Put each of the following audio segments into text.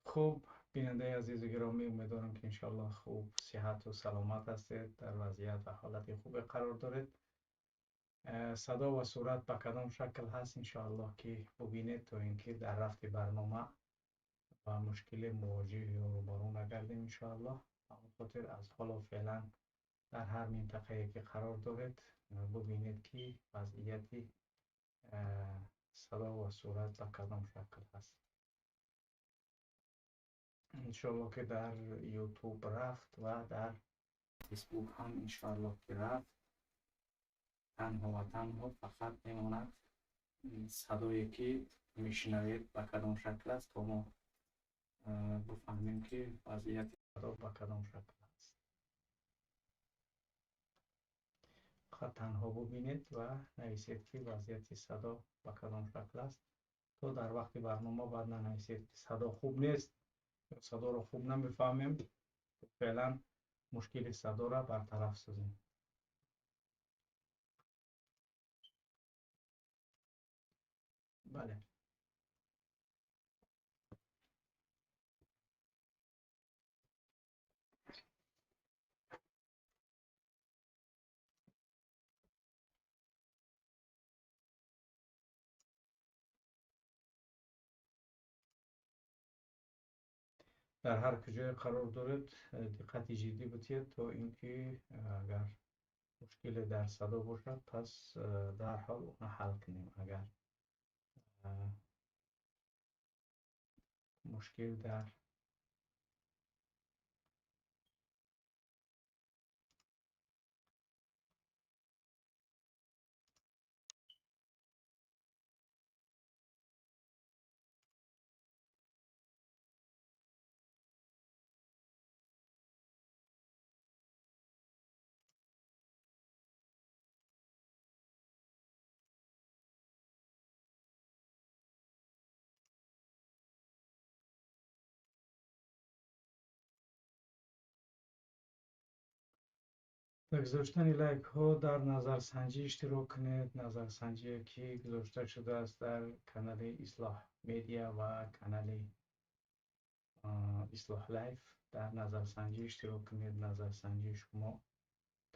Хуб, бинандаи азизу гиромӣ, умедворам ки иншоаллоҳ хуб, сиҳату саломат ҳастед, дар вазъият ва ҳолати хубе қарор доред. Садо ва сурат ба кадом шакл ҳаст, иншоаллоҳ ки бубинед, то ин ки дар рафти барнома ба мушкиле мувоҷиҳ ё рӯбарӯ нагардем иншоаллоҳ. Ба он хотир аз ҳоло феълан дар ҳар минтақае ки қарор доред, бубинед ки вазъияти садо ва сурат ба кадом шакл ҳаст. Иншоаллоҳ ки дар YouTube рафт ва дар Facebook ҳам иншоаллоҳ ки рафт. Танҳо ва танҳо фақат мемонад садое ки мешунавед ба кадом шакл аст, то мо бифаҳмем ки вазъияти садо ба кадом шакл аст. Фақат танҳо бубинед ва нависед ки вазъияти садо ба кадом шакл аст, то дар вақти барнома баъд нанависед ки садо хуб нест ё садоро хуб намефаҳмем. Феълан мушкили садоро бартараф созем. Бале. Дар ҳар куҷое қарор доред, диққати ҷиддӣ бутиҳед, то ин ки агар мушкиле дар садо бошад, пас дарҳол онро ҳал кунем. Агар мушкил дар дар гузоштани лайкҳо дар назарсанҷӣ иштирок кунед. Назарсанҷие ки гузошта шудааст дар канали Ислоҳ Медиа ва канали Ислоҳ Лайф. Дар назарсанҷӣ иштирок кунед. Назарсанҷии шумо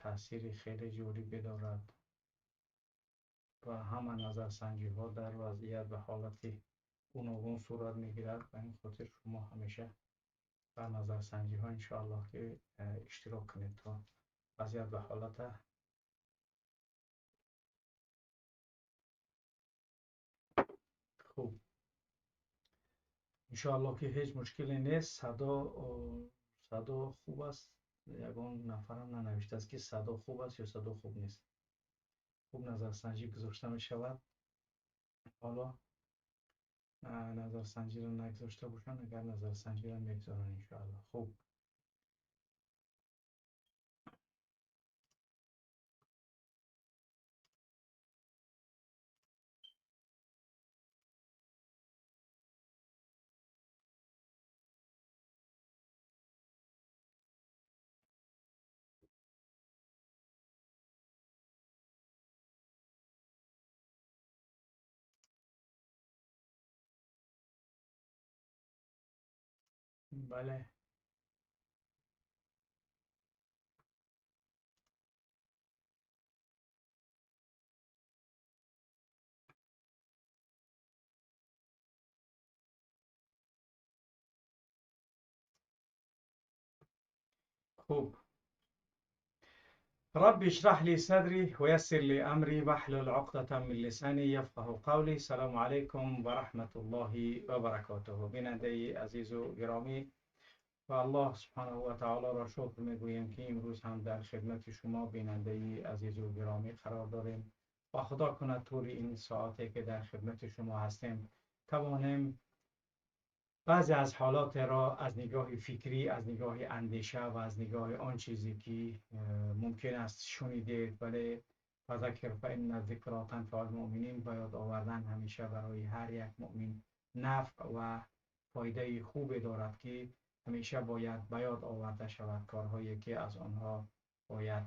таъсири хеле ҷолибе дорад ва ҳама назарсанҷиҳо дар вазъият ва ҳолати гуногун сурат мегирад. Ба ин хотир шумо ҳамеша дар назарсанҷиҳо иншоаллоҳ ки иштирок кунед, то вазъият ва ҳолата хуб. Иншоаллоҳ ки ҳеҷ мушкиле нест. Садо хуб аст. Ягон нафарам нанавиштааст ки садо хуб аст ё садо хуб нест. Хуб, назарсанҷӣ гузошта мешавад. Ҳоло назарсанҷиро нагузошта бошанд, агар назарсанҷиро мегузоранд иншоаллоҳ. Хуб, бале. Хуб. رب اشرح لي صدري ويسر لي أمري واحلل عقدة من لساني يفقه قولي. سلام علیکم و رحمت الله و برکاته. بیننده عزیز و گرامی، و الله سبحانه و تعالی را شکر میگوییم که امروز هم در خدمت شما بیننده عزیز و گرامی قرار داریم و خدا کند طول این ساعتی که در خدمت شما هستیم توانیم بعضی از حالات را از نگاه فکری، از نگاه اندیشه و از نگاه آن چیزی که ممکن است شنیدید، ولی فذکر فان الذکری تنفع المؤمنین، به یاد آوردن همیشه برای هر یک مؤمن نفع و فایده خوبی دارد که همیشه باید به یاد آورده شود. کارهایی که از آنها باید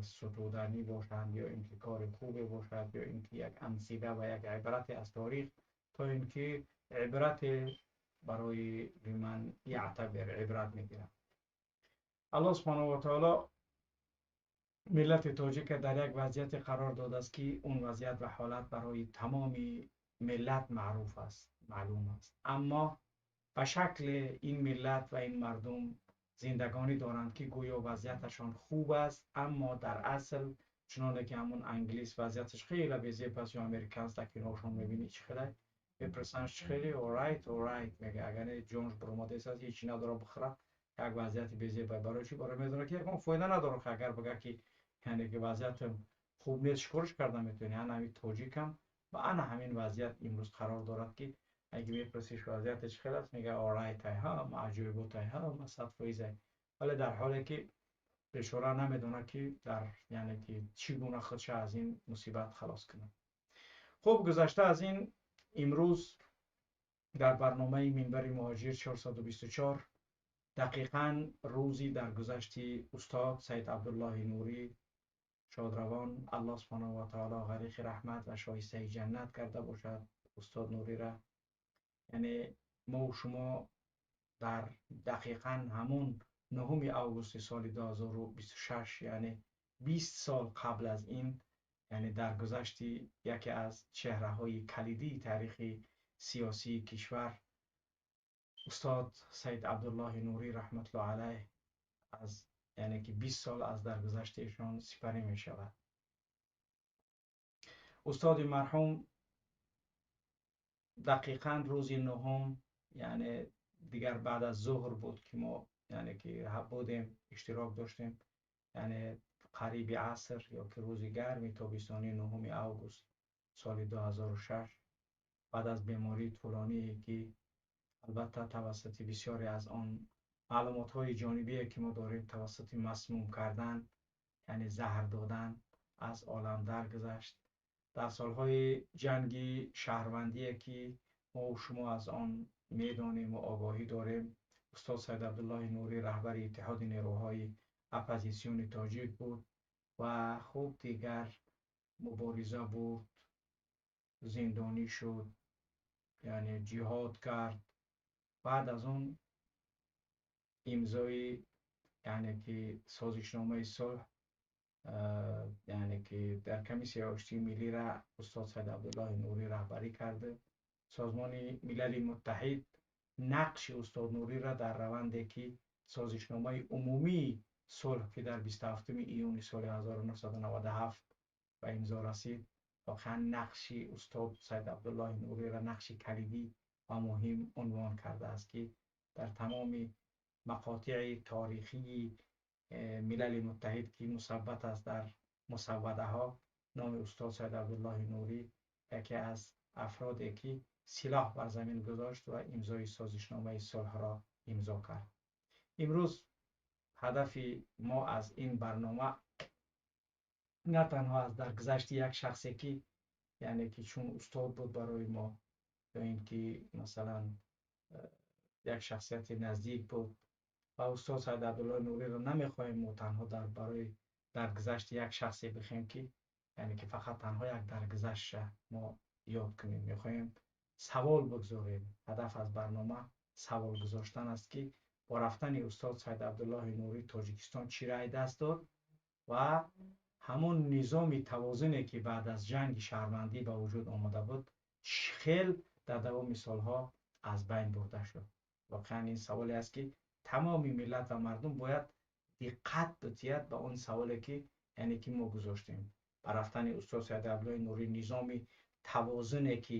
ستودنی باشند یا اینکه کار خوبی باشد یا اینکه یک امثله و یک عبرت از تاریخ، تا اینکه عبرت барои лиман яътабир ибрат мегирад. Аллоҳ субҳонаҳу ва таоло миллати тоҷика дар як вазъияте қарор додааст, ки он вазъият ва ҳолат барои тамоми миллат маъруф аст, маълум аст. Аммо ба шакли ин миллат ва ин мардум зиндагонӣ доранд, ки гӯё вазъияташон хуб аст, аммо дар асл чуноне ки ҳамун англис вазъияташ хеле безеб аст ё американс дар киношон мебинӣ чӣ хеле мепурсанд, чӣ хеле alright, alright мега, агар не ҷонш баромадааст, ҳеҷ надора бихӯрад, як вазъияти безеб. Барои чӣ? Барои медонад, ки ягон фоида надорад, агар бигӯяд, ки яъне ки вазъиятам хуб нест, чӣ корш карда метавонӣ? Ана ҳамин тоҷикам ва ана ҳамин вазъият имрӯз қарор дорад, ки агар мепурсиш вазъияти чӣ хел аст, мега alright ай, ҳама аҷоибот ай, ҳама 100% ай, вале дар ҳоле ки бечора намедонад, ки дар яъне ки чӣ гуна худша аз ин мусибат халос кунад. Хуб, гузашта аз ин, имрӯз дар барномаи Минбари Муҳоҷир 424 дақиқан рӯзи даргузашти устод Саид Абдуллоҳи Нурӣ шодравон, Аллоҳ субҳонаҳу ва таоло ғариқи раҳмат ва шоистаи ҷаннат карда бошад устод Нурира. Яъне мо шумо дар дақиқан ҳамун 9 августи соли 2026, яъне 20 сол қабл аз ин, яъне даргузашти яке аз чеҳраҳои калидии таърихи сиёсии кишвар устод Саид Абдуллоҳи Нурӣ раҳматуллоҳ алайҳ аз яъне ки 20 сол аз даргузашти эшон сипарӣ мешавад. Устоди марҳум дақиқан рӯзи 9, яъне дигар баъд аз зуҳр буд, ки мо яъне ки будем, иштирок доштем, яъне қариби аср ё ки рӯзи гарми тобистонии 9 август соли 2006, баъд аз бемории тӯлоние, ки албатта тавассути бисёре аз он маълумотҳои ҷонибие, ки мо дорем, тавассути масмум кардан, яъне заҳр додан, аз олам даргузашт. Дар солҳои ҷанги шаҳрвандие, ки мо шумо аз он медонем ва огоҳӣ дорем, устод Саид Абдуллоҳи Нурӣ раҳбари Иттиҳоди нерӯҳои оппозитсиони тоҷик буд ва хуб дигар мубориза бурд, зиндонӣ шуд, яъне ҷиҳод кард. Баъд аз он имзои яъне ки созишномаи сулҳ, яъне ки дар комиссияи оштии миллиро устод Саид Абдуллоҳи Нурӣ раҳбарӣ карда. Созмони Милали Муттаҳид нақши устод Нурӣро дар раванде, ки созишномаи умумии сулҳ, ки дар 27 июни соли 1997 ба имзо расид, воқеан нақши устод Саид Абдуллоҳи Нурӣро нақши калидӣ ва муҳим унвон кардааст, ки дар тамоми мақотеи таърихии Милали Муттаҳид, ки мусаббат аст дар мусаввадаҳо, номи устод Саид Абдуллоҳи Нурӣ яке аз афроде, ки силоҳ бар замин гузошт ва имзои созишномаи сулҳро имзо кард. Имрӯз ҳадафи мо аз ин барнома на танҳо аз даргузашти як шахсе, ки яъне ки чун устод буд барои мо, ё ин ки масалан як шахсияти наздик буд, ва устод Саид Абдуллоҳи Нурӣро намехоҳем мо танҳо дар барои даргузашти як шахсе бихоҳем, ки яъне ки фақат танҳо як даргузаштша мо ёд кунем. Мехоҳем савол бигзорем. Ҳадаф аз барнома савол гузоштан аст, ки бо рафтани устод Саид Абдуллоҳи Нурӣ Тоҷикистон чӣ рай даст дод ва ҳамон низоми тавозуне, ки баъд аз ҷанги шаҳрвандӣ ба вуҷуд омада буд, чӣ хел дар давоми солҳо аз байн бурда шуд. Воқеан ин саволе аст, ки тамоми миллат ва мардум бояд диққат бидиҳад ба он саволе, ки яъне ки мо гузоштем. Ба рафтани устод Саид Абдуллоҳи Нурӣ низоми тавозуне, ки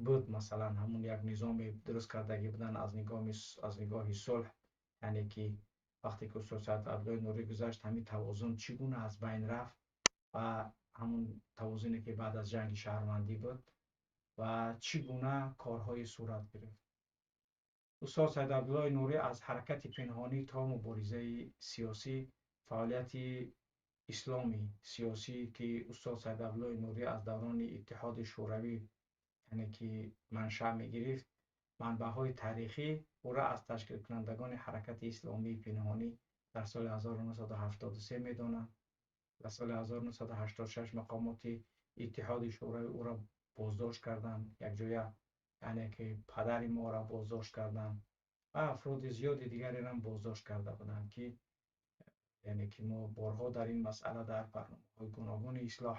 буд, масалан ҳамун як низоми дуруст кардагӣ будан аз нигоҳи сулҳ, яъне ки вақте ки устод Саид Абдуллоҳи Нурӣ гузашт, ҳамин тавозун чӣ гуна аз байн рафт ва ҳамун тавозуне, ки баъд аз ҷанги шаҳрвандӣ буд ва чӣ гуна корҳое сурат гирифт. Устод Саид Абдуллоҳи Нурӣ аз ҳаракати пинҳонӣ то муборизаи сиёсӣ, фаъолияти исломӣ сиёсӣ, ки устод Саид Абдуллоҳи Нурӣ аз даврони Иттиҳоди Шӯравӣ яъне ки маншаъ мегирифт, манбаъҳои таърихӣ ӯро аз ташкилкунандагони ҳаракати исломии пинҳонӣ дар соли 1973 медонанд. Дар соли 1986 мақомоти Иттиҳоди Шӯравӣ ӯро боздошт карданд, якҷоя яъне ки падари моро боздошт карданд ва афроди зиёди дигареро ҳам боздошт карда буданд, ки яъне ки мо борҳо дар ин масъала дар барномаҳои гуногуни ислоҳ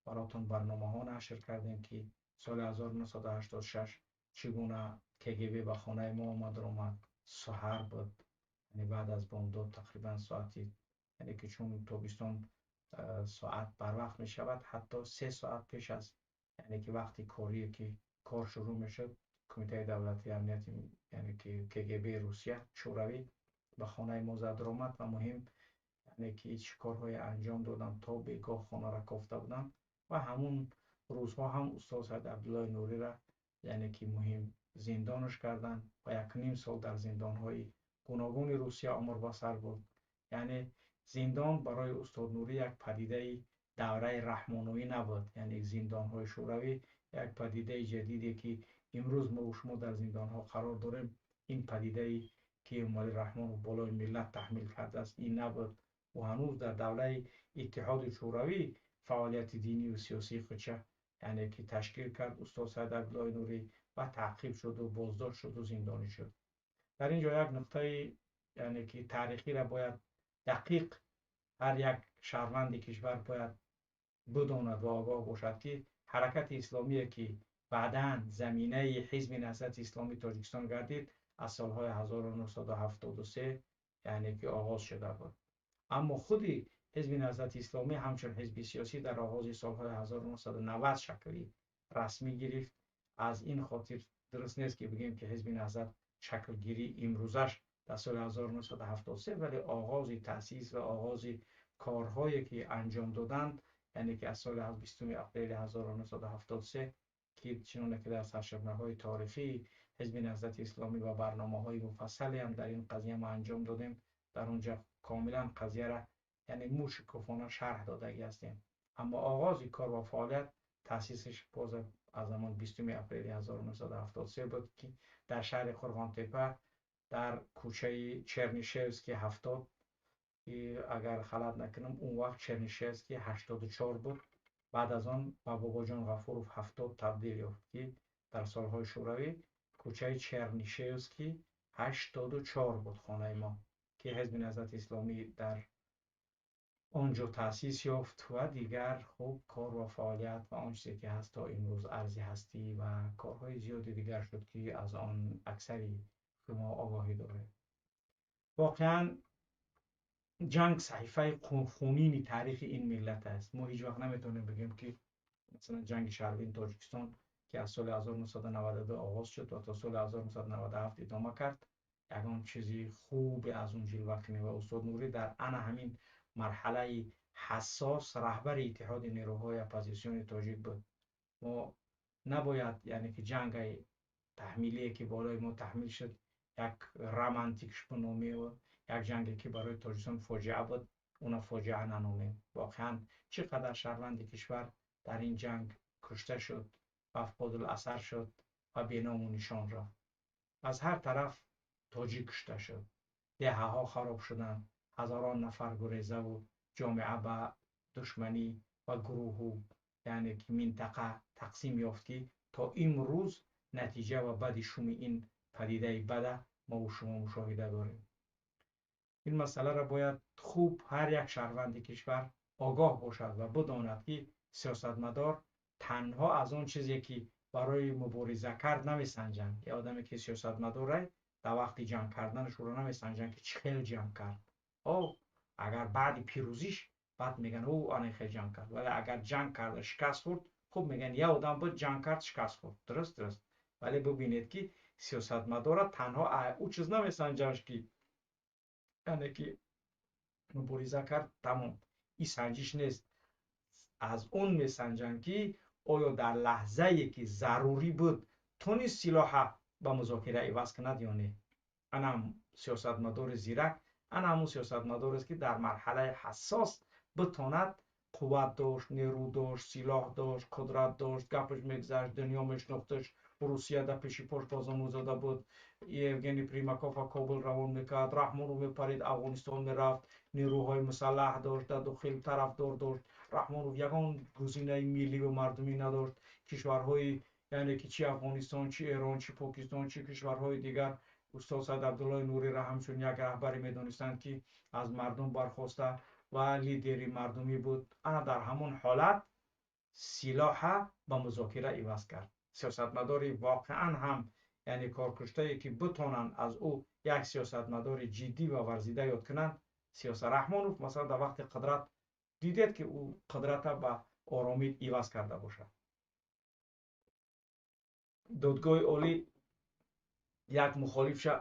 баротон барномаҳо нашр кардем, ки соли 1986 чӣ гуна КГБ ба хонаи мо омад омад. Саҳар буд, яъне баъд аз бомдод тақрибан соати, яъне ки чун тобистон соат барвақт мешавад, ҳатто 3 соат пеш аз яъне ки вақти корие ки кор шурӯъ мешуд, Кумитаи давлатии амнияти яъне ки КГБ Русия Шӯравӣ ба хонаи мо зад омад ва муҳим яъне ки чӣ корҳое анҷом доданд, то бегоҳ хонаро кофта буданд. Ва ҳамун рӯзҳо ҳам устод Саид Абдуллои Нуриро яъне ки муҳим зиндонаш карданд ва 1.5 сол дар зиндонҳои гуногуни Русия умр ба сар бурд. Яъне зиндон барои устод Нурӣ як падидаи давраи раҳмоноӣ набуд. Яъне зиндонҳои шӯравӣ як падидаи ҷадиде ки имрӯз мо шумо дар зиндонҳо қарор дорем, ин падидае ки Эмомалӣ Раҳмонов болои миллат таҳмил кардааст, ин набуд. Ӯ ҳанӯз дар давраи Иттиҳоди Шӯравӣ фаъолияти динию сиёсии худша яъне ки ташкил кард устод Саид Абдуллои Нурӣ ва таъқиб шуду боздошт шуду зиндонӣ шуд. Дар ин ҷо як нуқтаи яъне ки таърихиро бояд дақиқ ҳар як шаҳрванди кишвар бояд бидонад ва огоҳ бошад, ки ҳаракати исломие ки баъдан заминаи Ҳизби Наҳзати Исломии Тоҷикистон гардид, аз солҳои 1973 яъне ки оғоз шуда буд. Аммо худи Ҳизби Наҳзати Исломӣ ҳамчун ҳизби сиёсӣ дар оғози солҳои 1990 шакли расмӣ гирифт. Аз ин хотир дуруст нест ки бигӯем ки Ҳизби Наҳзат шаклгирии имрӯзаш дар соли 1973, вале оғози таъсис ва оғози корҳое ки анҷом доданд, яъне ки аз соли 20 апрели 1973, ки чуноне ки дар саршабнаҳои таърихии Ҳизби Наҳзати Исломӣ ва барномаҳои муфассале ҳам дар ин қазия мо анҷом додем, дар онҷа комилан қазияра яъне мушкофона шарҳ додагӣ ҳастем. Аммо оғози кор ва фаъолият таъсисаш боз аз замон 20 апрели 1973 буд, ки дар шаҳри Қурғонтепа дар кӯчаи Чернишевский 70, агар ғалат накунам, он вақт Чернишевский 84 буд. Баъд аз он ба Бобоҷон Ғафуров 70 табдил ёфт, ки дар солҳои шӯравӣ кӯчаи Чернишевский 84 буд хонаи мо, ки Ҳизби Наҳзати Исломӣ дар он ҷо таъсис ёфт ва дигар хуб кор ва фаъолият ва он чизе ки ҳаст то имрӯз арзи ҳастӣ ва корҳои зиёди дигар шуд, ки аз он аксари шумо огоҳӣ доред. Воқеан ҷанг саҳифаи хунини таърихи ин миллат аст. Мо ҳеҷ вақт наметавонем бигӯем ки масалан ҷанги шаҳрвии Тоҷикистон, ки аз соли 1992 оғоз шуд ва то соли 1997 идома кард, ягон чизи хубе аз он ҷилва кунем. Ва устод Нурӣ дар ана ҳамин марҳалаи ҳассос раҳбари Иттиҳоди нерӯҳои оппозитсиони тоҷик буд. Мо набояд яъне ки ҷангаи таҳмилие ки болои мо таҳмил шуд, як романтикш биномем, як ҷанге ки барои Тоҷикистон фоҷиа буд, уна фоҷиа наномем. Воқеан чӣ қадар шаҳрванди кишвар дар ин ҷанг кушта шуд, мафқудуласар шуд ва беному нишон рафт. Аз ҳар тараф тоҷик кушта шуд, деҳаҳо хароб шуданд, ҳазорон нафар гурезаву ҷомеа ба душманӣ ва гурӯҳу яъне ки минтақа тақсим ёфт, ки то имрӯз натиҷа ва бади шуми ин падидаи бада мову шумо мушоҳида дорем. Ин масъаларо бояд хуб ҳар як шаҳрванди кишвар огоҳ бошад ва бидонад, ки сиёсатмадор танҳо аз он чизе ки барои мубориза кард намесанҷанд. Як одаме ки сиёсатмадор дар вақти ҷанг карданаш ӯро намесанҷанд, ки чӣ хел ҷанг кард. Агар баъди пирӯзиш баъд мегӯянд, ӯ ана хел ҷанг кард, вале агар ҷанг карда шикаст хӯрд, хуб мегӯянд, як одам буд ҷанг кард, шикаст хӯрд. Дуруст, дуруст. Вале бибинед, ки сиёсатмадора танҳо ӯ чиз намесанҷанд, ки яъне ки мубориза кард, тамом. Ин санҷиш нест. Аз он месанҷанд, ки оё дар лаҳзае ки зарурӣ буд тонист силоҳа ба музокира иваз кунад ё не. Ана сиёсатмадори зирак, ана ҳамун сиёсатмадорест, ки дар марҳалаи ҳассос битонад қувват дошт, нерӯ дошт, силоҳ дошт, қудрат дошт, гапаш мегузашт, дунё мешинохташ. Русия дар пеши пош бозонӯ зада буд, Евгений Примаков Кобул равон мекард, Раҳмонов мепарид, Афғонистон мерафт, нерӯҳои мусаллаҳ дошт, дар дохил тарафдор дошт. Раҳмонов ягон гузинаи миллӣ ва мардумӣ надошт. Кишварҳои яъне ки чи Афғонистон, чи Эрон, чи Покистон, чи кишварҳои дигар устод Саид Абдуллои Нуриро ҳамчун як раҳбаре медонистанд, ки аз мардум бархоста ва лидери мардумӣ буд. Ана дар ҳамон ҳолат силоҳа ба музокира иваз кард. Сиёсатмадори воқеан ҳам, яъне коркуштае, ки битонанд аз ӯ як сиёсатмадори ҷиддӣ ва варзида ёд кунанд. Сиёса Раҳмонов, масалан, дар вақти қудрат дидед, ки ӯ қудрата ба оромӣ иваз карда бошад. Додгоҳи олӣ як мухолифша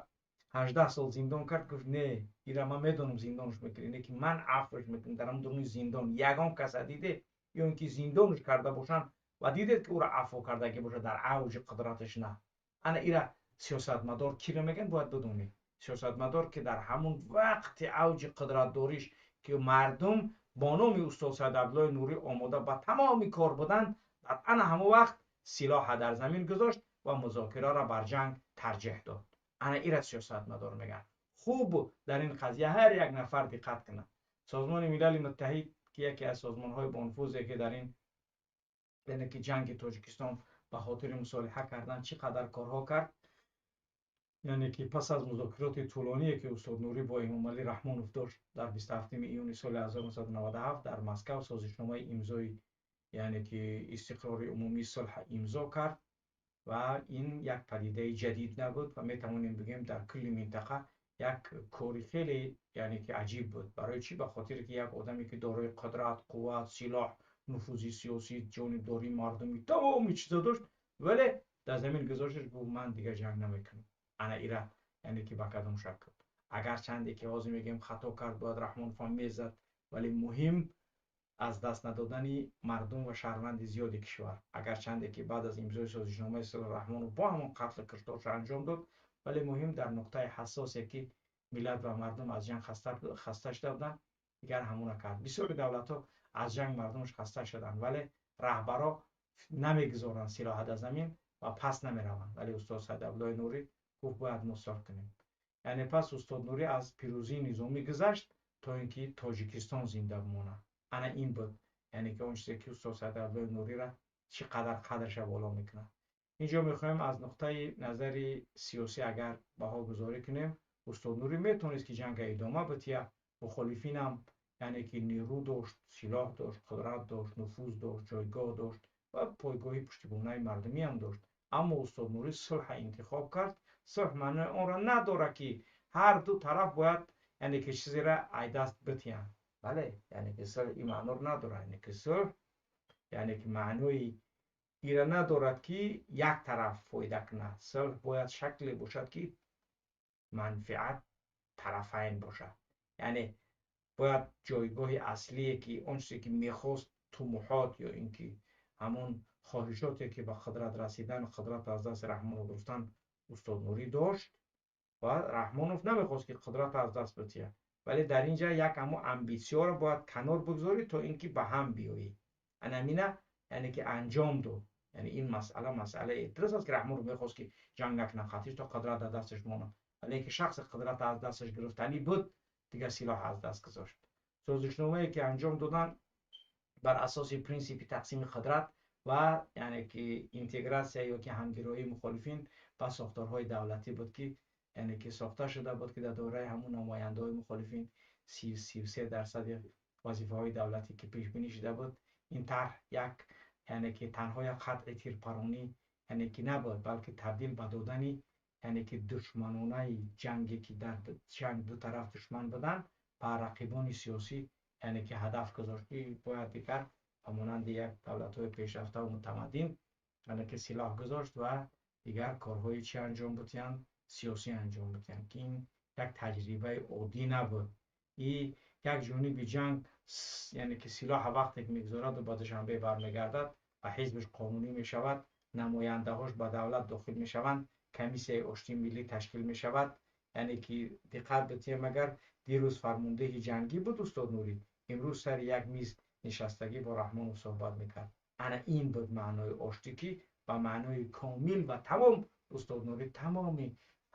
18 сол зиндон кард, гуфт: «Не, ира ман медонам, зиндонш мекунӣ, не ки ман афвш мекунам». Дар ҳамн дуруни зиндон ягон каса диде ё ин ки зиндонш карда бошанд ва дидед, ки ӯро афв кардагӣ бошад дар авҷи қудраташ? На. Ана ира сиёсатмадор киро мегӯянд, бояд бидонед. Сиёсатмадор, ки дар ҳамун вақти авҷи қудратдориш, ки мардум бо номи устод Саид Абдуллои Нурӣ омода ба тамоми кор буданд, дар ана ҳамон вақт силоҳа дар замин гузошт ва музокираро бар ҷанг тарҷеҳ дод. Ана ира сиёсатмадор мегӯянд. Хуб, дар ин қазия ҳар як нафар диққат кунад. Созмони Милали Муттаҳид, ки яке аз созмонҳои бонуфузе, ки дар ин, яъне ки ҷанги Тоҷикистон ба хотири мусолиҳа кардан чӣ қадар корҳо кард, яъне ки пас аз музокироти тӯлоние, ки устод Нурӣ бо Эмомалӣ Раҳмонов дошт, дар 27 июни соли 1997 дар Москав созишномаи имзои, яъне ки истиқрори умумии сулҳ имзо кард. Ва ин як падидаи ҷадид набуд ва метавонем бигӯем, дар кулли минтақа як кори хеле, яъне ки аҷиб буд. Барои чӣ? Ба хотире ки як одаме, ки дорои қудрат, қувват, силоҳ, нуфузи сиёсӣ, ҷонибдории мардумӣ, тамоми чизо дошт, вале дар замин гузошташ, гуфт: «Ман дигар ҷанг намекунам». Ана ира, яъне ки ба кадом шакл, агарчанде ки ҳозир мегӯем, хато кард, бояд Раҳмоновам мезад, вале муҳим аз даст надодани мардум ва шаҳрванди зиёди кишвар. Агарчанде ки баъд аз имзои созишномаи сулҳ Раҳмонов бо ҳамон қатлу кишторша анҷом дод, вале муҳим дар нуқтаи ҳассосе, ки миллат ва мардум аз ҷанг хаста шуда буданд, дигар ҳамона кард. Бисёри давлатҳо аз ҷанг мардумаш хаста шуданд, вале раҳбаро намегузоранд силоҳа дар замин ва пас намераванд. Вале устод Саид Абдуллои Нурӣ гуфт: «Бояд мо сулҳ кунем». Яъне пас устод Нурӣ аз пирӯзии низомӣ гузашт, то ин ки Тоҷикистон зинда бимонад. Ана ин буд, яъне ки он чизе, ки устод Саид Абдуллои Нуриро чӣ қадар қадрша боло мекунад. Инҷо мехоҳем аз нуқтаи назари сиёсӣ агар баҳогузорӣ кунем, устод Нурӣ метавонист, ки ҷанга идома бития. Мухолифинам, яъне ки нерӯ дошт, силоҳ дошт, қудрат дошт, нуфуз дошт, ҷойгоҳ дошт ва пойгоҳи пуштибонаи мардумиам дошт. Аммо устод Нурӣ сулҳа интихоб кард. Сулҳ маънои онро надорад, ки ҳар ду тараф бояд, яъне ки чизеро айдаст битиҳанд. Бале, яъне ки сулҳ ин маъноро надорад. Яъне ки сулҳ, яъне ки маънои ира надорад, ки як тараф фоида кунад. Сулҳ бояд шакле бошад, ки манфиат тарафайн бошад. Яъне бояд ҷойгоҳи аслие, ки он чизе, ки мехост, тумуҳот ё ин ки ҳамон хоҳишоте, ки ба қудрат расидан, қудрат аз дасти Раҳмонов гирифтан устод Нурӣ дошт ва Раҳмонов намехост, ки қудрат аз даст битиҳад, вале дар ин ҷа як ҳамон амбитсияро бояд канор бигзорӣ, то ин ки ба ҳам биёӣ. Анамина, яъне ки анҷом дод. Яъне ин масъала масъалаи дуруст аст, ки Раҳмонов мехост, ки ҷанг накунад, қатиш то қудрат дар дасташ монад, вале ки шахси қудрат аз дасташ гирифтанӣ буд, дигар силоҳ аз даст гузошт. Созишномае, ки анҷом доданд, бар асоси принсипи тақсими қудрат ва, яъне ки интегратсия ё ки ҳамгироии мухолифин ба сохторҳои давлатӣ буд, ки яъне ки сохта шуда буд, ки дар доираи ҳамун намояндаҳои мухолифин 33% вазифаҳои давлатӣ, ки пешбинӣ шуда буд. Ин тарҳ як, яъне ки танҳо як қатъи тирпаронӣ, яъне ки набуд, балки табдил ба додани, яъне ки душманонаи ҷанге, ки дар ҷанг ду тараф душман буданд, ба рақибони сиёсӣ, яъне ки ҳадаф гузошт, ки бояд дигар ба монанди як давлатҳои пешрафта ва мутамаддин, яъне ки силоҳ гузошт ва дигар корҳои чӣ анҷом бутиҳанд, сиёсӣ анҷом бутиҳанд, ки ин як таҷрибаи оддӣ набуд. И як ҷониби ҷанг, яъне ки силоҳа вақте ки мегузораду ба Душанбе бармегардад ва ҳизбиш қонунӣ мешавад, намояндаҳош ба давлат дохил мешаванд, комиссияи оштии миллӣ ташкил мешавад. Яъне ки диққат битиҳем, агар дирӯз фармондеҳи ҷангӣ буд устод Нурӣ, имрӯз сари як миз нишастагӣ бо Раҳмонов суҳбат мекард. Ана ин буд маънои оштӣ, ки ба маънои комил ва тамом устод Нурӣ тамоми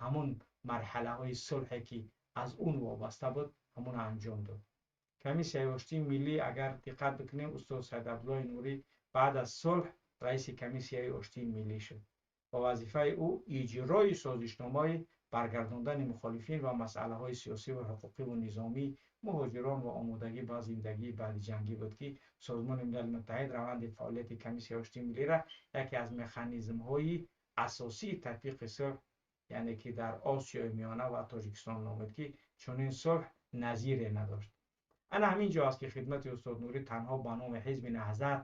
ҳамон марҳалаҳои сулҳе, ки аз он вобаста буд, ҳамонро анҷом дод. Комиссияи оштии миллӣ, агар диққат бикунем, устод Саид Абдуллои Нурӣ баъд аз сулҳ раиси комиссияи оштии миллӣ шуд ва вазифаи ӯ иҷрои созишномаи баргардондани мухолифин ва масъалаҳои сиёсӣ ва ҳуқуқӣ ва низомӣ, муҳоҷирон ва омодагӣ ба зиндагии баъдиҷангӣ буд, ки Созмони Милали Муттаҳид раванди фаъолияти комиссияи оштии миллиро яке аз механизмҳои асосии татбиқи сулҳ, яъне ки дар Осиёи Миёна ва Тоҷикистон номид, ки чунин сулҳ назире надошт. Ана ҳамин ҷо аст, ки хидмати устод Нурӣ танҳо ба номи ҳизби Наҳзат,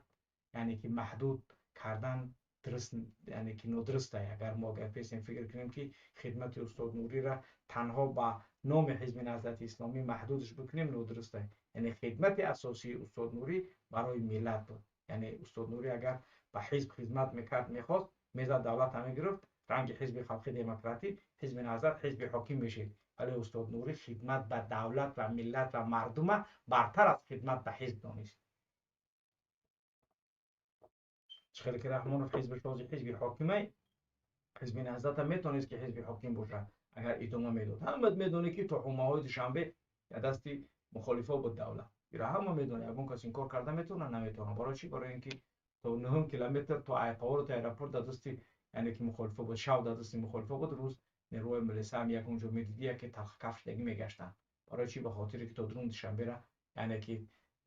яъне ки маҳдуд кардан дуруст, яъне ки нодуруст аст. Агар мо агар песем фикр кунем, ки хидмати устод Нуриро танҳо ба номи ҳизби Наҳзати Исломӣ маҳдудш бикунем, нодуруст аст. Яъне хидмати асосии устод Нурӣ барои миллат буд. Яъне устод Нурӣ агар ба ҳизб хидмат мекард, мехост, мезад давлат мегирифт, ранги ҳизби халқи демократӣ, ҳизби Наҳзат ҳизби ҳоким мешид. Вале устод Нурӣ хидмат ба давлат ва миллат ва мардума бартар аз хидмат ба ҳизб донист. Чӣ ки Раҳмонов ҳизби шози ҳизби ҳокимай, ҳизби Наҳзат ҳам метавонист, ки ҳизби ҳоким бошад, агар идома медод. Ҳама медонед, ки то ҳумаҳои Душанбе дасти мухолифо буд давлат. Ира ҳама медонед, ягон кас инкор карда метавонад, наметавонад. Барои чӣ? Барои ин ки то 9 километр то Айқовор, то аэропорт дар дасти, яъне ки мухолифо буд, шав дар дасти мухолифо буд, рӯз нерӯҳои милиса ҳам як онҷо медидӣ, яке талхкафшдагӣ мегаштанд. Барои чӣ? Ба хотире ки то дурун Душанбера, яъне ки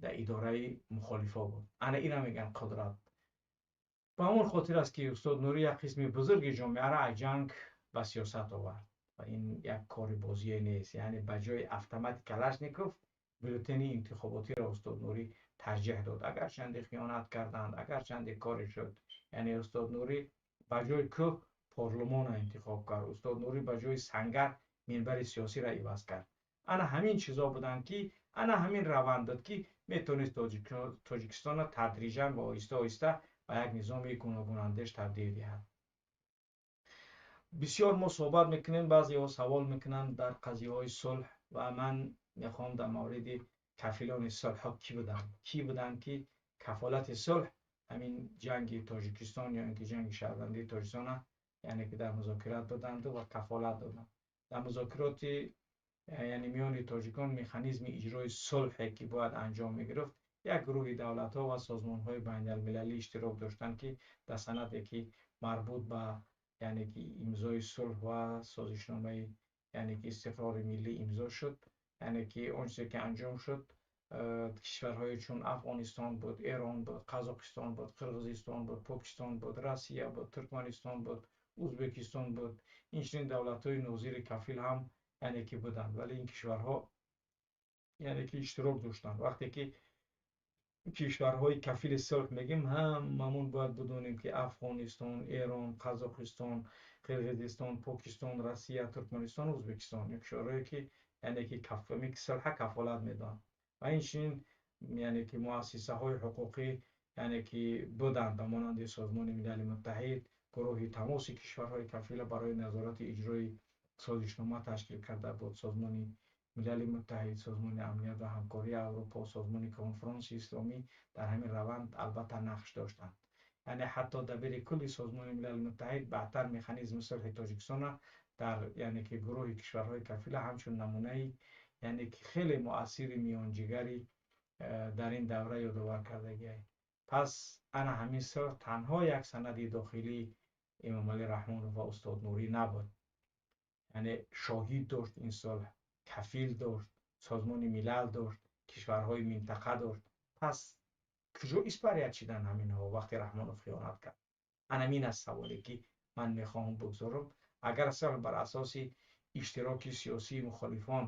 дар идораи мухолифо буд. Ана ина мегӯянд қудрат. Ба ҳамон хотир аст, ки устод Нурӣ як қисми бузурги ҷомеаро аз ҷанг ба сиёсат овард ва ин як кори бозие нест. Яъне ба ҷои автомати Калашников бюллетени интихоботиро устод Нурӣ тарҷеҳ дод. Агарчанде хиёнат карданд, агарчанде коре шуд. Яъне устод Нурӣ ба ҷои кӯҳ парлумонро интихоб кард. Устод Нурӣ ба ҷои сангар минбари сиёсиро иваз кард. Ана ҳамин чизо буданд, ки ана ҳамин раванд буд, ки метавонист Тоҷикистонро тадриҷан ва оҳиста оҳиста ба як низоми гуногунандеш табдил диҳад. Бисёр мо суҳбат мекунем, баъзеҳо савол мекунанд дар қазияҳои сулҳ ва ман мехоҳам дар мавриди кафилони сулҳҳо кӣ буданд, кӣ буданд, ки кафолати сулҳ ҳамин ҷанги Тоҷикистон ё инки ҷанги шаҳрвандии Тоҷикистон, яъне ки дар музокират доданд ва кафолат доданд. Дар музокироти, яъне миёни тоҷикон механизми иҷрои сулҳе ки бояд анҷом мегирифт, як гурӯҳи давлатҳо ва созмонҳои байналмилалӣ иштирок доштанд, ки дар санаде ки марбут ба, яъне ки имзои сулҳ ва созишномаи, яъне ки истиқрори миллӣ имзо шуд, яъне ки он чизе ки анҷом шуд, кишварҳое чун Афғонистон буд, Эрон буд, Қазоқистон буд, Қирғизистон буд, Покистон буд, Россия буд, Туркманистон буд, Ӯзбекистон буд, инчунин давлатҳои нозири кафил ҳам, яъне ки буданд. Вале ин кишварҳо, яъне ки иштирок доштанд. Вақте ки кишварҳои кафили сулҳ мегӯем, ҳамамон бояд бидонем, ки Афғонистон, Эрон, Қазоқистон, Қирғизистон, Покистон, Россия, Туркманистон, Ӯзбекистон ин кишварҳое ки, яъне ки сулҳа кафолат медиҳанд. Ва инчунин, яъне ки муассисаҳои ҳуқуқӣ, яъне ки буданд, ба монанди Созмони Милали Муттаҳид, гурӯҳи тамоси кишварҳои кафила барои назорати иҷрои созишнома ташкил карда буд, Созмони Милали Муттаҳид, Созмони Амният ва Ҳамкории Аврупо, Созмони Конфронси Исломӣ дар ҳамин раванд албатта нақш доштанд. Яъне ҳатто дабири кулли Созмони Милали Муттаҳид баъдтар механизми сулҳи Тоҷикистонро дар, яъне ки гурӯҳи кишварҳои кафила ҳамчун намунаи, яъне ки хеле муассири миёнҷигари дар ин давра ёдовар кардагиай. Пас ана ҳамин сулҳ танҳо як санади дохилии Эмомалӣ Раҳмонов ва устод Нурӣ набуд. Яъне шоҳид дошт ин сулҳ, кафил дошт, Созмони Милал дошт, кишварҳои минтақа дошт. Пас куҷо испарят шидан ҳаминҳо вақте Раҳмонов хиёнат кард? Анамин аст саволе, ки ман мехоҳам бигзорам. Агар сулҳ бар асоси иштироки сиёсии мухолифон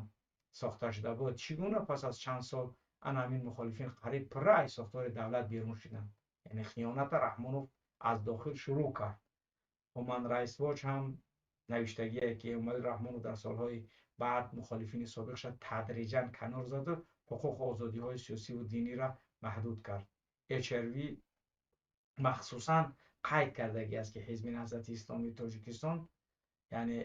сохта шуда буд, чӣ гуна пас аз чанд сол ана ҳамин мухолифин қариб пурра аз сохтори давлат берун шуданд? Яъне хиёната Раҳмонов аз дохил шурӯъ кард. Human Rights Watch ҳам навиштагие, ки Эмомалӣ Раҳмонов дар солҳои баъд мухолифини собиқша тадриҷан канор заду ҳуқуқу озодиҳои сиёсиву диниро маҳдуд кард. HRW махсусан қайд кардагӣ аст, ки Ҳизби Наҳзати Исломии Тоҷикистон, яъне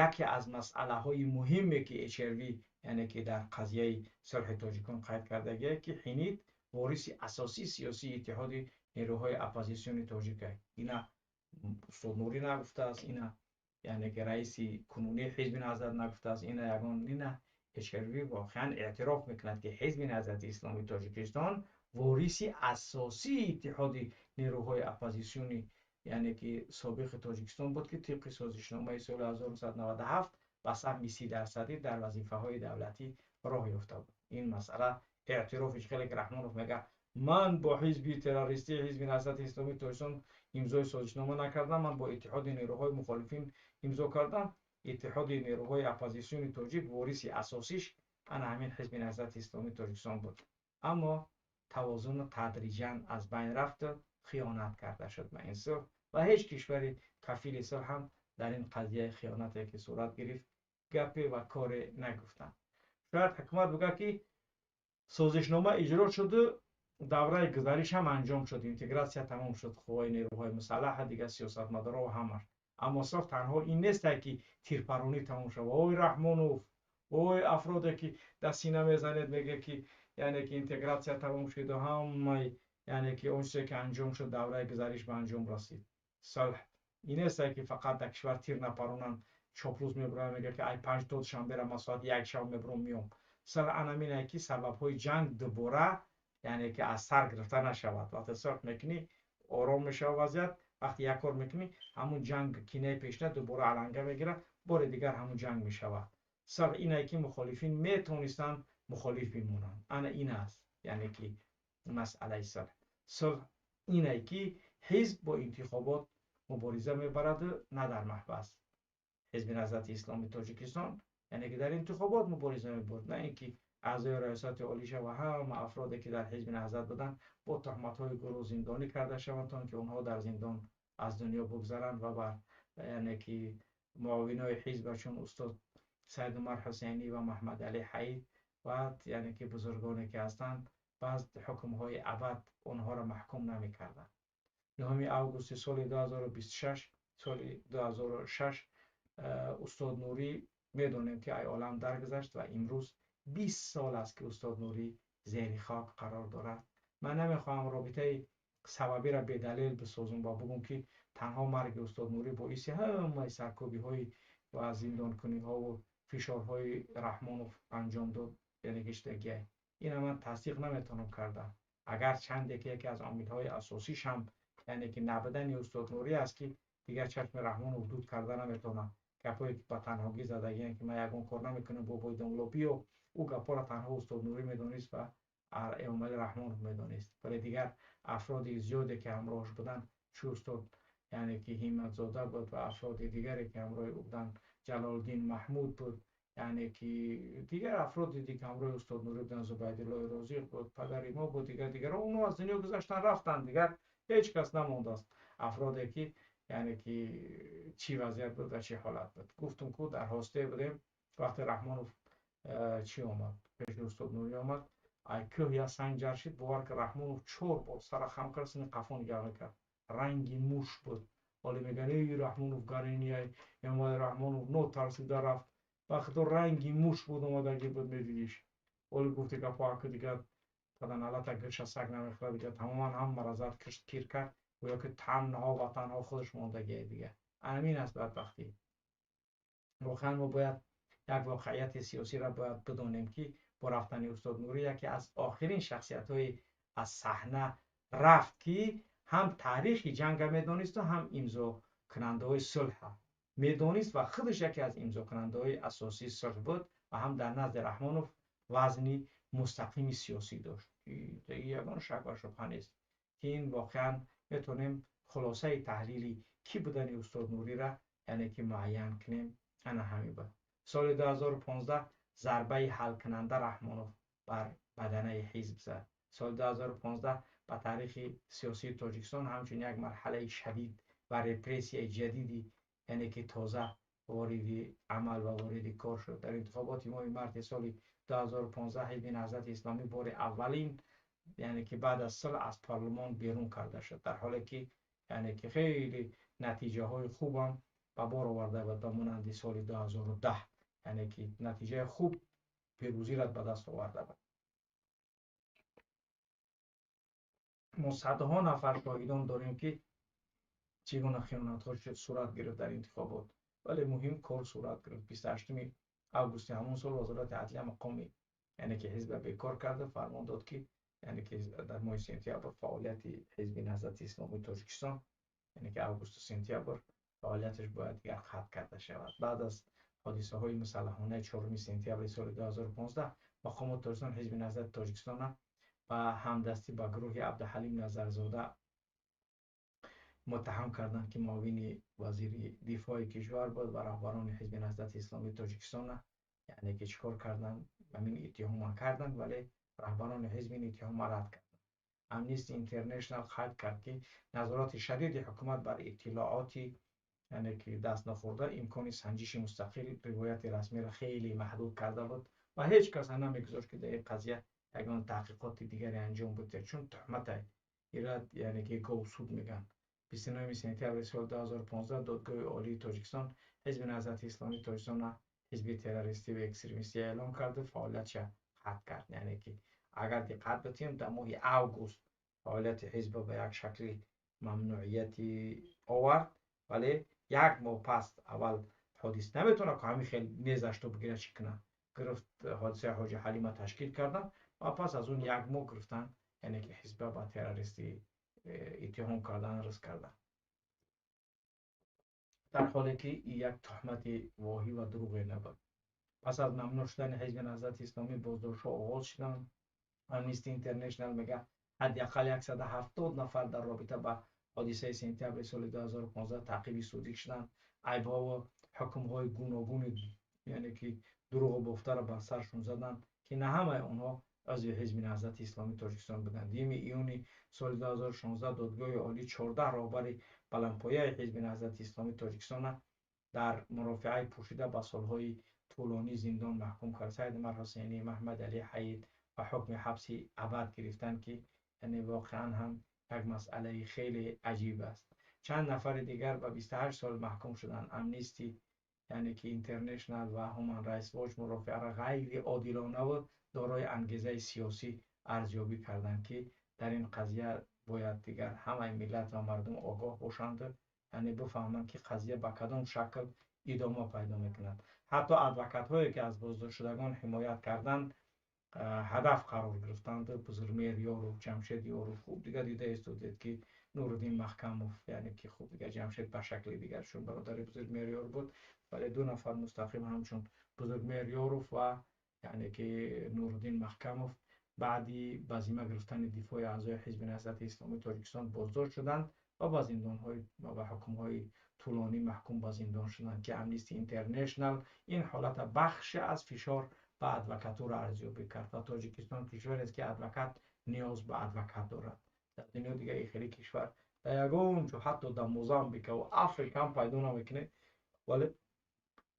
яке аз масъалаҳои муҳиме, ки HRW, яъне ки дар қазияи сулҳи тоҷикон қайд кардагие, ки ҳинид вориси асосии сиёсии иттиҳоди нерӯҳои оппозитсиони тоҷик. Ина устод Нурӣ нагуфтааст, ина, яъне ки раиси кунунии Ҳизби Наҳзат нагуфтааст, ина ягон, ина HRW воқеан эътироф мекунад, ки Ҳизби Наҳзати Исломии Тоҷикистон Вориси асосии иттиҳоди нерӯҳои оппозитсиони, яъне ки собиқи Тоҷикистон буд, ки тибқи созишномаи соли 1997 ба саҳми 30% дар вазифаҳои давлатӣ роҳ ёфта буд. Ин масъала эътирофи хеле ки Раҳмонов мегӯяд: ман бо ҳизби террористӣ, Ҳизби Наҳзати Исломии Тоҷикистон, имзои созишнома накардам, ман бо иттиҳоди нерӯҳои мухолифин имзо кардам. Иттиҳоди нерӯҳои оппозитсиони тоҷик вориси асосиш ана ҳамин Ҳизби Наҳзати Исломии Тоҷикистон буд. Аммо тавозуну тадриҷан аз байн рафту хиёнат карда шуд ба ин сулҳ ва ҳеҷ кишвари кафили сулҳ ҳам дар ин қазияи хиёнате ки сурат гирифт, гапе ва коре нагуфтанд. Шояд ҳукумат бигӯяд, ки созишнома иҷро шуду давраи гузариш ҳам анҷом шуд, интегратсия тамом шуд, қувваи нерӯҳои мусаллаҳ, дигар сиёсатмадорҳо ва ҳамаш. Аммо сулҳ танҳо ин нест, ки тирпаронӣ тамом шавад. Ой Раҳмонов, ой афроде ки дар сина мезанед, мегӯяд, ки яъне ки интегратсия тамом шуду ҳамаи, яъне ки он чизе ки анҷом шуд, давраи гузариш ба анҷом расид. Сулҳ ин нест, ки фақат дар кишвар тир напаронанд, чоплус мебуранд, мегӯяд, ки ай 5 то Душанбера ман соати 1 шаб мебурам, меом. Сулҳ анамине, ки сабабҳои ҷанг дубора, яъне ки аз сар гирифта нашавад. Вақте сулҳ мекунӣ, ором мешавад вазъият. Вақте як кор мекунӣ, ҳамун ҷанг кинаи пешина дубора аланга мегирад, бори дигар ҳамун ҷанг мешавад. Сулҳ ине, ки мухолифин метавонистанд мухолиф бимонанд. Ана ин аст, яъне ки масъалаи сулҳ. Сулҳ ине, ки ҳизб бо интихобот мубориза мебараду на дар маҳбас. Ҳизби Наҳзати Исломии Тоҷикистон, яъне ки дар интихобот мубориза мебурд, на ин ки аъзои раёсати олиша ва ҳама афроде ки дар Ҳизби Наҳзат буданд, бо туҳматҳои гурӯҳ зиндонӣ карда шаванд, то ин ки онҳо дар зиндон аз дунё бигзаранд ва бар, яъне ки муовинои ҳизба чун устод Саидумар Ҳусайнӣ ва Маҳмадалӣ Ҳаид ва, яъне ки бузургоне ки ҳастанд, баъз ҳукмҳои абад онҳоро маҳкум намекарданд. 9 августи соли 2026, соли 2006, устод Нурӣ медонем, ки ай олам даргузашт ва имрӯз 20 сол аст, ки устод Нурӣ зери хок қарор дорад. Ман намехоҳам робитаи сабабиро бедалел бисозум ва бигӯм, ки танҳо марги устод Нурӣ боиси ҳамаи саркӯбиҳои ва зиндонкуниҳову фишорҳои Раҳмонов анҷом дод, яъне гиштагиай. Ина ман тасдиқ наметавонам карда. Агар чанде ки яке аз омилҳои асосиш ҳам, яъне ки набудани устод Нурӣ аст, ки дигар чашми Раҳмонов дуд карда наметавонад. Гапҳое ки ба танҳогӣ задагианд, ки ман ягон кор намекунам, бобои домло биё, ӯ гапҳоро танҳо устод Нурӣ медонист ва Эмомалӣ Раҳмонов медонист. Вале дигар афроди зиёде ки ҳамроҳш буданд, чу устод, яъне ки Ҳимматзода буд ва афроди дигаре ки ҳамроҳи ӯ буданд, Ҷалолиддин Маҳмуд буд, яъне ки дигар афроди дига ҳамроҳи устод Нурӣ буданд, Зубайдуллои Розиқ буд, падари мо буд, дигар дигарҳо, онҳо аз дунё гузаштан, рафтанд, дигар ҳеҷ кас намондааст. Афроде ки, яъне ки чӣ вазъият буд ва чӣ ҳолат буд. Гуфтум, ку дар ҳостае будем, вақте Раҳмонов чӣ омад, пеши устод Нурӣ омад, ай кӯҳ я санг ҷар шид, бовар ки Раҳмонов 4 бор сара хам кард, сини қафо нигаҳ мекард. Ранги муш буд. Ҳоле мегӯянд: эй Раҳмонов гарини, Эмомалӣ Раҳмонов нотарсида рафт. Ба худо, ранги муш буд, омадагӣ буд, медидиш. Ҳоле гуфти гапҳо, аку дигар паданалата гирша саг намехӯрад, дигар тамоман ҳамаро зад, кишт, кир кард, гӯё ки танҳо ва танҳо худаш мондагие дигар. Ҳамин аст бадбахтӣ. Воқеан мо бояд як воқеияти сиёсиро бояд бидонем, ки бо рафтани устод Нурӣ яке аз охирин шахсиятҳои аз саҳна рафт, ки ҳам таърихи ҷанга медонисту ҳам имзокунандаҳои сулҳа медонист ва худаш яке аз имзокунандаҳои асосии сулҳ буд ва ҳам дар назди Раҳмонов вазни мустақими сиёсӣ дошт. Ягон шак ва шубҳа нест, ки ин воқеан метавонем хулосаи таҳлили кӣ будани устод Нуриро, яъне ки муайян кунем, ана ҳамин буд. Соли 2015 зарбаи ҳалкунанда Раҳмонов бар баданаи ҳизб зад. Соли 2015 ба таърихи сиёсии Тоҷикистон ҳамчун як марҳалаи шадид ва репрессияи ҷадиди, яъне ки тоза вориди амал ва вориди кор шуд. Дар интихоботи моҳи марти соли 2015 Ҳизби Наҳзати Исломӣ бори аввалин, яъне ки баъд аз сулҳ, аз парлумон берун карда шуд, дар ҳоле ки, яъне ки хеле натиҷаҳои хубам ба бор оварда буд, ба монанди соли 2010, яъне ки натиҷаи хуб, пирӯзиро ба даст оварда буд. Мо садҳо нафар шоҳидон дорем, ки чӣ гуна хиёнатҳо сурат гирифт дар интихобот, вале муҳим кор сурат гирифт. 28 августи ҳамон сол Вазорати адлия мақоми, яъне ки ҳизб бекор карда, фармон дод, ки Яъне ки дар моҳи сентябр фаъолияти Ҳизби Наҳзати Исломии Тоҷикистон, яъне ки августу сентябр фаъолияташ бояд дигар қатъ карда шавад. Баъд аз ҳодисаҳои мусаллаҳонаи 4 сентябри соли 2015 мақомоти Тоҷикистон Ҳизби Наҳзати Тоҷикистонро ба ҳамдастӣ ба гурӯҳи Абдуҳалим Назарзода муттаҳам карданд, ки муовини вазири дифои кишвар буд ва раҳбарони Ҳизби Наҳзати Исломии Тоҷикистонро, яъне ки чӣ кор карданд? Ҳамин иттиҳома карданд, вале раҳбарони ҳизб ин иттиҳома рад карданд. Амнисти Интернешнал қайд кард, ки назорати шадиди ҳукумат бар иттилооти, яъне ки даст нахӯрда, имкони санҷиши мустақил ривояти расмиро хеле маҳдуд карда буд ва ҳеҷ кас намегузошт, ки дар ин қазия ягон таҳқиқоти дигаре анҷом бидиҳад, чун туҳмате ира, яъне ки говсуд мегӯянд. 29 сентябри соли 2015 Додгоҳи Олии Тоҷикистон Ҳизби Наҳзати Исломии Тоҷикистонро ҳизби террористӣ ва экстремистӣ эълон карду фаъолиятша қатъ кард. Яъне ки агар диққат бидиҳем, дар моҳи август фаъолияти ҳизб ба як шакли мамнуъияти овард, вале як моҳ пас аввал ҳодис наметавонад, ки ҳамин хел незашто бигирад, чӣ кунад, гирифт ҳодисаи Ҳоҷи Ҳалима ташкил карданд ва пас аз он як моҳ гирифтан, яъне ки ҳизба ба террористӣ иттиҳом кардан, рис кардан, дар ҳоле ки як туҳмати воҳӣ ва дурӯғе набуд. Пас аз мамнӯъ шудани Ҳизби Наҳзати Исломӣ боздоштҳо оғоз шуданд. Амнисти Интернешнал мегӯяд, ҳадди ақал 170 нафар дар робита ба ҳодисаи сентябри соли 2015 таъқиби судӣ шуданд. Айбҳову ҳукмҳои гуногуни, яъне ки дурӯғу бофтаро бар саршон заданд, ки на ҳамаи онҳо узви Ҳизби Наҳзати Исломии Тоҷикистон буданд. 2 июни соли 2016 Додгоҳи Олӣ 14 роҳбари баландпояи Ҳизби Наҳзати Исломии Тоҷикистонро дар мурофиаи пӯшида ба солҳои тӯлонӣ зиндон маҳкум кард. Саид Умар Ҳусайнӣ, Маҳмад Алӣ Ҳаид ва ҳукми ҳабси абад гирифтанд, ки яъне воқеан ҳам як масъалаи хеле аҷиб аст. Чанд нафари дигар ба 28 сол маҳкум шуданд. Амнисти, яъне ки Интернешнал ва Human Rights Watch мурофиаро ғайриодилонаву дорои ангезаи сиёсӣ арзёбӣ карданд, ки дар ин қазия бояд дигар ҳамаи миллат ва мардум огоҳ бошанд, яъне бифаҳманд, ки қазия ба кадом шакл идома пайдо мекунад. Ҳатто адвокатҳое, ки аз боздоштшудагон ҳимоят карданд, ҳадаф қарор гирифтанд. Бузургмеҳр Ёров, Ҷамшед Ёров, хуб дигар дида истодед, ки Нуриддин Маҳкамов, яъне ки хуб дигар Ҷамшед ба шакли дигар, чун бародари Бузургмеҳр Ёров буд, вале ду нафар мустақим ҳамчун Бузургмеҳр Ёров ва, яъне ки Нуриддин Маҳкамов баъди ба зимма гирифтани дифои аъзои Ҳизби Наҳзати Исломии Тоҷикистон боздошт шуданд ва ба зиндонҳои ва ба ҳукмҳои тӯлонӣ маҳкум ба зиндон шуданд, ки Амнисти Интернешнал ин ҳолата бахше аз фишор ба адвокатура арзёбӣ кард. Ва Тоҷикистон кишварест, ки адвокат ниёз ба адвокат дорад. Дар дунё дигар хеле кишвар дар ягон ҷо, ҳатто дар Мозамбика ва Африка ҳам пайдо намекунед, вале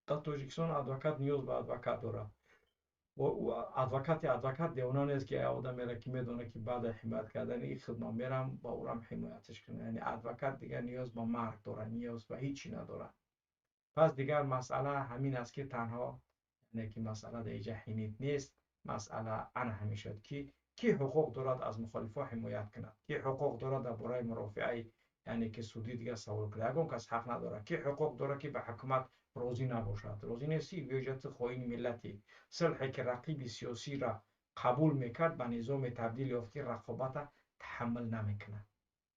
дар Тоҷикистон адвокат ниёз ба адвокат дорад. Адвокати адвокат девона нест, ки одамеро, ки медонад, ки баъд ҳимоят кардани ин худ ман мерам ба ӯрам ҳимояташ кунам. Яъне адвокат дигар ниёз ба марг дорад, ниёз ба ҳечи надорад. Пас дигар масъала ҳамин аст, ки танҳо, яъне ки масъала дар инҷа ҳинит нест, масъала ана ҳамин шуд, ки кӣ ҳуқуқ дорад аз мухолифо ҳимоят кунад, кӣ ҳуқуқ дорад дар бораи мурофиаи, яъне ки судӣ дигар савол кунад. Ягон кас ҳақ надорад. Кӣ ҳуқуқ дорад, ки ба ҳукумат розӣ набошад? Розӣ нестӣ, биёҷати хоини миллатӣ. Сулҳе, ки рақиби сиёсиро қабул мекард, ба низоме табдил ёфт, ки рақобата таҳаммул намекунад.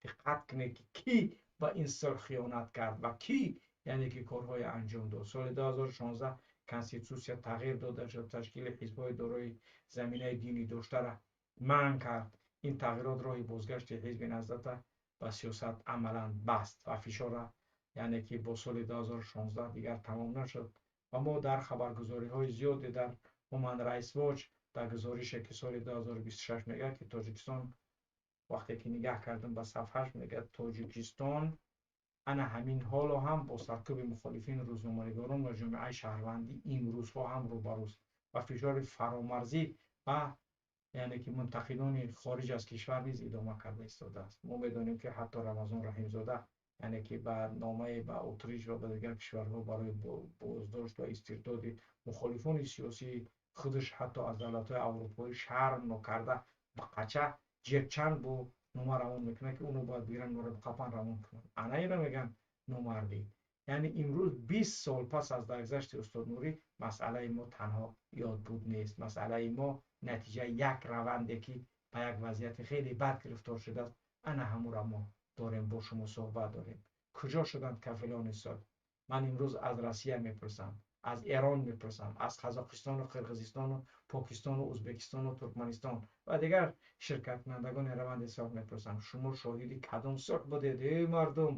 Диққат кунед, ки кӣ ба ин сулҳ хиёнат кард ва кӣ, яъне ки корҳое анҷом дод. Соли 2016 конститутсия тағйир дода шуд, ташкили ҳизбҳои дорои заминаи динӣ доштара манъ кард. Ин тағйирот роҳи бозгашти Ҳизби Наҳзата ба сиёсат амалан баст ва фишора, яъне ки бо соли 2016 дигар тамом нашуд. Ва мо дар хабаргузориҳои зиёде, дар Human Rights Watch дар гузорише, ки соли 2026 мегӯяд, ки Тоҷикистон, вақте ки нигаҳ кардам ба сафҳаш, мегӯяд, Тоҷикистон ана ҳамин ҳоло ҳам бо саркӯби мухолифин, рӯзноманигорон ва ҷомеаи шаҳрвандӣ имрӯзҳо ҳам рӯбарӯст ва фишори фаромарзӣ ва, яъне ки мунтақидони хориҷ аз кишвар низ идома карда истодааст. Мо медонем, ки ҳатто Рамазон Раҳимзода, яъне ки ба номае ба Утриш ва ба дигар кишварҳо барои боздошт ва истирдоди мухолифони сиёсии худаш, ҳатто аз давлатҳои аврупоӣ шарм нокарда, ба қача ҷерчанд бо нома равон мекунад, ки уно бояд бигиранд, норо қапан равон кунанд. Ана инро мегӯянд номардӣ. Яъне имрӯз, 20 сол пас аз даргузашти устод Нурӣ, масъалаи мо танҳо ёдбуд нест. Масъалаи мо натиҷаи як раванде, ки ба як вазъияти хеле бад гирифтор шудааст. Ана ҳамура мо дорем, бо шумо суҳбат дорем. Куҷо шуданд кафилони сулҳ? Ман имрӯз аз Россия мепурсам, аз Эрон мепурсам, аз Қазоқистону Қирғизистону Покистону Ӯзбекистону Туркманистон ва дигар ширкаткунандагони раванди сулҳ мепурсам: шумо шоҳиди кадом сулҳ будед? Эй мардум,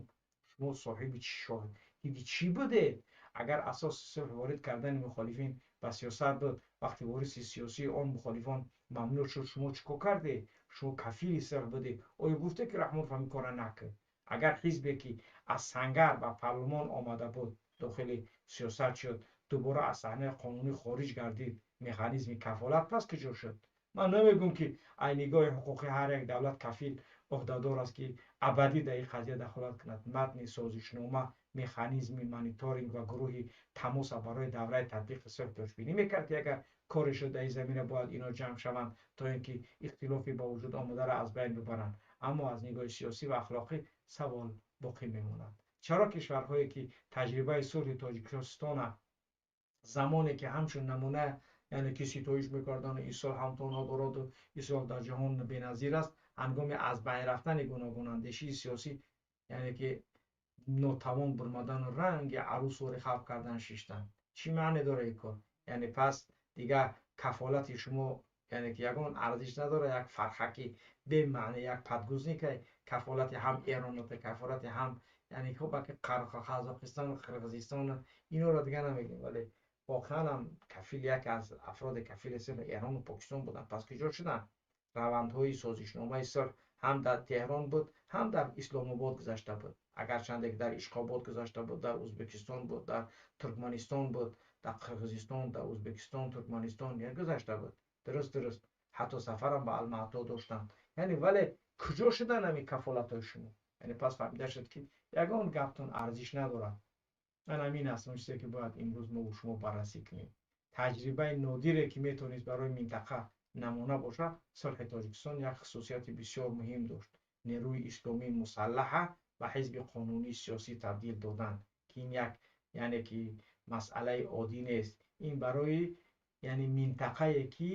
шумо соҳиби чӣ, шоҳиди чӣ будед? Агар асоси сулҳ ворид кардани мухолифин ба сиёсат буд, вақти вориси сиёсии он мухолифон мамнӯъ шуд, шумо чӣ кор кардед? Шумо кафили сулҳ будед. Оё гуфте ки Раҳмонов ҳамин корро накард? Агар ҳизбе ки аз сангар ба парлумон омада буд, дохили сиёсат шуд, дубора аз саҳнаи қонунӣ хориҷ гардид, механизми кафолат пас куҷо шуд? Ман намегӯм ки ай нигоҳи ҳуқуқӣ ҳар як давлат кафил ӯҳдадор аст ки абадӣ дар ин қазия дахолат кунад. Матни созишнома механизми мониторинг ва гурӯҳи тамоса барои давраи татбиқи сулҳ пешбинӣ мекард ки агар коре шуд дар ин замина бояд ино ҷамъ шаванд то ин ки ихтилофи ба вуҷуд омадаро аз байн бибаранд. Аммо аз нигоҳи сиёсӣ ва ахлоқӣ савол боқӣ мемонад. Чаро кишварҳое ки таҷрибаи сулҳи Тоҷикистона замоне ки ҳамчун намуна, яъне ки ситоиш мекарданд, ин сулҳ ҳамто надораду ин сулҳ дар ҷаҳон беназир аст, ҳангоми аз байн рафтани гуногунандешии сиёсӣ, яъне ки нотавон бурмадану ранги арӯсвори хавф кардан шиштанд? Чӣ маъне дорад ин кор? Яъне пас дигар кафолати шумо, яъне ки ягон арзиш надорад, як фархаки бемаъне, як подгузник кафолати ҳам Эронота, кафолати ҳам, яъне хуб, аки Қазоқистону Қирғизистону инҳоро дигар намегӯем, вале воқеан ҳам кафил, як аз афроди кафили сулҳ Эрону Покистон буданд. Пас куҷо шуданд? Равандҳои созишномаи сулҳ ҳам дар Теҳрон буд, ҳам дар Исломобод гузашта буд, агарчанде ки дар Ишқобод гузашта буд, дар Ӯзбекистон буд, дар Туркманистон буд, дар Қирғизистон, дар Ӯзбекистон, Туркманистон гузашта буд. Дуруст, ҳатто сафарам ба Алмато доштанд. Яъне вале куҷо шуданд ҳамин кафолатҳои шумо? Яъне пас фаҳмида шуд ки ягон гаптон арзиш надорад. Ман ҳамин аст он чизе ки бояд имрӯз мо бо шумо баррасӣ кунем. Таҷрибаи нодире ки метавонист барои минтақа намуна бошад, сулҳи Тоҷикистон як хусусияти бисёр муҳим дошт: нерӯи исломии мусаллаҳа ба ҳизби қонунии сиёсӣ табдил додан, ки ин як, яъне ки масъалаи оддӣ нест. Ин барои, яъне минтақае ки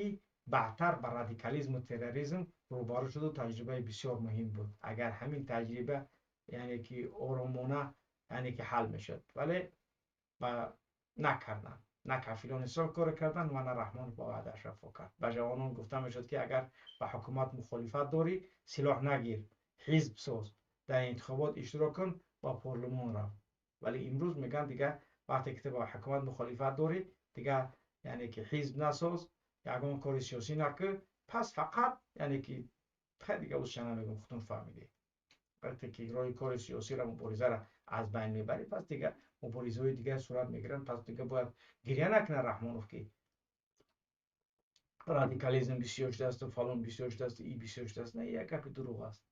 баъдтар ба радикализму терроризм рӯбарӯ шуду, таҷрибаи бисёр муҳим буд. Агар ҳамин таҷриба, яъне ки оромона, яъне ки ҳал мешуд, вале ба накарданд. На кафилони сулҳ коре карданд ва на Раҳмонов ба ваъдааш вафо кард. Ба ҷавонон гуфта мешуд ки агар ба ҳукумат мухолифат дорӣ, силоҳ нагир, ҳизб соз, дар интихобот иштирок кун ва парлумон рав. Вале имрӯз мегӯянд дигар вақте ки ту ба ҳукумат мухолифат дорӣ, дигар, яъне ки ҳизб насоз, ягон кори сиёсӣ накун, пас фақат, яъне ки хай дига узша намегӯм, худтон фаҳмидед. Вақте ки роҳи кори сиёсиро, муборизаро аз байн мебарӣ, пас дигар муборизаҳои дигар сурат мегиранд. Пас дигар бояд гиря накунад Раҳмонов ки радикализм бисёр шудаасту фалон бисёр шудаасту и бисёр шудааст. Не, як гапи дурӯғ аст.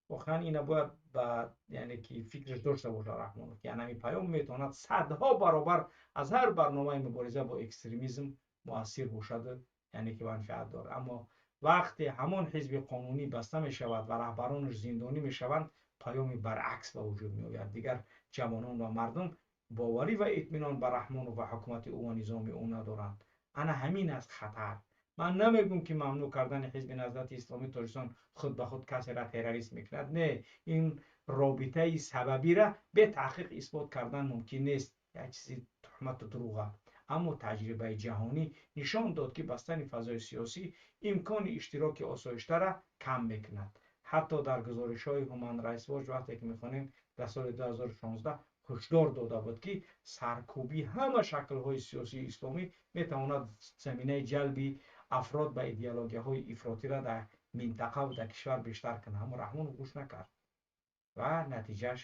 Воқеан ина бояд ба, яъне ки фикраш дошта бошад Раҳмонов, ки ҳамин паём метавонад садҳо баробар аз ҳар барномаи мубориза бо экстремизм муассир бошаду, яъне ки манфиат дорад. Аммо вақте ҳамон ҳизби қонунӣ баста мешавад ва раҳбаронаш зиндонӣ мешаванд, паёми баръакс ба вуҷуд меояд. Дигар ҷавонон ва мардум боварӣ ва итминон ба Раҳмонов ва ҳукумати ӯ ва низоми ӯ надоранд. Ана ҳамин аст хатар. Ман намегӯм ки мамнӯъ кардани ҳизби Наҳзати Исломии Тоҷикистон худ ба худ касеро террорист мекунад. Не, ин робитаи сабабиро бе таҳқиқ исбот кардан мумкин нест, як чизи туҳмату дурӯға. Аммо таҷрибаи ҷаҳонӣ нишон дод, ки бастани фазои сиёсӣ имкони иштироки осоиштара кам мекунад. Ҳатто дар гузоришҳои Human Rights Watch вақте ки мехонем, дар соли 2016 ҳушдор дода буд, ки саркӯбии ҳама шаклҳои сиёсии исломӣ метавонад заминаи ҷалби афрод ба идеологияҳои ифротиро дар минтақа ва дар кишвар бештар кунад. Аммо Раҳмонов гӯш накард ва натиҷааш,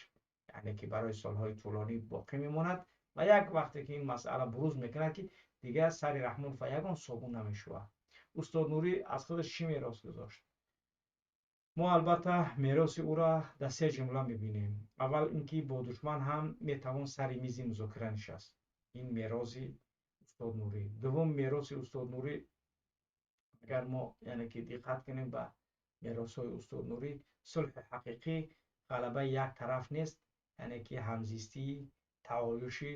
яъне ки барои солҳои тӯлонӣ боқӣ мемонад. Ва як вақте ки ин масъала бурӯз мекунад, ки дигар сари Раҳмонов ягон собун намешӯвад. Устод Нурӣ аз худаш чӣ мерос гузошт? Мо албатта мероси ӯро дар се ҷумла мебинем. Аввал ин ки бо душман ҳам метавон сари мизи музокира нишаст. Ин мероси устод Нурӣ. Дуввум мероси устод Нурӣ, агар мо, яъне ки диққат кунем ба меросҳои устод Нурӣ, сулҳи ҳақиқӣ ғалабаи як тараф нест, яъне ки ҳамзистии таоюши,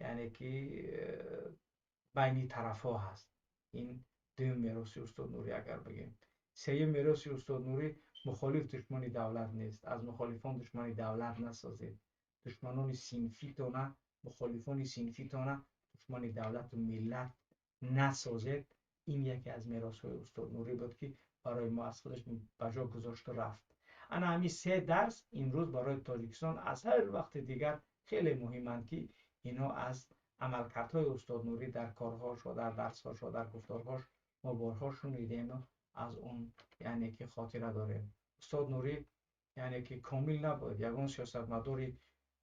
яъне ки байни тарафҳо ҳаст. Ин дуюм мероси устод Нурӣ агар бигем. Сеюм мероси устод Нурӣ: мухолиф душмани давлат нест. Аз мухолифон душмани давлат насозед. Душманони синфитона, мухолифони синфитона душмани давлату миллат насозед. Ин яке аз меросҳои устод Нурӣ буд, ки барои мо аз худаш ба ҷо гузошту рафт. Ана ҳамин се дарс имрӯз барои Тоҷикистон аз ҳар вақти дигар хеле муҳиманд, ки инҳо аз амалкардҳои устод Нурӣ дар корҳош ва дар дарсҳош ва дар гуфторҳош мо борҳо шунидем, аз он яъне ки хотира дорем. Устод Нурӣ яъне ки комил набуд. Ягон сиёсатмадори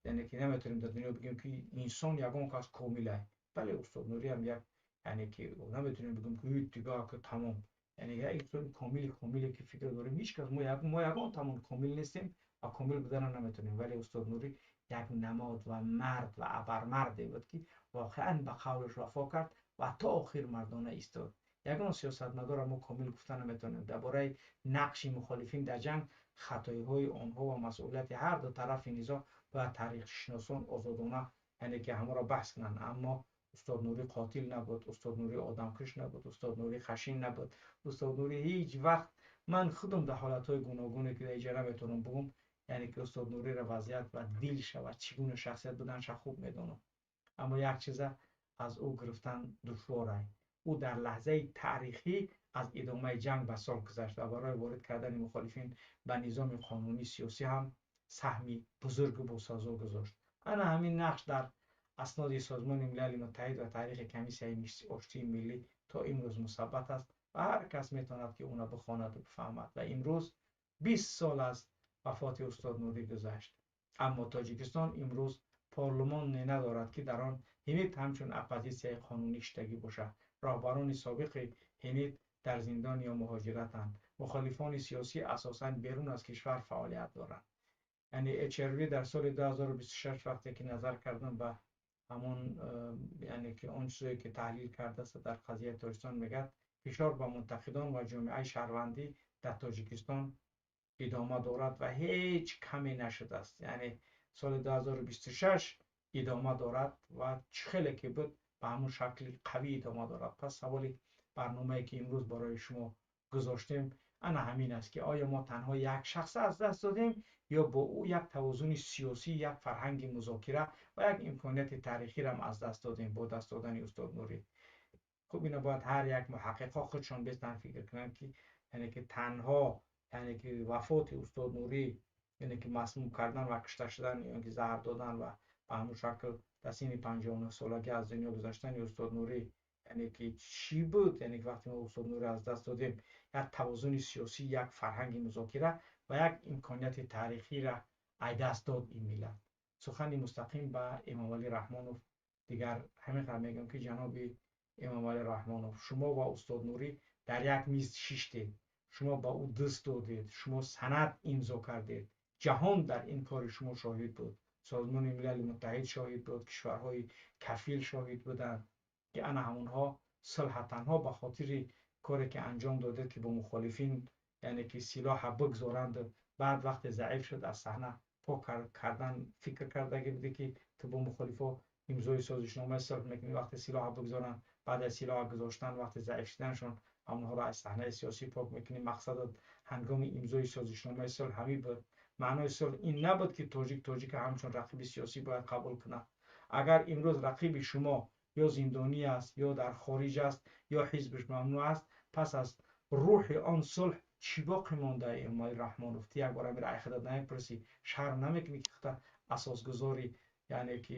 яъне ки наметавонем дар дунё бигӯем, ки инсон ягон кас комил ай. Бале, устод Нурӣ ҳам як яъне ки наметавонем бигӯем, ки дигар ки тамом, яъне як инсони комили комиле ки фикр дорем ҳеҷ кас, мо ягон тамом комил нестем ва комил буданро наметавонем. Вале устод Нурӣ як намод ва мард ва абармарде буд, ки воқеан ба қавлаш вафо кард ва то охир мардона истод. Ягон сиёсатмадорро мо комил гуфта наметавонем. Дар бораи нақши мухолифин дар ҷанг, хатоиҳои онҳо ва масъулияти ҳар ду тарафи низоъ бояд таърихшиносон озодона яъне ки ҳамаро баҳс кунанд. Аммо устод Нурӣ қотил набуд, устод Нурӣ одамкуш набуд, устод Нурӣ хашин набуд. Устод Нурӣ ҳеҷ вақт, ман худам дар ҳолатҳои гуногуне, ки дар иҷа наметавонам бигӯм, яъне ки устод Нуриро вазъият ва дилша ва чӣ гуна шахсият буданша хуб медонам. Аммо як чиза аз ӯ гирифтан душвор ай: ӯ дар лаҳзаи таърихӣ аз идомаи ҷанг ба сулҳ гузашт ва барои ворид кардани мухолифин ба низоми қонунии сиёсӣ ҳам саҳми бузургу босазо гузошт. Ана ҳамин нақш дар асноди Созмони Милали Муттаҳид ва таърихи Комиссияи оштии миллӣ то имрӯз мусаббат аст ва ҳар кас метавонад, ки онро бихонаду бифаҳмад. Ва имрӯз 20 сол аз вафоти устод Нурӣ гузашт, аммо Тоҷикистон имрӯз парлумоне надорад, ки дар он ҳинит ҳамчун оппозитсияи қонунӣ иштагӣ бошад. Роҳбарони собиқи ҳинит дар зиндон ё муҳоҷиратанд. Мухолифони сиёсӣ асосан берун аз кишвар фаъолият доранд. Яъне HRW дар соли 2026 вақте ки назар кардам ба ҳамон яъне ки он чизое, ки таҳлил кардааст дар қазияи Тоҷикистон, мегӯяд, фишор ба мунтақидон ва ҷомеаи шаҳрвандӣ дар Тоҷикистон идома дорад ва ҳеҷ каме нашудааст. Яъне соли 2026 идома дорад ва чӣ хеле ки буд, ба ҳамон шакли қавӣ идома дорад. Пас саволи барномае, ки имрӯз барои шумо гузоштем, ана ҳамин аст, ки оё мо танҳо як шахс аз даст додем ё бо ӯ як тавозуни сиёсӣ, як фарҳанги музокира ва як имконияти таърихиро аз даст додем бо даст додани устод Нурӣ? Хуб, ино бояд ҳар як муҳаққиқҳо худшон бештар фикр кунанд, ки яъне ки танҳо яъне ки вафоти устод Нурӣ, яъне ки масмум кардан ва кушта шудан ё ки заҳр додан ва ба ҳамон шакл дар синни 59 солагӣ аз дунё гузаштани устод Нурӣ яъне ки чӣ буд? Яъне ки вақте мо устод Нурӣ аз даст додем, як тавозуни сиёсӣ, як фарҳанги музокира ва як имконияти таърихиро ай даст дод ин миллат. Сухани мустақим ба Эмомалӣ Раҳмонов дигар ҳамин қадр мегӯям, ки ҷаноби Эмомалӣ Раҳмонов, шумо ва устод Нурӣ дар як миз шиштед, шумо ба ӯ даст додед, шумо санад имзо кардед. Ҷаҳон дар ин кори шумо шоҳид буд, Созмони Милали Муттаҳид шоҳид буд, кишварҳои кафил шоҳид буданд, ки ана ҳамонҳо сулҳа танҳо ба хотири коре, ки анҷом додед, ки бо мухолифин яъне ки силоҳа бигзоранд, баъд вақте заиф шуд, аз саҳна пок кардан фикр кардагӣ будӣ, ки ту бо мухолифо имзои созишномаи сулҳ мекунӣ, вақте силоҳа бигзоранд, баъд аз силоҳа гузоштан, вақте заиф шуданашон, ҳамонҳоро аз саҳнаи сиёсӣ пок мекунӣ. Мақсадат ҳангоми имзои созишномаи сулҳ ҳамин буд? Маънои сулҳ ин набуд, ки тоҷик тоҷика ҳамчун рақиби сиёсӣ бояд қабул кунад. Агар имрӯз рақиби шумо ё зиндонӣ аст, ё дар хориҷ аст, ё ҳизбиш мамнӯъ аст, пас аз рӯҳи он сулҳ чӣ боқӣ монда? Эмомалӣ Раҳмонов, ту як бор амир ай худат намепурсӣ? Шарм намекунӣ, ки хута асосгузори яъне ки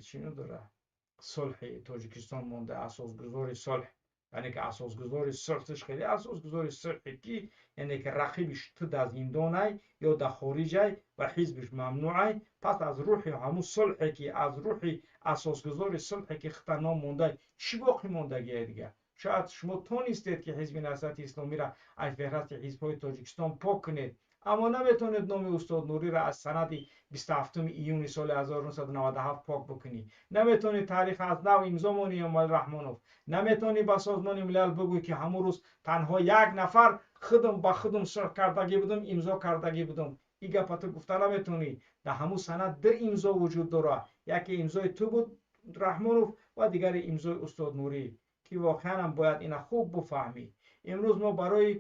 чӣ дора сулҳи Тоҷикистон монда, асосгузори сулҳ, яъне ки асосгузори сулҳ, хеле асосгузори сулҳе, ки яъне ки рақибиш ту дар зиндонай ё дар хориҷай ва ҳизбиш мамнӯъай? Пас аз рӯҳи ҳамун сулҳе, ки аз рӯҳи асосгузори сулҳе, ки хута ном мондай, чӣ боқӣ мондагие дигар? Шояд шумо тонистед, ки Ҳизби Наҳзати Исломиро аз феҳристи ҳизбҳои Тоҷикистон пок кунед, аммо наметавонед номи устод Нуриро аз санади 27 июни соли 1997 пок бикунӣ. Наметавонӣ таърих аз нав имзо монӣ, Эмомалӣ Раҳмонов. Наметавонӣ ба Созмони Милал бигӯй, ки ҳамон рӯз танҳо як нафар худам ба худам сулҳ кардагӣ будам, имзо кардагӣ будам. Ин гапа ту гуфта наметавонӣ. Дар ҳамун санад ду имзо вуҷуд дорад: яке имзои ту буд, Раҳмонов, ва дигаре имзои устод Нурӣ, ки воқеан ҳам бояд ина хуб бифаҳмӣ. Имрӯз мо барои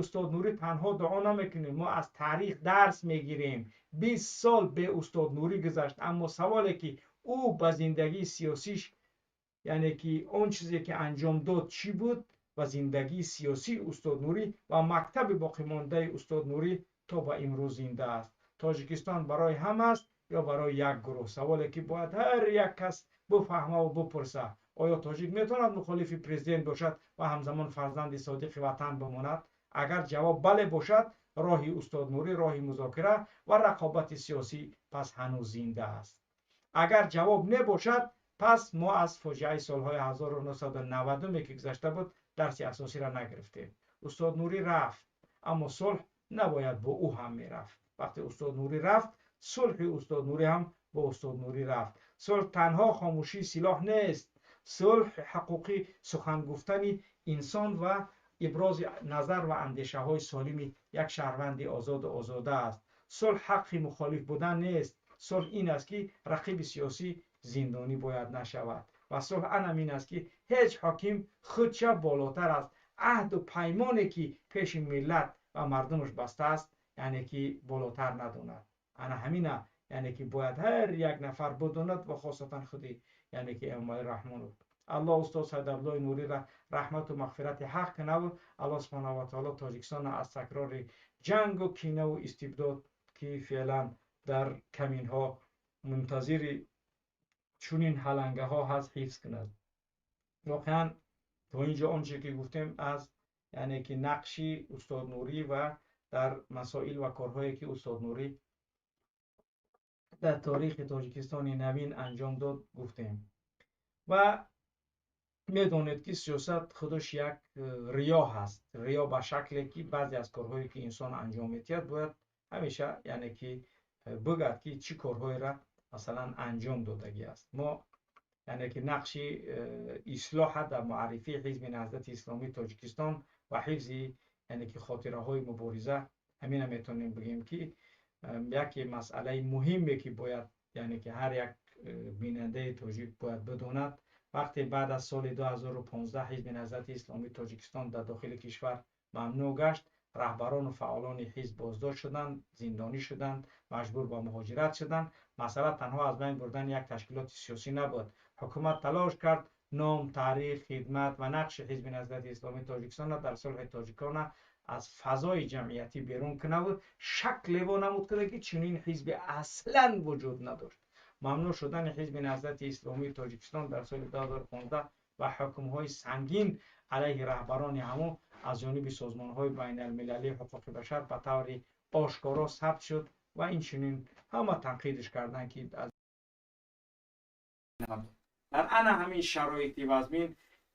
устод Нурӣ танҳо дуо намекунем, мо аз таърих дарс мегирем. 20 сол бе устод Нурӣ гузашт, аммо саволе ки ӯ ба зиндагии сиёсиш, яъне ки он чизе ки анҷом дод чӣ буд ва зиндагии сиёсии устод Нурӣ ва мактаби боқимондаи устод Нурӣ то ба имрӯз зинда аст. Тоҷикистон барои ҳама аст ё барои як гурӯҳ? Саволе ки бояд ҳар як кас бифаҳма ва бипурса. Оё тоҷик метавонад мухолифи президент бошад ва ҳамзамон фарзанди содиқи ватан бимонад? Агар ҷавоб бале бошад, роҳи устод Нурӣ, роҳи музокира ва рақобати сиёсӣ пас ҳанӯз зинда аст. Агар ҷавоб небошад, пас мо аз фоҷиаи солҳои 1990 ки гузашта буд дарси асосиро нагирифтем. Устод Нурӣ рафт, аммо сулҳ набояд бо ӯ ҳам мерафт. Вақте устод Нурӣ рафт, сулҳи устод Нурӣ ҳам бо устод Нурӣ рафт. Сулҳ танҳо хомӯшии силоҳ нест. Сулҳ ҳуқуқи сухан гуфтани инсон ва ибрози назар ва андешаҳои солими як шаҳрванди озоду озода аст. Сулҳ ҳаққи мухолиф будан нест. Сулҳ ин аст ки рақиби сиёсӣ зиндонӣ бояд нашавад ва сулҳ анам ин аст ки ҳеҷ ҳоким худша болотар аз аҳду паймоне ки пеши миллат ва мардумаш бастааст, яъне ки болотар надонад. Ана ҳамина, яъне ки бояд ҳар як нафар бидонад ва хосатан худи, яъне ки Эмомалӣ Раҳмонов. Аллоҳ устод Саид Абдуллои Нуриро раҳмату мағфирати ҳақ кунаву Аллоҳ субҳонаҳу ва таоло Тоҷикистонро аз такрори ҷангу кинаву истибдод ки феълан дар каминҳо мунтазири чунин ҳалангаҳо ҳаст ҳифз кунад. Воқеан то инҷо он чизе ки гуфтем аз, яъне ки нақши устод Нурӣ ва дар масоил ва корҳое ки устод Нурӣ дар таърихи Тоҷикистони навин анҷом дод гуфтем. Ва медонед ки сиёсат худаш як риё ҳаст. Риё ба шакле ки баъзе аз корҳое ки инсон анҷом медиҳад бояд ҳамеша, яъне ки бигӯяд ки чӣ корҳоеро масалан анҷом додагӣ аст. Мо, яъне ки нақши ислоҳа дар муаррифии Ҳизби Наҳзати Исломии Тоҷикистон ва ҳифзи, яъне ки хотираҳои мубориза, ҳамина метавонем бигӯем ки яке масъалаи муҳиме ки бояд, яъне ки ҳар як бинандаи тоҷик бояд бидонад, вақте баъд аз соли 2015 Ҳизби Наҳзати Исломии Тоҷикистон дар дохили кишвар мамнӯъ гашт, раҳбарону фаъолони ҳизб боздошт шуданд, зиндонӣ шуданд, маҷбур ба муҳоҷират шуданд. Масъала танҳо аз байн бурдани як ташкилоти сиёсӣ набуд. Ҳукумат талош кард ном, таърих, хидмат ва нақши Ҳизби Наҳзати Исломии Тоҷикистонро дар сулҳи тоҷикона аз фазои ҷамъиятӣ берун кунаву шакле вонамуд кунад ки чунин ҳизбе аслан вуҷуд надошт. Мамнӯъ шудани Ҳизби Наҳзати Исломии Тоҷикистон дар соли 2015 ва ҳукмҳои сангин алайҳи раҳбарони ҳамон аз ҷониби созмонҳои байналмилалии ҳуқуқи башар ба таври ошкоро сабт шуд ва инчунин ҳама танқидш карданд ки дар ана ҳамин шароити вазмин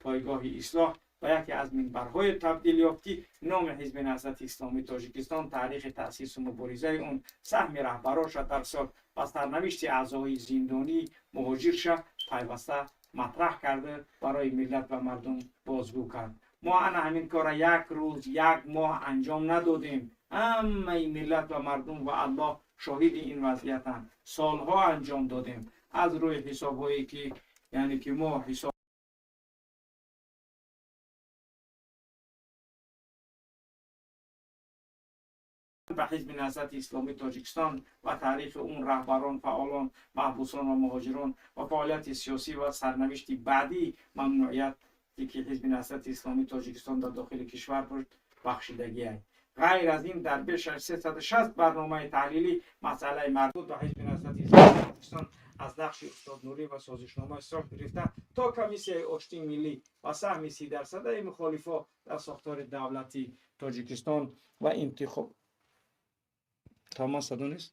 пойгоҳи ислоҳ ба яке аз минбарҳои табдил ёфт ки номи Ҳизби Наҳзати Исломии Тоҷикистон, таърихи таъсису муборизаи он, саҳми раҳбароша дар сол ва сарнавишти аъзои зиндонӣ муҳоҷирша пайваста матраҳ карда барои миллат ва мардум бозгӯ кард. Мо ана ҳамин кора як рӯз, як моҳ анҷом надодем. Ҳамаи миллат ва мардум ва Аллоҳ шоҳиди ин вазъиятанд. Солҳо анҷом додем. Аз рӯи ҳисобҳое ки, яъне ки мо ҳисоб ба Ҳизби Наҳзати Исломии Тоҷикистон ва таърихи он, раҳбарон, фаъолон, маҳбусон ва муҳоҷирон ва фаъолияти сиёсӣ ва сарнавишти баъдии мамнӯъияте ки Ҳизби Наҳзати Исломии Тоҷикистон дар дохили кишвар буд бахшидагианд. Ғайр аз ин дар беш аз 360 барномаи таҳлилӣ масъалаи марбут ба Ҳизби Наҳзати Исломии Тоҷикистон аз нақши устод Нурӣ ва созишномаи сулҳ гирифта то комиссияи оштии миллӣ ва саҳми 30% мухолифо дар сохтори давлати Тоҷикистон ва интихоб тамом садо нест.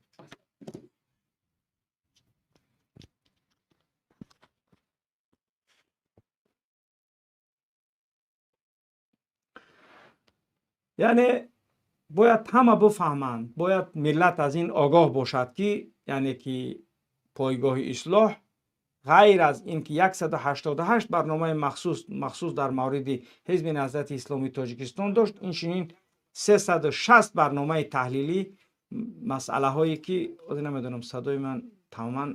Яъне бояд ҳама бифаҳманд, бояд миллат аз ин огоҳ бошад ки, яъне ки пойгоҳи ислоҳ ғайр аз ин ки 188 барномаи махсус дар мавриди Ҳизби Наҳзати Исломии Тоҷикистон дошт, инчунин 360 барномаи таҳлилӣ масъалаҳое ки намедонам садои ман тамоман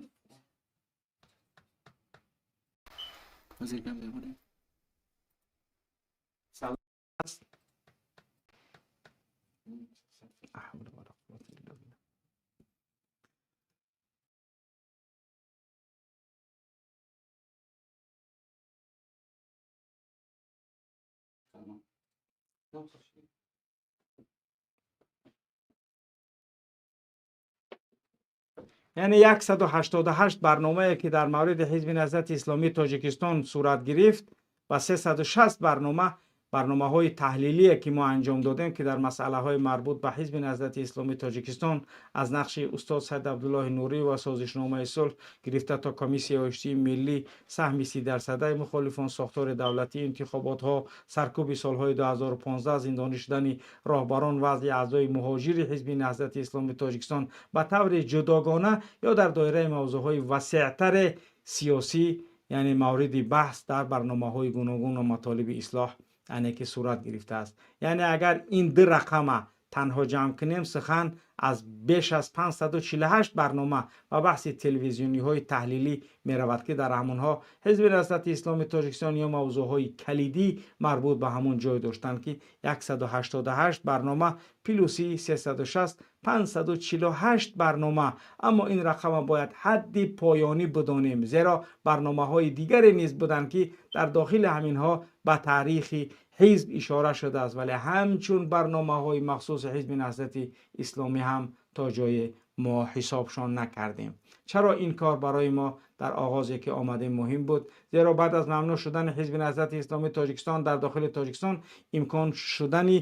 یعنی 188 برنامه که در مورد حزب نهضت اسلامی تاجیکستان صورت گرفت و 360 برنامه های تحلیلی که ما انجام دادیم که در مسئله های مربوط به حزب نهضت اسلامی تاجیکستان از نقش استاد سید عبدالله نوری و سازشنامه صلح گرفته تا کمیسیون آشتی ملی، سهم 30% مخالفان، ساختار دولتی، انتخابات ها، سرکوب سالهای 2015، زندانی شدن راهبران، وضع اعضای مهاجر حزب نهضت اسلامی تاجیکستان به طور جداگانه یا در دایره موضوع های وسیعتر سیاسی، یعنی مورد بحث در برنامه های گوناگون و مطالب اصلاح یعنی که صورت گرفته است. یعنی اگر این دو رقم تنها جمع کنیم، سخن از بیش از 548 برنامه و بحث تلویزیونی های تحلیلی می رود که در همونها حزب نهضت اسلامی تاجیکستان یا موضوع های کلیدی مربوط به همون جای داشتند که 188 برنامه پلوسی 360، 548 برنامه. اما این رقم باید حد پایانی بدانیم، زیرا برنامه های دیگری نیز بودند که در داخل همینها به تاریخ حزب اشاره شده است، ولی همچون برنامه های مخصوص حزب نهضت اسلامی هم تا جای ما حسابشان نکردیم. چرا این کار برای ما در آغازی که آمده مهم بود؟ زیرا بعد از ممنوع شدن حزب نهضت اسلامی تاجیکستان در داخل تاجیکستان، امکان شدن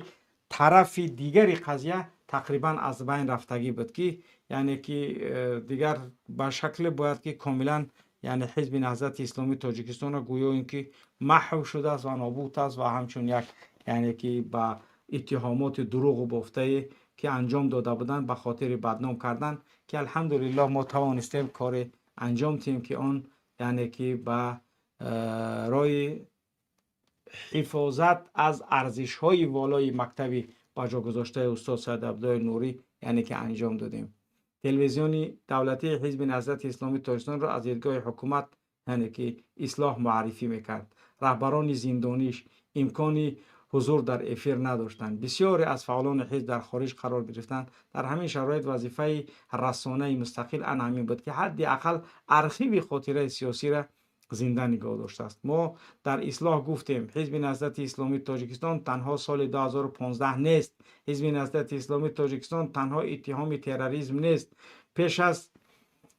طرف دیگری قضیه تقریبا از بین رفتگی بود که یعنی که دیگر به شکل باید که کاملا یعنی حزب نهضت اسلامی تاجیکستان گویا اینکه محو شده است و نابود است و همچون یک یعنی که با اتهامات دروغ و بافته که انجام داده بودند به خاطر بدنام کردن، که الحمدلله ما توانستیم کار انجام تیم که آن یعنی که به رای حفاظت از ارزش های والای مکتبی با جا گذاشته استاد سید عبدالله نوری یعنی که انجام دادیم. تلویزیون دولتی حزب نهضت اسلامی تاجیکستان را از دیدگاه حکومت یعنی که اصلاح معرفی میکرد. رهبران زندانیش امکانی حضور در افیر نداشتند. بسیاری از فعالان حزب در خارج قرار گرفتند. در همین شرایط وظیفه رسانه مستقل ان همین بود که حداقل ارشیو خاطره سیاسی را زنده نگاه داشته است. ما در اصلاح گفتیم حزب نهضت اسلامی تاجیکستان تنها سال 2015 نیست. حزب نهضت اسلامی تاجیکستان تنها اتهام تروریسم نیست. پیش از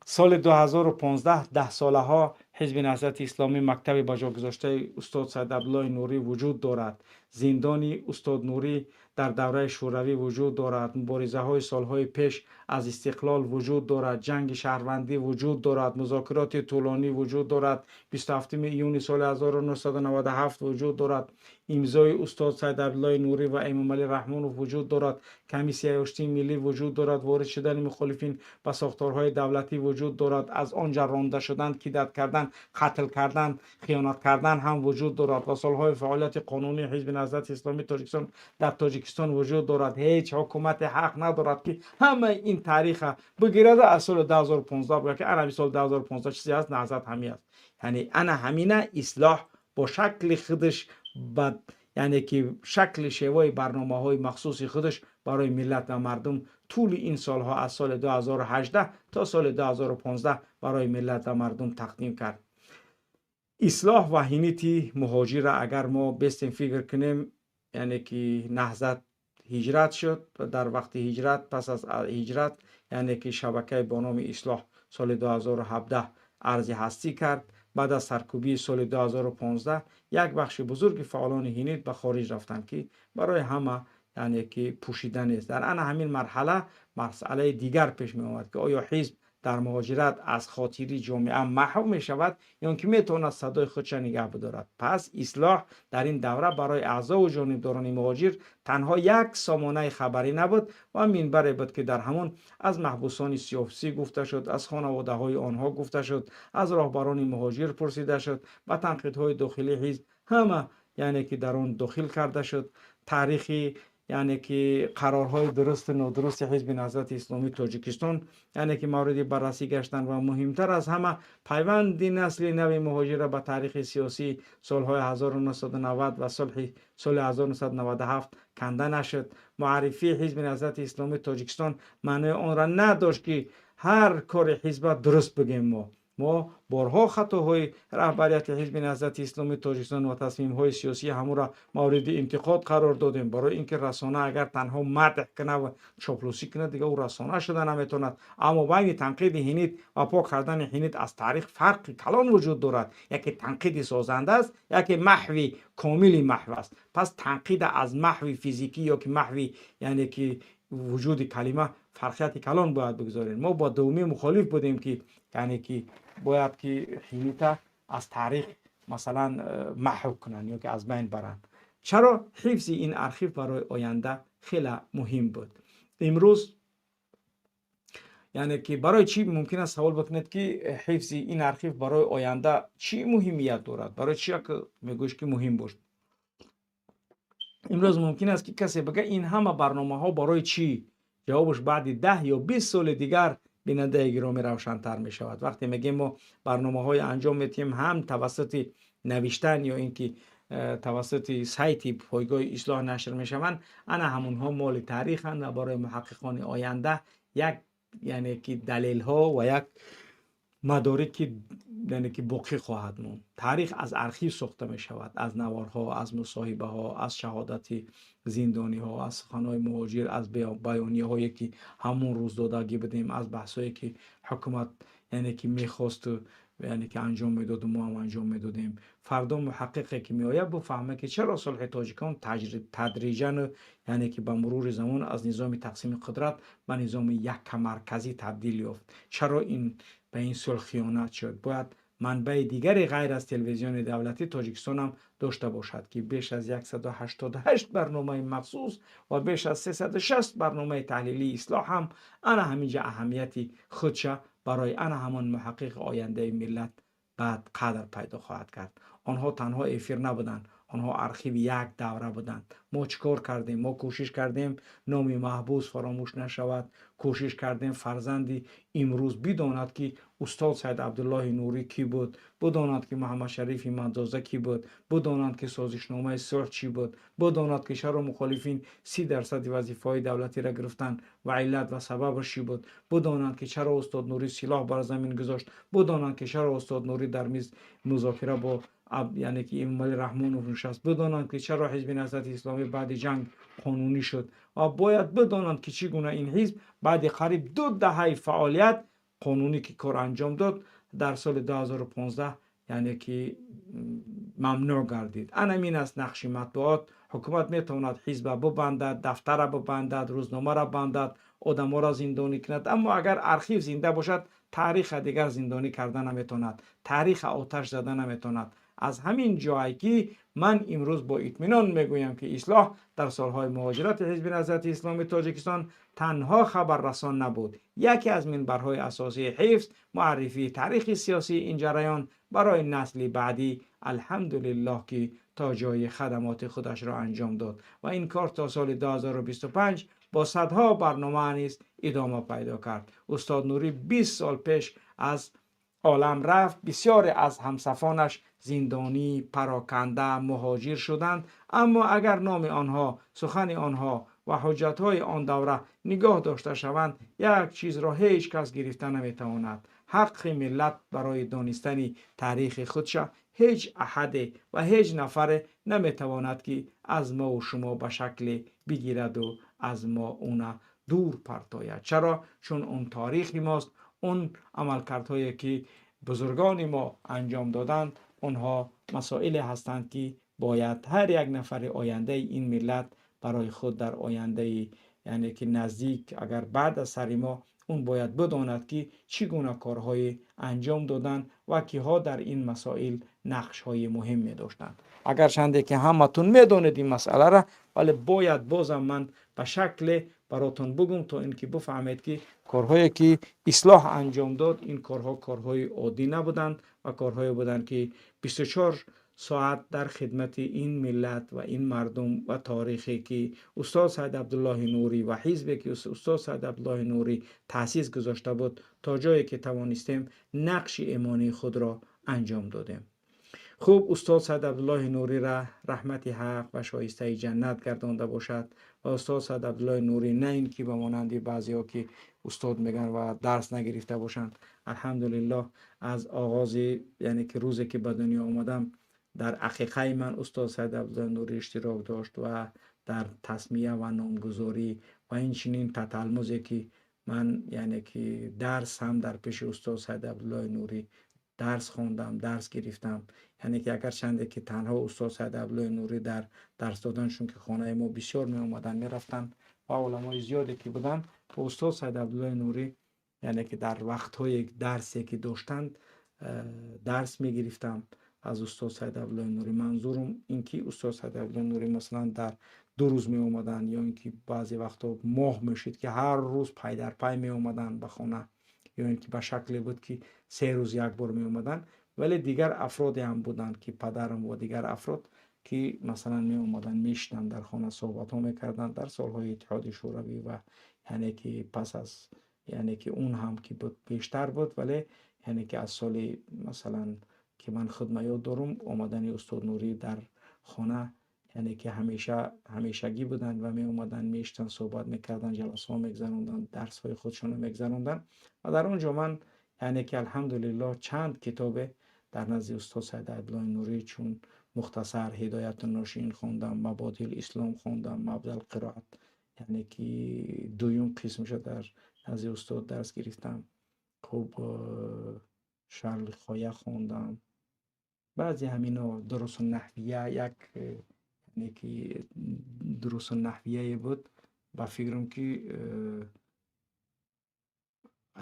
سال 2015، 10 ساله ها حزب نهضت اسلامی مکتب به جا گذاشته استاد سید عبدالله نوری وجود دارد. زندانی استاد نوری در دوره شوروی وجود دارد. مبارزه های سالهای پیش از استقلال وجود دارد. جنگ شهروندی وجود دارد. مذاکرات طولانی وجود دارد. 27 ایون سال 1997 وجود دارد. امضای استاد سید عبدالله نوری و امام علی رحمانوف وجود دارد. کمیسیون آشتی ملی وجود دارد. وارد شدن مخالفین به ساختارهای دولتی وجود دارد. از آنجا رانده شدن، کیدت کردن، قتل کردن، خیانت کردن هم وجود دارد و سالهای فعالیت قانونی حزب نهضت اسلامی تاجیکستان در تاجیکستان وجود دارد. هیچ حکومت حق ندارد که همه این تاریخ بگیرد از سال 2015 بگه که انا سال 2015 چیزی است، نهضت همی است. یعنی انا همینه اصلاح با شکل خودش، با یعنی که شکل شیوه برنامه های مخصوص خودش برای ملت و مردم طول این سالها از سال 2018 تا سال 2015 برای ملت و مردم تقدیم کرد. اصلاح و هینیتی مهاجر اگر ما بستیم فکر کنیم، یعنی که نهضت هجرت شد و در وقت هجرت، پس از هجرت، یعنی که شبکه با نام اصلاح سال 2017 عرض هستی کرد. بعد از سرکوبی سال 2015 یک بخش بزرگ فعالان هینیت به خارج رفتند که برای همه یعنی که پوشیده نیست. در ان همین مرحله مسئله دیگر پیش می آمد که آیا حزب در مهاجرت از خاطری جامعه محو می شود یا که می تواند صدای خودش نگه بدارد. پس اصلاح در این دوره برای اعضا و جانبداران مهاجر تنها یک سامانه خبری نبود و منبری بود که در همون از محبوسان سیاسی گفته شد، از خانواده های آنها گفته شد، از راهبران مهاجر پرسیده شد و تنقیدهای داخلی حزب همه یعنی که در آن داخل کرده شد. تاریخی Яъне ки қарорҳои дурусту нодурусти Ҳизби Наҳзати Исломии Тоҷикистон, яъне ки мавриди баррасӣ гаштанд ва муҳимтар аз ҳама, пайванди насли нави муҳоҷирра ба таърихи сиёсии солҳои 1990 ва сулҳи соли 1997 канда нашуд. Муаррифии Ҳизби Наҳзати Исломии Тоҷикистон маънои онро надошт, ки ҳар кори ҳизба дуруст бигем. Мо борҳо хатоҳои раҳбарияти Ҳизби Наҳзати Исломии Тоҷикистон ва тасмимҳои сиёсии ҳамонро мавриди интиқод қарор додем, барои ин ки расона агар танҳо мадҳ кунад ва чоплусӣ кунад, дига ӯ расона шуда наметавонад. Аммо байни танқиди ҳинид ва пок кардани ҳинид аз таърих фарқи калон вуҷуд дорад. Яке танқиди созанда аст, яке маҳви комили маҳв аст. Пас танқида аз маҳви физикӣ ё ки маҳви, яъне ки вуҷуди калима, фарқияти калон бояд бигузорем. Мо бо дуввумӣ мухолиф будем, ки яъне ки бояд ки ҳинита аз таърих, масалан, маҳв кунанд ё ки аз байн баранд. Чаро ҳифзи ин архив барои оянда хеле муҳим буд? Имрӯз, яъне ки, барои чӣ мумкин аст савол бикунед, ки ҳифзи ин архив барои оянда чӣ муҳимият дорад? Барои чӣ мегӯш, ки муҳим бошд? Имрӯз мумкин аст, ки касе бигӯяд: ин ҳама барномаҳо барои чӣ? Ҷавобаш баъди 10 ё 20 соли дигар, бинандаи гиромӣ, равшантар мешавад. Вақте мегӯем, мо барномаҳои анҷом медиҳем, ҳам тавассути навиштан ё ин ки тавассути сайти пойгоҳи Ислоҳ нашр мешаванд, ана ҳамонҳо моли таъриханд ва барои муҳаққиқони оянда як, яъне ки, далелҳо ва як мадорики, яъне ки, боқӣ хоҳад монд. Таърих аз архив сохта мешавад: аз наворҳо, аз мусоҳибаҳо, аз шаҳодати зиндониҳо, аз суханҳои муҳоҷир, аз баёнияҳое, ки ҳамон рӯз додагӣ будем, аз баҳсҳое, ки ҳукумат, яъне ки, мехосту, яъне ки, анҷом медоду мо ҳам анҷом медодем. Фардо муҳаққиқе ки меояд, бифаҳмад, ки чаро сулҳи тоҷикон тадриҷану, яъне ки, ба мурури замон аз низоми тақсими қудрат ба низоми яккамарказӣ табдил ёфт, чаро ин ба ин сулҳ хиёнат шуд. Бояд манбаи дигаре ғайр аз телевизиони давлатии Тоҷикистон ҳам дошта бошад, ки беш аз 188 барномаи махсус ва беш аз 360 барномаи таҳлилии Ислоҳ ҳам ана ҳаминҷа аҳамияти худша барои ана ҳамон муҳаққиқи ояндаи миллат баъд қадр пайдо хоҳад кард. Онҳо танҳо эфир набуданд, онҳо архиви як давра буданд. Мо чӣ кор кардем? Мо кӯшиш кардем, номи маҳбус фаромӯш нашавад, кӯшиш кардем, фарзанди имрӯз бидонад, ки устод Саид Абдуллоҳи Нурӣ кӣ буд, бидонад, ки Муҳаммадшарифи Мандоза кӣ буд, бидонад, ки созишномаи сулҳ чӣ буд, бидонад, ки чаро мухолифин 30 дарсади вазифаҳои давлатиро гирифтанд ва иллат ва сабабаш чӣ буд, бидонанд, ки чаро устод Нурӣ силоҳ бар замин гузошт, бидонанд, ки чаро устод Нурӣ дар миз музокира бо, яъне ки, Эмомалӣ Раҳмонов нишаст, бидонанд, ки чаро Ҳизби Наҳзати Исломӣ баъди ҷанг қонунӣ шуд ва бояд бидонанд, ки чӣ гуна ин ҳизб баъди қариб 2 даҳаи фаъолият қонунӣ, ки кор анҷом дод, дар соли 2015, яъне ки, мамнӯъ гардид. Анамин аст нақши матбуот. Ҳукумат метавонад ҳизба бибандад, дафтара бибандад, рӯзномаро бандад, одаморо зиндонӣ кунад, аммо агар архив зинда бошад, таъриха дигар зиндонӣ карда наметавонад, таъриха оташ зада наметавонад. Аз ҳамин ҷое ки ман имрӯз бо итминон мегӯям, ки Ислоҳ дар солҳои муҳоҷирати Ҳизби Наҳзати Исломии Тоҷикистон танҳо хабаррасон набуд, яке аз минбарҳои асосии ҳифз, муаррифии таърихи сиёсии ин ҷараён барои насли баъдӣ, алҳамдулиллоҳ, ки то ҷои хадамоти худашро анҷом дод ва ин кор то соли 2025 бо садҳо барнома низ идома пайдо кард. Устод Нурӣ 20 сол пеш аз олам рафт, бисёре аз ҳамсафонаш зиндонӣ, пароканда, муҳоҷир шуданд, аммо агар номи онҳо, сухани онҳо ва ҳуҷҷатҳои он давра нигоҳ дошта шаванд, як чизро ҳеҷ кас гирифта наметавонад: ҳаққи миллат барои донистани таърихи худша ҳеҷ аҳаде ва ҳеҷ нафаре наметавонад, ки аз мову шумо ба шакле бигираду аз мо уна дур партояд. Чаро? Чун он таърихи мост, он амалкардҳое, ки бузургони мо анҷом доданд, онҳо масоиле ҳастанд, ки бояд ҳар як нафари ояндаи ин миллат барои худ дар ояндаи, яъне ки, наздик, агар баъд аз сари мо, он бояд бидонад, ки чӣ гуна корҳое анҷом доданд ва киҳо дар ин масоил нақшҳои муҳим медоштанд. Агарчанде ки ҳаматон медонед ин масъаларо, вале бояд бозам ман ба шакле баротон бугум, то ин ки бифаҳмед, ки корҳое, ки Ислоҳ анҷом дод, ин корҳо корҳои оддӣ набуданд ва корҳое буданд, ки 24 ساعت در خدمت این ملت و این مردم و تاریخی که استاد سید عبدالله نوری و حزبی که استاد سید عبدالله نوری تأسیس گذاشته بود، تا جایی که توانستیم نقش ایمانی خود را انجام دادیم. خوب، استاد سید عبدالله نوری را رحمت حق و شایسته جنت گردانده باشد. و استاد سید عبدالله نوری نه اینکه به مانند بعضی ها که استاد میگن و درس نگرفته باشند، الحمدلله از آغاز، یعنی که روزی که به دنیا آمدم، در عقیقه من استاد سید عبدالله نوری اشتراک داشت و در تسمیه و نامگذاری و این چنین تتلمذی که من، یعنی که درس هم در پیش استاد سید عبدالله نوری درس خواندم، درس گرفتم. یعنی که اگر چنده که تنها استاد سید عبدالله نوری در درس دادنشون که خانه ما بسیار می آمدن می رفتن و علمای زیادی که بودن، و استاد سید عبدالله نوری یعنی که در وقتهای درسی که داشتند درس می گرفتم از استاد سید عبدالله نوری. منظورم این که استاد سید عبدالله نوری مثلا در 2 روز می آمدن یا اینکه بعضی وقتا ماه میشید که هر روز پای در پای می آمدن به خانه، یا اینکه به شکلی بود که 3 روز یک بار می آمدن. ولی دیگر افرادی هم بودند که پدرم و دیگر افراد که مثلا می آمدن، میشتن، در خانه صحبت ها میکردن در سالهای اتحاد شوروی و یعنی که پس از، یعنی که اون هم که بود بیشتر بود. ولی یعنی که از سال مثلا که من خود یاد دارم، آمدن استاد نوری در خانه یعنی که همیشه همیشگی بودن و می اومدن، میشتن، صحبت میکردن، جلسه ها میگذروندن، درس های خودشون میگذروندن. و در اونجا من یعنی که الحمدلله چند کتاب در نزد استاد سید عبدالله نوری چون مختصر هدایت الناشئین خوندم، مبادی الاسلام خوندم، مبدأ القرائت، یعنی که دویم قسمش در نزد استاد درس گرفتم. خوب، شرح الغایه خوندم، بعضی همینا، دروس النحویه، یک یعنی که دروس النحویه بود. با فکرم که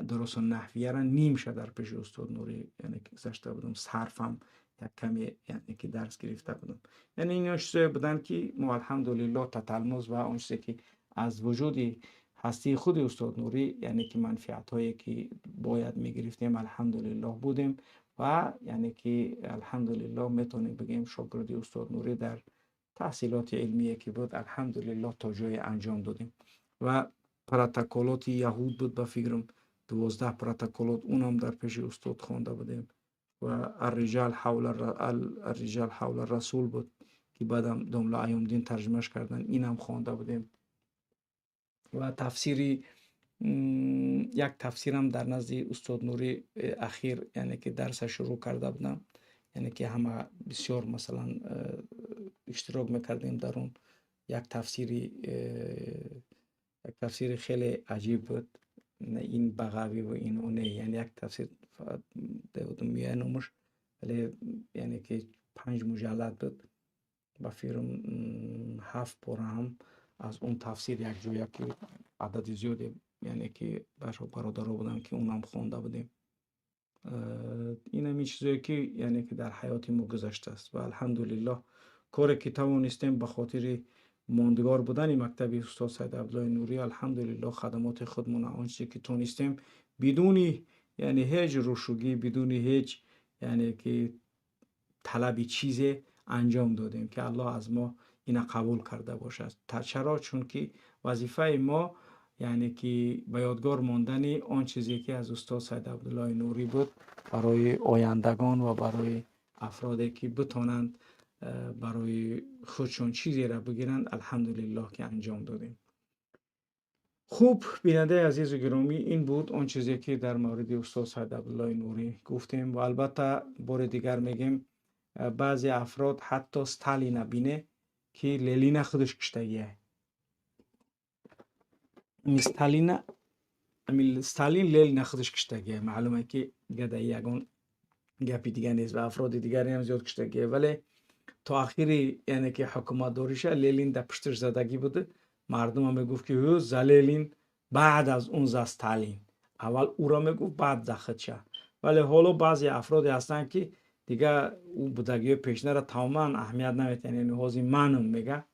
دروس النحویه را نیمشه در پیش استاد نوری یعنی که گذشته بودم. صرفم یک کمی یعنی که درس گرفته بودم. یعنی اینا چیزایی بودن که ما الحمدلله تتلمذ و اون چیزی که از وجود هستی خود استاد نوری، یعنی که منفعت هایی که باید میگرفتیم، الحمدلله بودیم. و یعنی که الحمدلله میتونیم بگیم شاگردی استاد نوری در تحصیلات علمیه که بود، الحمدلله تا جای انجام دادیم. و پروتکلات یهود بود، به فکرم 12 پروتکلات، اونم در پیش استاد خوانده بودیم. و الرجال حول الرسول بود که بعدم داملا ایامدین ترجمهش کردن، اینم خوانده بودیم. و تفسیری، یک تفسیرم در نزد استاد نوری اخیر یعنی که درس شروع کرده بودم، یعنی که همه بسیار مثلا اشتراک میکردیم در اون. یک تفسیر خیلی عجیب بود، نه این بغوی و این اونه، یعنی یک تفسیر یادم میاد نامش، ولی یعنی که 5 مجلد بود. با فکرم هفت پاره هم از اون تفسیر یک جویا که عدد زیادی یعنی که برادرها بودن که اونم خونده بودیم. این همین چیزایی که یعنی که در حیات ما گذشته است. و الحمدلله کاری که توانستیم به خاطر ماندگار بودن مکتب استاد سید عبدالله نوری، الحمدلله خدمات خودمون آنچه که تونستیم، بدون یعنی هیچ رشوگی، بدون هیچ یعنی که طلب چیزی انجام دادیم که الله از ما اینا قبول کرده باشد. چرا؟ چون که وظیفه ما یعنی که به یادگار ماندن آن چیزی که از استاد سید عبدالله نوری بود برای آیندگان و برای افرادی که بتانند برای خودشون چیزی را بگیرند، الحمدلله که انجام دادیم. خوب، بیننده عزیز و گرامی، این بود آن چیزی که در مورد استاد سید عبدالله نوری گفتیم. و البته بار دیگر میگیم، بعضی افراد حتی ستالین بینه که لنین خودش کشتگیه. ستالین، ستالین لنین خودش کشتگیه، معلومه که گده یگان گپی دیگه نیست و افراد دیگری هم زیاد کشتگیه. ولی تا آخری یعنی که حکومت داریشه لنین در پشتش زدگی بوده. مردم هم میگفت که او за لنین، بعد از اون за ستالین. اول او را میگفت، بعد за خودشه. ولی حالا بعضی افرادی هستن که دیگه او بودگی پیشنه را تماما اهمیت نمیتن، یعنی حاضی منم میگه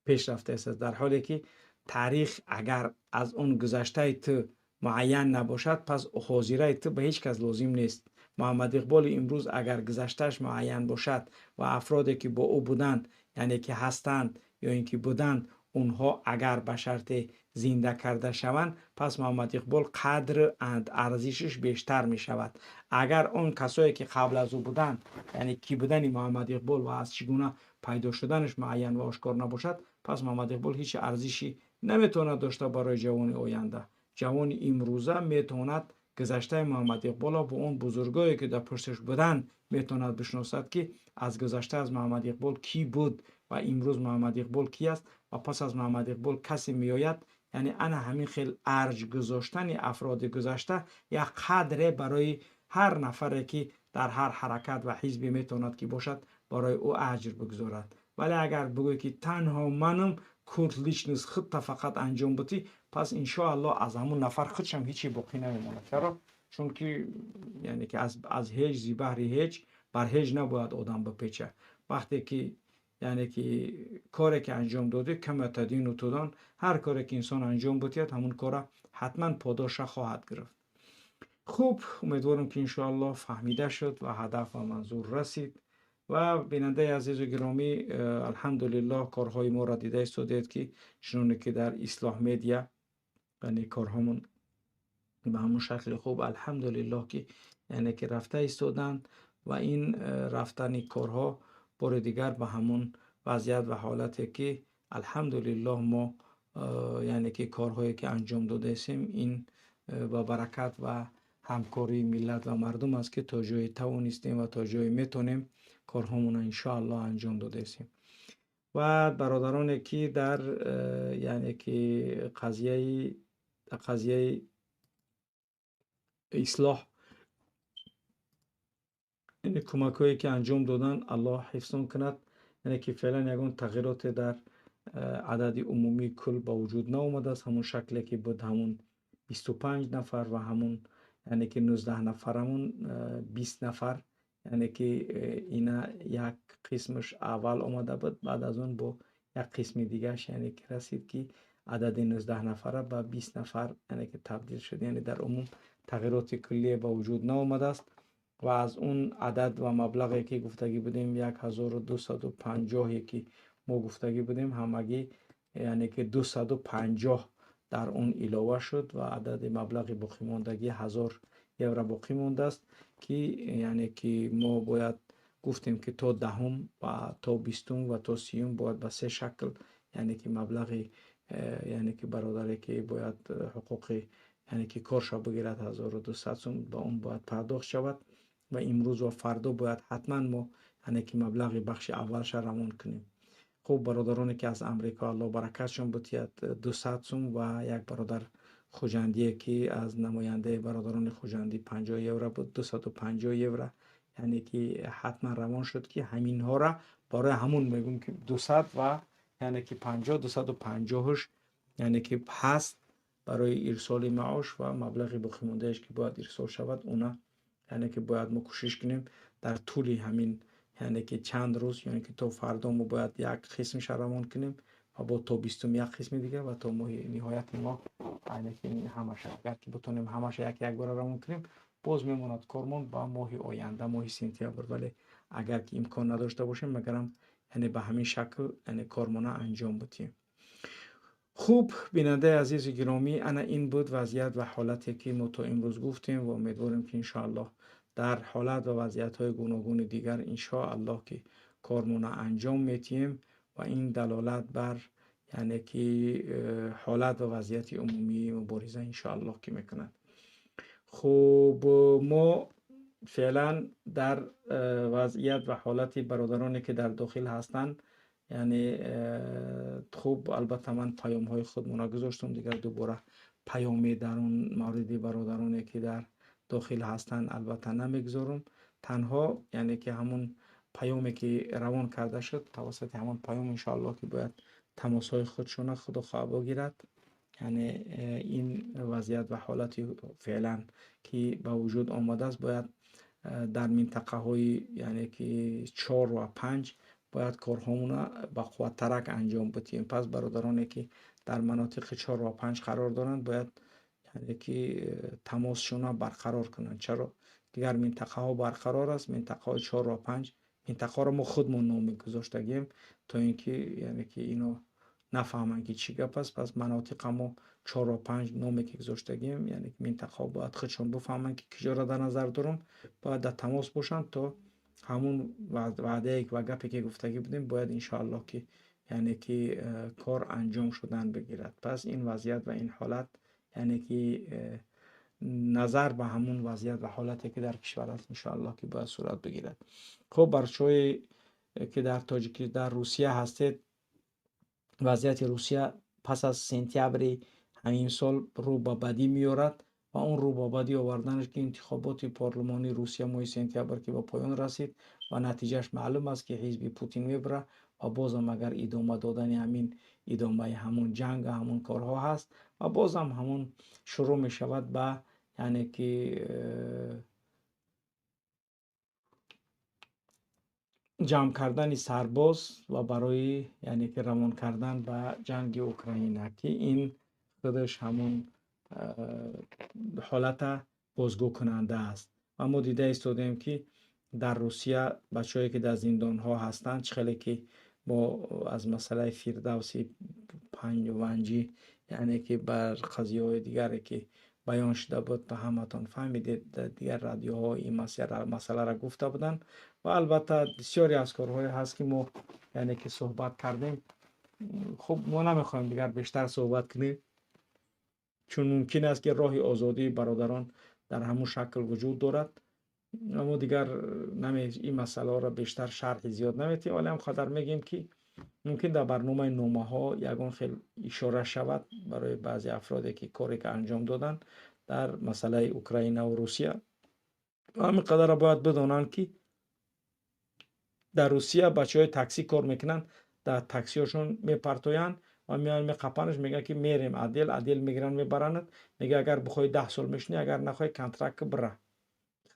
پیش رفته است، در حالی که تاریخ اگر از اون گذشته تو معین نباشد، پس حاضره تو به هیچ کس لازم نیست. Муҳаммад Иқболи имрӯз агар гузаштааш муайян бошад ва афроде ки бо ӯ буданд, яъне ки ҳастанд ё ин ки буданд, онҳо агар ба шарте зинда карда шаванд, пас Муҳаммад Иқбол қадр арзишаш бештар мешавад. Агар он касое ки қабл аз ӯ буданд, яъне ки будани Муҳаммад Иқбол ва аз чӣ гуна пайдо шуданаш муайян ва ошкор набошад, пас Муҳаммад Иқбол ҳеҷ арзиши наметавонад дошта барои ҷавони оянда. Ҷавони имрӯза метавонад гузаштаи Муҳаммад Иқболро бо он бузургое ки дар пушташ буданд метавонад бишносад, ки аз гузашта аз Муҳаммад Иқбол кӣ буд ва имрӯз Муҳаммад Иқбол кӣ аст ва пас аз Муҳаммад Иқбол касе меояд. Яъне ана ҳамин хел арҷ гузоштани афроди гузашта як қадре барои ҳар нафаре ки дар ҳар ҳаракат ва ҳизбе метавонад ки бошад, барои ӯ аҷр бигузорад. Вале агар бигӯй ки танҳо манам, культ личность худта фақат анҷом бутӣ, пас иншоаллоҳ аз ҳамун нафар худшам ҳечи боқӣ намемонад. Чаро? Чунки яъне ки аз ҳеҷ зи баҳри ҳеҷ бар ҳеҷ набояд одам бипеча. Вақте ки яъне ки коре ки анҷом додӣ, кама тадину тудан, ҳар коре ки инсон анҷом бутиҳад, ҳамун кора ҳатман подоша хоҳад гирифт. Хуб, умедворам ки иншоаллоҳ фаҳмида шуд ва ҳадаф ва манзур расид. Ва бинандаи азизу гиромӣ, алҳамдулиллоҳ, корҳои моро дида истодед, ки чуноне ки дар Ислоҳ Медиа, яъне корҳомон ба ҳамун шакли хуб, алҳамдулиллоҳ, ки яъне ки рафта истоданд ва ин рафтани корҳо бори дигар ба ҳамун вазъият ва ҳолате ки алҳамдулиллоҳ мо яъне ки корҳое ки анҷом додаистем, ин ба баракат ва ҳамкории миллат ва мардум аст, ки то ҷое тавонистем ва то ҷое метонем корҳомонро иншоаллоҳ анҷом додаистем. Ва бародароне ки дар яъне ки қазияи ислоҳ, яъне кӯмакҳое ки анҷом доданд, Аллоҳ ҳифзон кунад. Яъне ки феълан ягон тағйироте дар адади умумии кул ба вуҷуд наомадааст. Ҳамун шакле ки буд, ҳамун 25 нафар ва ҳамун яъне ки 19 нафарамун 20 нафар, яъне ки ина як қисмаш аввал омада буд, баъд аз он бо як қисми дигараш, яъне ки расид ки адади 19 нафара ба 20 нафар яъне ки табдил шуд. Яъне дар умум тағйироти куллие ба вуҷуд наомадааст ва аз он адад ва маблағе ки гуфтагӣ будем, 1250-е ки мо гуфтагӣ будем, ҳамагӣ яъне ки 250 дар он илова шуд ва адади маблағи боқимондагӣ 1000 евро боқӣ мондааст, ки яъне ки мо бояд гуфтем ки то 10-ум ва то 20-ум ва то 30-ум бояд ба се шакл, яъне ки маблағи яъне ки бародаре ки бояд ҳуқуқи яъне ки корша бигирад, 1200 сум ба он бояд пардохт шавад ва имрӯз ва фардо бояд ҳатман мо яъне ки маблағи бахши аввалша равон кунем. Хуб, бародароне ки аз Амрико, Аллоҳ баракатшон бутиҳад, 200 сум ва як бародар хуҷандие ки аз намояндаи бародарони Хуҷандӣ 50 евро буд, 250 евро, яъне ки ҳатман равон шуд, ки ҳаминҳора барои ҳамун мегӯм ки 200 ва яъне ки 50, 250-ш яъне ки ҳаст барои ирсоли маош ва маблағи боқимондаеш ки бояд ирсол шавад, уна яъне ки бояд мо кӯшиш кунем дар тӯли ҳамин яъне ки чанд рӯз, яъне ки то фардо мо бояд як қисмша равон кунем ва бо то 20-ум як қисми дигар ва то моҳи ниҳояти моҳ, яъне ки ҳамаша агар ки битонем, ҳамаша як як бора равон кунем, боз мемонад кормон ба моҳи оянда, моҳи сентябр. Вале агар ки имкон надошта бошем, магарам яъне ба ҳамин шакл яъне кормона анҷом бутиҳем. Хуб, бинандаи азизу гиромӣ, ана ин буд вазъият ва ҳолате ки мо то имрӯз гуфтем ва умедворем ки иншоаллоҳ дар ҳолат ва вазъиятҳои гуногуни дигар иншоаллоҳ ки кормона анҷом метиҳем ва ин далолат бар яъне ки ҳолат ва вазъияти умумии мубориза иншоаллоҳ ки мекунад. Хуб, мо феълан дар вазъият ва ҳолати бародароне ки дар дохил ҳастанд, яъне хуб, албатта ман паёмҳои худмона гузоштам, дигар дубора паёме дар он мавриди бародароне ки дар дохил ҳастанд, албатта намегузорам. Танҳо яъне ки ҳамун паёме ки равон карда шуд, тавассути ҳамон паём иншоаллоҳ ки бояд тамосҳои худшона худо хоҳ бигирад. Яъне ин вазъият ва ҳолати феълан ки ба вуҷуд омадааст, бояд дар минтақаҳои яъне ки чор ва панҷ бояд корҳомона ба қувваттарак анҷом бидиҳем. Пас бародароне ки дар манотиқи чор ва панҷ қарор доранд, бояд яъне ки тамосшона барқарор кунанд. Чаро? Дигар минтақаҳо барқарор аст. Минтақаҳои 4 ва 5 минтақаро мо худмон ном гузоштагем, то ин ки яъне ки ино нафаҳманд, ки чӣ гап аст. Пас манотиқа мо 4 ва 5 номе ки гузоштагем, яъне ки минтақаҳо бояд худшон бифаҳманд, ки киҷоро дар назар дорам, бояд дар тамос бошанд, то ҳамун ваъдае ва гапе ки гуфтагӣ будем, бояд иншоаллоҳ ки яъне ки кор анҷом шудан бигирад. Пас ин вазъият ва ин ҳолат, яъне ки назар ба ҳамун вазъият ва ҳолате ки дар кишвар аст, иншоаллоҳ ки бояд сурат бигирад. Хуб, барчаҳое ки дар тоҷики дар Русия ҳастед, вазъияти Русия пас аз сентябри ҳамин сол рӯ ба бадӣ меорад ва он рӯ ба бадӣ оварданаш, ки интихоботи парлумонии Русия моҳи сентябр ки ба поён расид ва натиҷааш маълум аст, ки ҳизби Путин мебара ва бозам агар идома додани ҳамин идомаи ҳамун ҷанг ва ҳамун корҳо ҳаст ва бозам ҳамун шурӯъ мешавад ба яъне ки ҷамъ кардани сарбоз ва барои яъне ки равон кардан ба ҷанги Украина, ки ин худаш ҳамун ҳолата бозгӯкунанда аст. Ва мо дида истодем, ки дар Русия бачаҳое ки дар зиндонҳо ҳастанд, чӣ хеле ки мо аз масъалаи Фирдавси Панҷванҷӣ, яъне ки бар қазияҳои дигаре ки баён шуда буд, ба ҳаматон фаҳмидед, дар дигар радиоҳо ин масъаларо гуфта буданд. Ва албатта бисёре аз корҳое ҳаст, ки мо яъне ки суҳбат кардем. Хуб, мо намехоҳем дигар бештар суҳбат кунем, чун мумкин аст, ки роҳи озодии бародарон дар ҳамун шакл вуҷуд дорад. Аммо дигар ин масъалаҳоро бештар шарҳи зиёд наметиҳем, вале ҳам қадар мегӯем, ки мумкин дар барномаи номаҳо ягон хел ишора шавад барои баъзе афроде ки коре ки анҷом доданд дар масъалаи Украина ва Русия. Ва ҳамин қадарро бояд бидонанд, ки дар Русия бачаҳои таксӣ кор мекунанд, дар таксиҳошон мепартоянд ва меоянд, меқапанаш, мегӯянд, ки мерем отдел, отдел мегиранд, мебаранад. Мега, агар бихоҳӣ 10 сол мешинӣ, агар нахоҳӣ, контракт бира.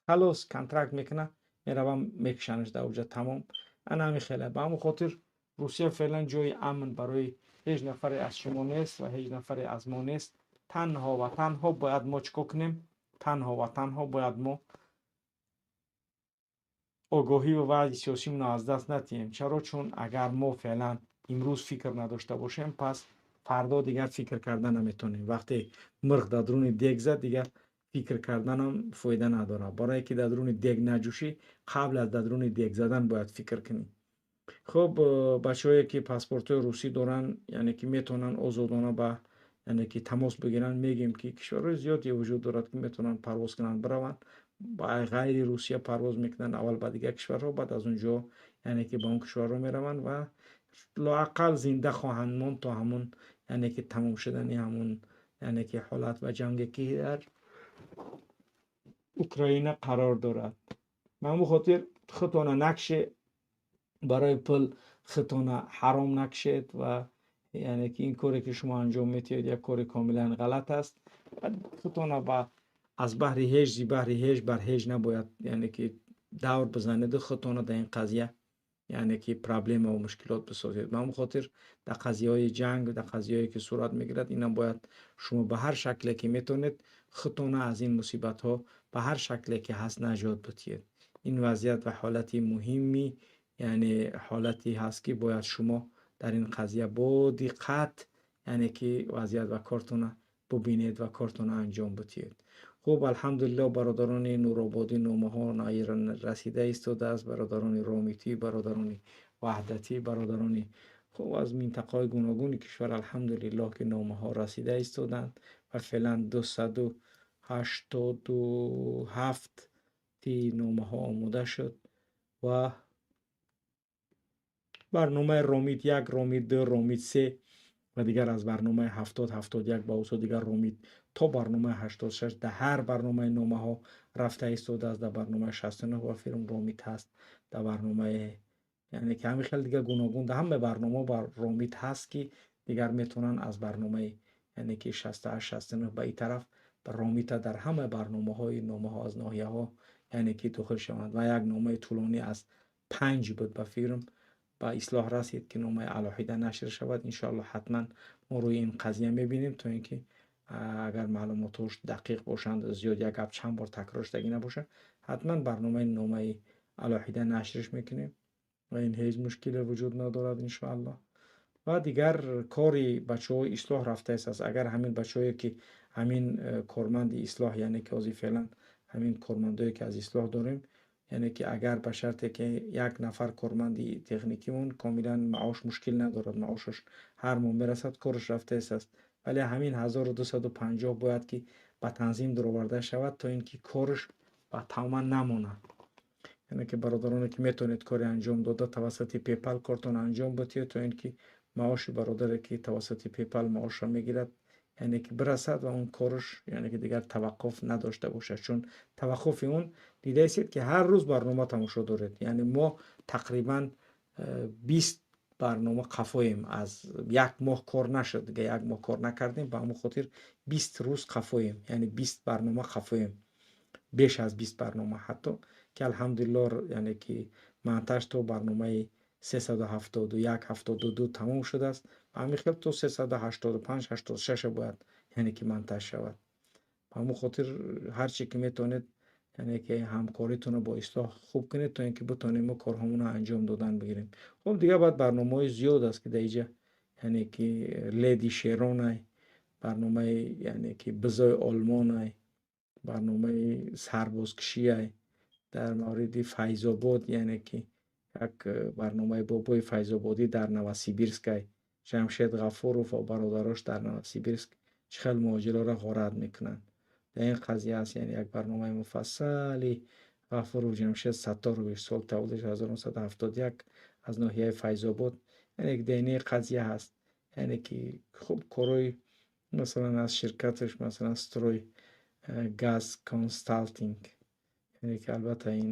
Халос, контракт мекуна, меравам, мекушанаш дар уҷа, тамом. Ана ҳамин хеле. Ба ҳамон хотир Русия феълан ҷои амн барои ҳеҷ нафаре аз шумо нест ва ҳеҷ нафаре аз мо нест. Танҳо ва танҳо бояд мо чӣ кор кунем? Танҳо ва танҳо бояд мо огоҳӣ ва вазъи сиёсимонро аз даст натиҳем. Чаро? Чун агар мо феълан имрӯз фикр надошта бошем, пас фардо дигар фикр карда наметонем. Вақте мирғ дар дуруни дег зад, дигар фикр карданам фоида надорад. Барое ки дар дуруни дег наҷӯшӣ, қабл аз дар дуруни дег задан бояд фикр кунӣ. Хуб, бачаҳое ки паспортҳои русӣ доранд, яъне ки метавонанд озодона ба яъне ки тамос бигиранд, мегӯем, ки кишварҳои зиёде вуҷуд дорад, ки метавонанд парвоз кунанд, бираванд. Ба ғайри Русия парвоз мекунанд аввал ба дигар кишварҳо, баъд аз он ҷо яъне ки ба он кишварҳо мераванд ва лоақал зинда хоҳанд монд то ҳамун яъне ки тамом шудани ҳамун яъне ки ҳолат ва ҷанге ки дар Украина қарор дорад. Ба ҳамон хотир худтона накше, барои пул худтона ҳаром накшед ва яъне ки ин коре ки шумо анҷом метиҳед, як кори комилан ғалат аст. Худтона ба аз баҳри ҳеҷ, зи баҳри ҳеҷ бар ҳеҷ набояд яъне ки давр бизанеду худтона дар ин қазия яъне ки проблема ва мушкилот бисозед. Ба ҳамон хотир дар қазияҳои ҷанг, дар қазияҳое ки сурат мегирад, инам бояд шумо ба ҳар шакле ки метавонед, худтона аз ин мусибатҳо ба ҳар шакле ки ҳаст наҷот битиҳед. Ин вазъият ва ҳолати муҳимми, яъне ҳолате ҳаст, ки бояд шумо дар ин қазия бо диққат яъне ки вазъият ва кортона бубинед ва кортона анҷом битиҳед. Хуб, алҳамдулиллоҳ, бародарони Нурободӣ номаҳо расида истодааст, бародарони Ромитӣ, бародарони Ваҳдатӣ, бародарони хуб аз минтақаҳои гуногуни кишвар, алҳамдулиллоҳ, ки номаҳо расида истоданд ва феълан 287 ти номаҳо омода шуд ва барномаи Ромит 1, Ромит 2, Ромит 3 ва дигар аз барномаи 70, 71 ба усо дигар Ромит то барномаи 86 дар ҳар барномаи номаҳо рафта истодааст. Дар барномаи 69 ва филм Ромит ҳаст, дар барномаи яъне ки ҳамин хел дигар гуногун дар ҳама барномаҳо бар Ромит ҳаст, ки дигар метавонанд аз барномаи яъне ки 68, 69 ба ин тараф Ромита дар ҳама барномаҳои номаҳо аз ноҳияҳо яъне ки дохил шаванд. Ва як номаи тӯлонӣ аз 5 буд, ба филм ба ислоҳ расид, ки номаи алоҳида нашр шавад. Иншоаллоҳ, ҳатман мо рӯи ин қазия мебинем, то ин ки агар маълумотҳош дақиқ бошанд, зиёд як гап чанд бор такрор шудагӣ набошад, ҳатман барномаи номаи алоҳида нашрш мекунем ва ин ҳеҷ мушкиле вуҷуд надорад иншоаллоҳ. Ва дигар кори бачаҳои ислоҳ рафтааст. Агар ҳамин бачаҳое ки ҳамин корманди ислоҳ, яъне ки ҳозир феълан ҳамин кормандое ки аз ислоҳ дорем, яъне ки агар ба шарте ки як нафар корманди техникимон комилан маош мушкил надорад, маошаш ҳар моҳ мерасад, кораш рафтааст, вале ҳамин 1250 бояд ки ба танзим дароварда шавад то ин ки кораш ба тамоман намонад. Яъне ки бародароне ки метавонед кори анҷом дода тавассути PayPal кортон анҷом битиҳед, то ин ки маоши бародаре ки тавассути PayPal маошро мегирад, яъне ки бирасад ва он кораш яъне ки дигар таваққуф надошта бошад. Чун таваққуфи он дидаистед ки ҳар рӯз барнома тамошо доред, яъне мо тақрибан 20 барнома қафоем, аз як моҳ кор нашуд, дига як моҳ кор накардем, ба ҳамон хотир 20 рӯз қафоем, яъне 20 барнома қафоем, беш аз 20 барнома ҳатто ки алҳамдулиллоҳ, яъне ки монтаж то барномаи 371 72 тамом шудааст ва ҳамин хел то 385 86 бояд яъне ки монтаж шавад. Ба ҳамон хотир ҳар чи ки метавонед яъне ки ҳамкоритонро бо ислоҳ хуб кунед то ин ки битонем мо корҳомонро анҷом додан бигирем. Хуб, дигар баъд барномаҳои зиёд аст ки дар инҷа яъне ки леди шеронай, барномаи яъне ки бизои олмонай, барномаи сарбозкушиай, дар мавриди Файзобод, яъне ки як барномаи бобои Файзободӣ дар Новосибирскай, Ҷамшед Ғафуров ва бародарош дар Новосибирск чӣ хел муҳоҷироро ғорат мекунанд. Дар ин қазия аст, яъне як барномаи муфассали Ғафуров Ҷамшед Сатторович, сол таваллудаш 1971 аз ноҳияи Файзобод, яъне ки дар ин қазия ҳаст, яъне ки хуб корҳои масалан аз ширкаташ масалан Строй Газ Консалтинг, яъне ки албатта ин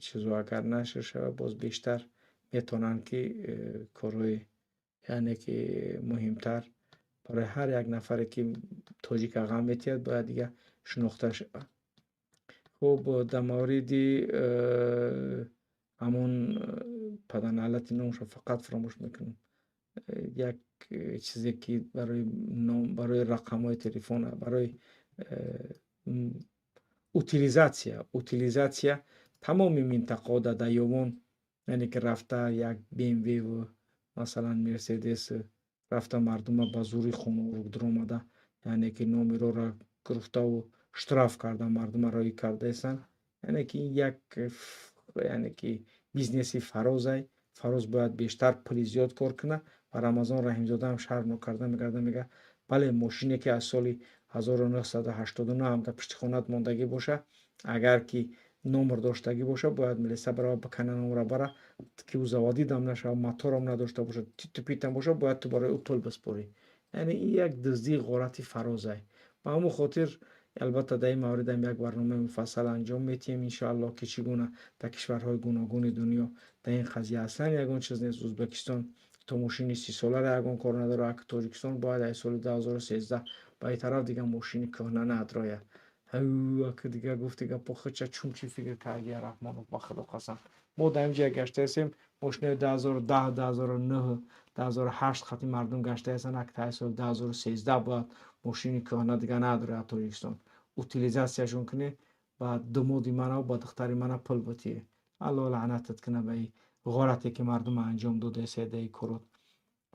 чизо агар нашр шавад боз бештар метавонанд ки корҳои яъне ки муҳимтар барои ҳар як нафаре ки тоҷика ғам метиҳад бояд дига шинохта шавад. Хуб, дар мавриди ҳамон паданалати номашро фақат фаромӯш мекунам, як чизе ки барои ном, барои рақамҳои телефона, барои утилизатсия тамоми минтақаҳо дар Даёвон, яъне ки рафта як BMW масалан Мерседес рафта мардума ба зури хонавор даромада, яъне ки номерора гирифтаву штраф карда мардума роӣ кардаестанд. Яъне ки ин як яъне ки бизнеси фарозай, фароз бояд бештар пули зиёд кор кунад ва Рамазон Раҳимзода ҳам шарм нокарда мегарда мега бале мошине ки аз соли 1989 ҳам дар пишти хонат мондагӣ боша, агар ки номер доштагӣ боша, бояд милиса барава бикана номера бара, ки ӯ заводидам нашава, моторам надошта боша, титу-питам боша, бояд ту барои ӯ пул биспорӣ. Яъне ин як дуздии ғорати фарозай. Ба ҳамон хотир албатта дар ин мавридам як барномаи муфассал анҷом метиҳем иншоаллоҳ, ки чӣ гуна дар кишварҳои гуногуни дунё дар ин қазия аслан ягон чиз нест. Ӯзбекистон то мошини 30 солара ягон кор надорад, аки Тоҷикистон бояд аз соли 2013 ба ин тараф дигар мошини кӯҳна надрояд. Аки дигар гуфти гапо худша чун чӣ фикр карди Раҳмонов, ба худо қасам. Мо дар ин ҷо гаштаестем, мошинои 2010, 2009, 2008 хати мардум гаштаестанд, аки таи соли 2013 бояд мошини кӯҳна дигар надрояд Тоҷикистон. Утилизатсияшон кунӣ, ба думоди мана ба духтари мана пул битиҳӣ. Аллоҳ лаънатат кунад ба ин ғорате ки мардум анҷом додаест дар ин корот.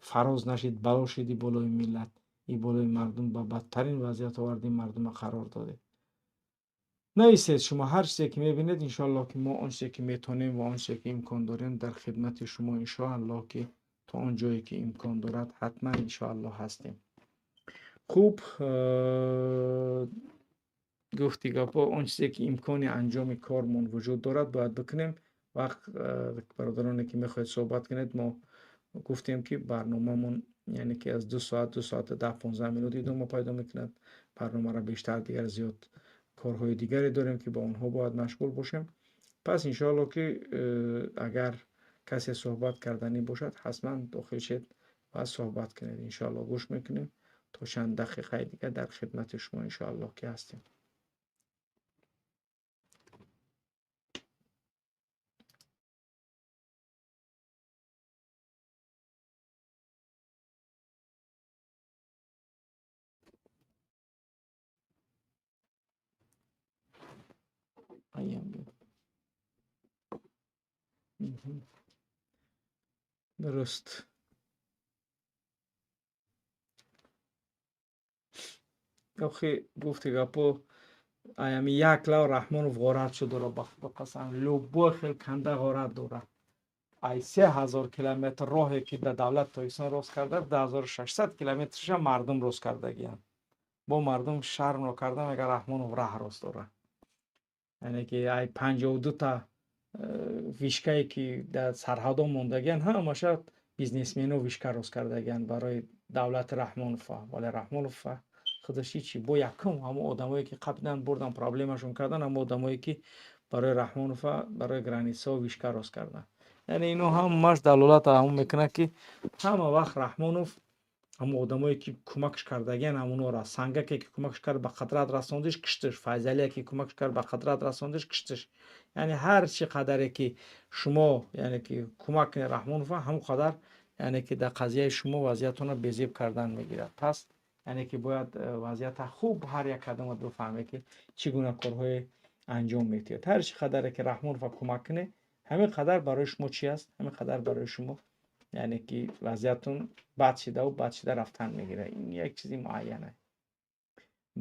Фароз нашид, бало шиди болои миллат, ин болои мардум ба бадтарин вазъият оварди мардума қарор додед. Нависед шумо ҳар чизе ки мебинед, иншоаллоҳ ки мо он чизе ки метавонем ва он чизе ки имкон дорем дар хидмати шумо иншоаллоҳ ки то он ҷое ки имкон дорад ҳатман иншоаллоҳ ҳастем. Хуб, гуфти гапо, он чизе ки имкони анҷоми кормон вуҷуд дорад бояд бикунем. Вақт бародароне ки мехоҳед суҳбат кунед, мо гуфтем ки барномамон яъне ки аз 2 соат, 2 соату 10-15 минут идома пайдо мекунад. Барномаро бештар дигар зиёд корҳои дигаре дорем ки ба онҳо бояд машғул бошем. Пас иншоаллоҳ ки агар касе суҳбат карданӣ бошад, ҳатман дохил шед ва суҳбат кунед. Иншоаллоҳ гӯш мекунем то чанд дақиқаи дигар дар хидмати шумо иншоаллоҳ ки ҳастем. Дуруст. Охи, гуфти гапо, аями як лав Раҳмонов ғорат шудара, ба Худо қасам, любой хел канда ғорат дорад. Ай 3000 километр роҳе, ки дар давлати Тоҷикистон рост карда, 2600 километрша мардум рост кардагиянд. Бо мардум шармро карда мега, Раҳмонов раҳ рост дорад. Яъне ки ай 52 та вышка е, ки дар сарҳадо мондагиянд, ҳамаша бизнесмено вышка рост кардагиянд барои давлати Раҳмонова. Вале Раҳмонов худаш ҳичи. Бо якум ҳамо одамое, ки қапидан, бурдан, проблемашон кардан, ҳамо одамое, ки барои Раҳмонова, барои граница ҳо вышка рост кардан. Яъне ино ҳамаш далолат ҳамон мекунад, ки ҳама вақт Раҳмонов ҳамо одамое, ки кӯмакш кардагиян, ҳамонора. Сангаке, ки кӯмакш кард, ба қадрат расондиш, киштиш. Файзалие, ки кӯмакш кард, ба қадрат расондиш, киштиш. Яъне ҳар чӣ қадаре ки шумо, яъне ки кӯмак кунед Раҳмонова, ҳамон қадар, яъне ки дар қазияи шумо вазъиятонро безеб кардан мегирад. Пас, яъне ки бояд вазъията хуб ҳар як кадомат бифаҳме, ки чӣ гуна корҳое анҷом медиҳад. Ҳар чӣ қадаре ки Раҳмонова кӯмак кунед, ҳамин қадар барои шумо чӣ аст? Ҳамин қадар барои шумо, яъне ки вазъиятон бад шидаву бад шида рафтан мегирад. Ин як чизи муайяне.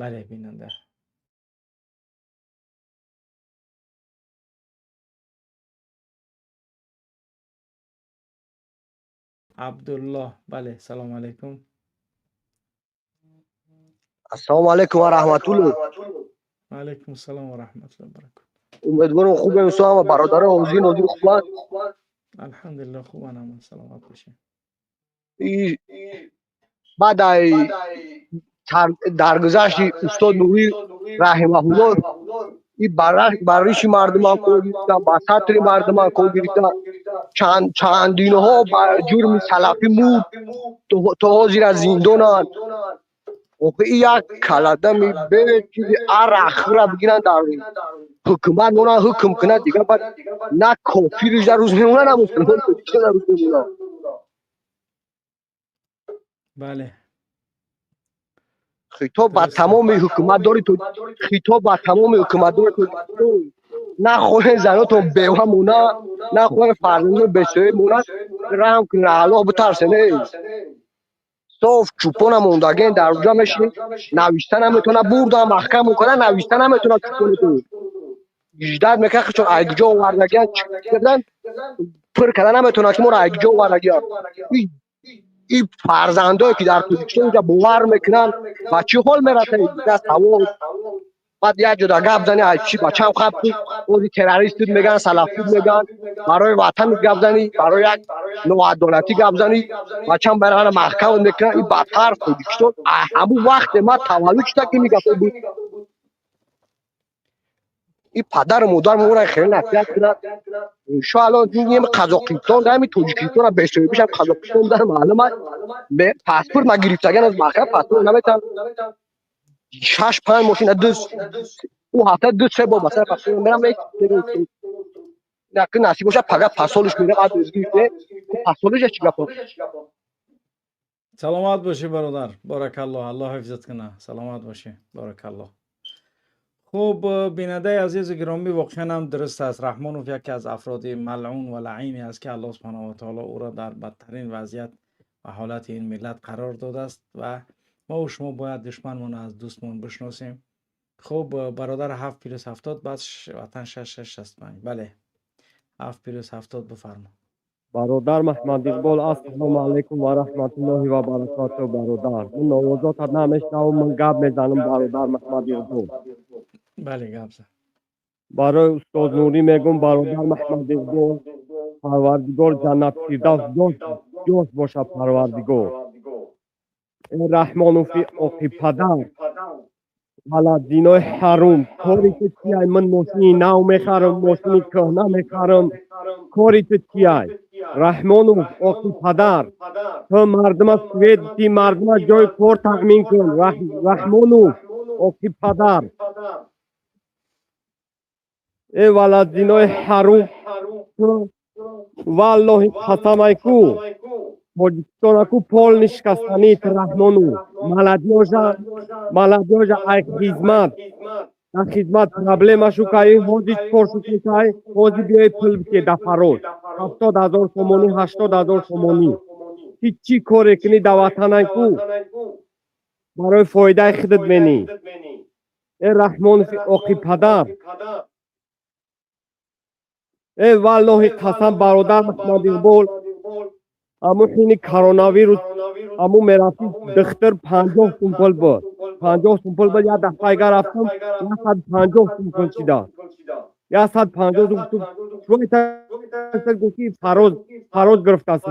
Бале, бинанда. Абдуллоҳ, бале, салому алайкум. Ассалому алайкум ва раҳматуллоҳ. Алайкум ассалом ва раҳматуллоҳ баракатуҳ. Умедворам, хубем, ҳама бародарон ҳозир нозир хубанд. Алҳамдулиллоҳ, хубан ҳама, саломат бошед. Баъд ай даргузашти устод Нурӣ раҳимаҳуллоҳ, и бар риши мардумам кор гирифтан, ба сатри мардумам кор гирифтан, чандинҳо ба ҷурми салафӣ мурд, то ҳозира зиндонанд. Охи, и як каладами бе чизи арахра бигиранд, дар ҳукумат монанд, ҳукм кунад, дигар баъд на кофириш дар рӯз мемонад, на мусулмон дар рӯз мемонад. Бале. Хитоб ба тамоми ҳукуматдори, хитоб ба тамоми ҳукуматдори Тоҷикистон: нахоҳем занотон бева монад, нахоҳем фарзандон бесоҳиб монад, раҳм кунед, Аллоҳ битарсен. Соф чӯпона мондагин, дар уҷа мешинӣ, навишта наметавона, бурдан маҳкам мекунад, навишта наметавонад. Чӯпонатон ждать мекунад, чун айгиҷо овардагиан, кардан пур карда наметавонад, ки моро айгиҷо овардагиан. И фарзандое, ки дар Тоҷикистон уҷа бовар мекунанд, ба чӣ ҳол мерасанд? Савол. Баъд як ҷода гап зани, ай чи бачам хаб, ози террорист меган, салафит меган. Барои ватан гап зани, барои як ноадолатӣ гап зани, бачам барана маҳкам мекунанд. И бадтар Тоҷикистон ҳамун вақте ман таваллуд шуда, ки мегапо буд. И падару модар моро хеле насиҳат кунад, иншоалло. Қазоқистон, ҳами Тоҷикистона бесоҳибишам Қазоқистон дар маълум аст. Паспорт ма гирифтаган аз маҳкам, паспорт наметавон, шаш панҷ мошина, ду ӯ ҳафта ду се бор масалан паспорт мерам. Яки насиб боша, пага пасолиш мерам, аз гирифте пасолиша чӣ гапо. Саломат бошӣ, бародар, баракаллоҳ, Аллоҳ ҳифзат куна. Саломат бошӣ, баракаллоҳ. Хуб, бинандаи азизу гиромӣ, воқеан ҳам дуруст аст. Раҳмонов яке аз афроди малъун ва лаине аст, ки Аллоҳ субҳанаҳу ва таоло ӯро дар бадтарин вазъият ва ҳолати ин миллат қарор додааст ва мо шумо бояд душманмонро аз дӯстмон бишносем. Хуб, бародар, 7+70, баъд ватан 6665. Бале, 7+70, бифармо. Бародар Маҳмад Иқбол, ассалому алайкум ва раҳматуллоҳи ва баракатуҳ. Бародар, ман овозотат намешнавам, ман гап мезанам. Бародар Маҳмад Иқбол. Бале, гап зан. Барои устод Нурӣ мегӯм, бародар Маҳмад Иқбол, Парвардигор ҷаннат фирдавс ҷош бошад. Парвардигор. Э, Раҳмонофи оқи падар, валадинои ҳарум, кори ту чиай? Ман мошини нав мехарам, мошини кӯҳна мехарам, кори ту чиай? Раҳмонов, оқи падар, ту мардума свет дӣ, мардума ҷои кор таъмин кун. Раҳмонов, оқи падар, э, валадинои ҳарум, ту валлоҳи қасамай ку, Тоҷикистонаку полный шикастанит. Раҳмонов, молодёжа, молодёжа ай хизмат, дар хизмат проблема шукай, ҳози чикор шукай, ҳози биёи пул бите дафароз. 70 000 сомонӣ, 80 000 сомонӣ. Ҳиччи коре кунӣ дар ватанай ку, барои фоидаи худат менӣ. Э Раҳмонови оқи падар, э валлоҳи қасам, бародар Маҳмад Иқбол, аму ҳини коронавирус аму мерафти духтур, 50 сум пул буд, 50 сум пул буд. Як дафъайга рафтам, 150 сум пул шида, 150 сум. Гуфт, ки фароз, фароз гирифтаст.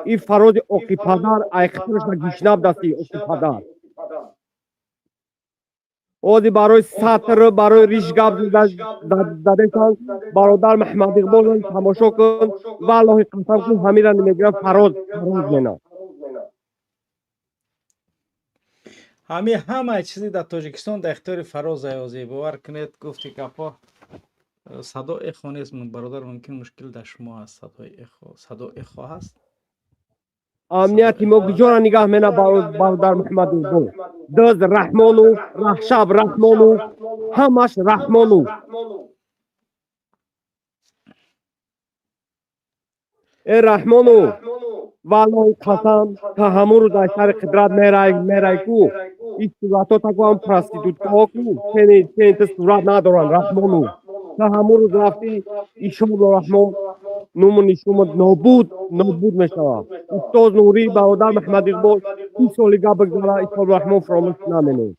И фарози оқи падар айхтирашна гишнаб дасти оқи падар. Ози барои сатр, барои риш гап задесан. Бародар Маҳмад Иқбол, тамошо кун, валлоҳи қасам кун, ҳамира мегирам, фароз, фароз мена. Ҳами ҳамаи чизи дар Тоҷикистон дар ихтиёри Фароз аёзӣ, бовар кунед, гуфти гапҳо. Садо эхо нест, бародар, мумкин мушкил дар шумо аст. Садои эхо, садо эхо ҳаст. Амнияти мо куҷора нигаҳ мена, бародар Муҳаммад Иқбол? Дыз Раҳмонов, Раҳшаб Раҳмонов, ҳамаш Раҳмонов. Э Раҳмонов, валлоҳи қасам, та ҳамун рӯз аз сари қудрат мерай, мерай ку, ин суратҳо таку ҳам проституткаҳо ку, чени чени сурат надоранд. Раҳмонов, та ҳамун рӯз рафти, ишолло Раҳмон нуму нишумат нобуд, нобуд мешавад. Устоз Нурӣ, бародар Маҳмад Иқбол, 30 соли гап бигзара, ишолло Раҳмон фаромӯш наменед.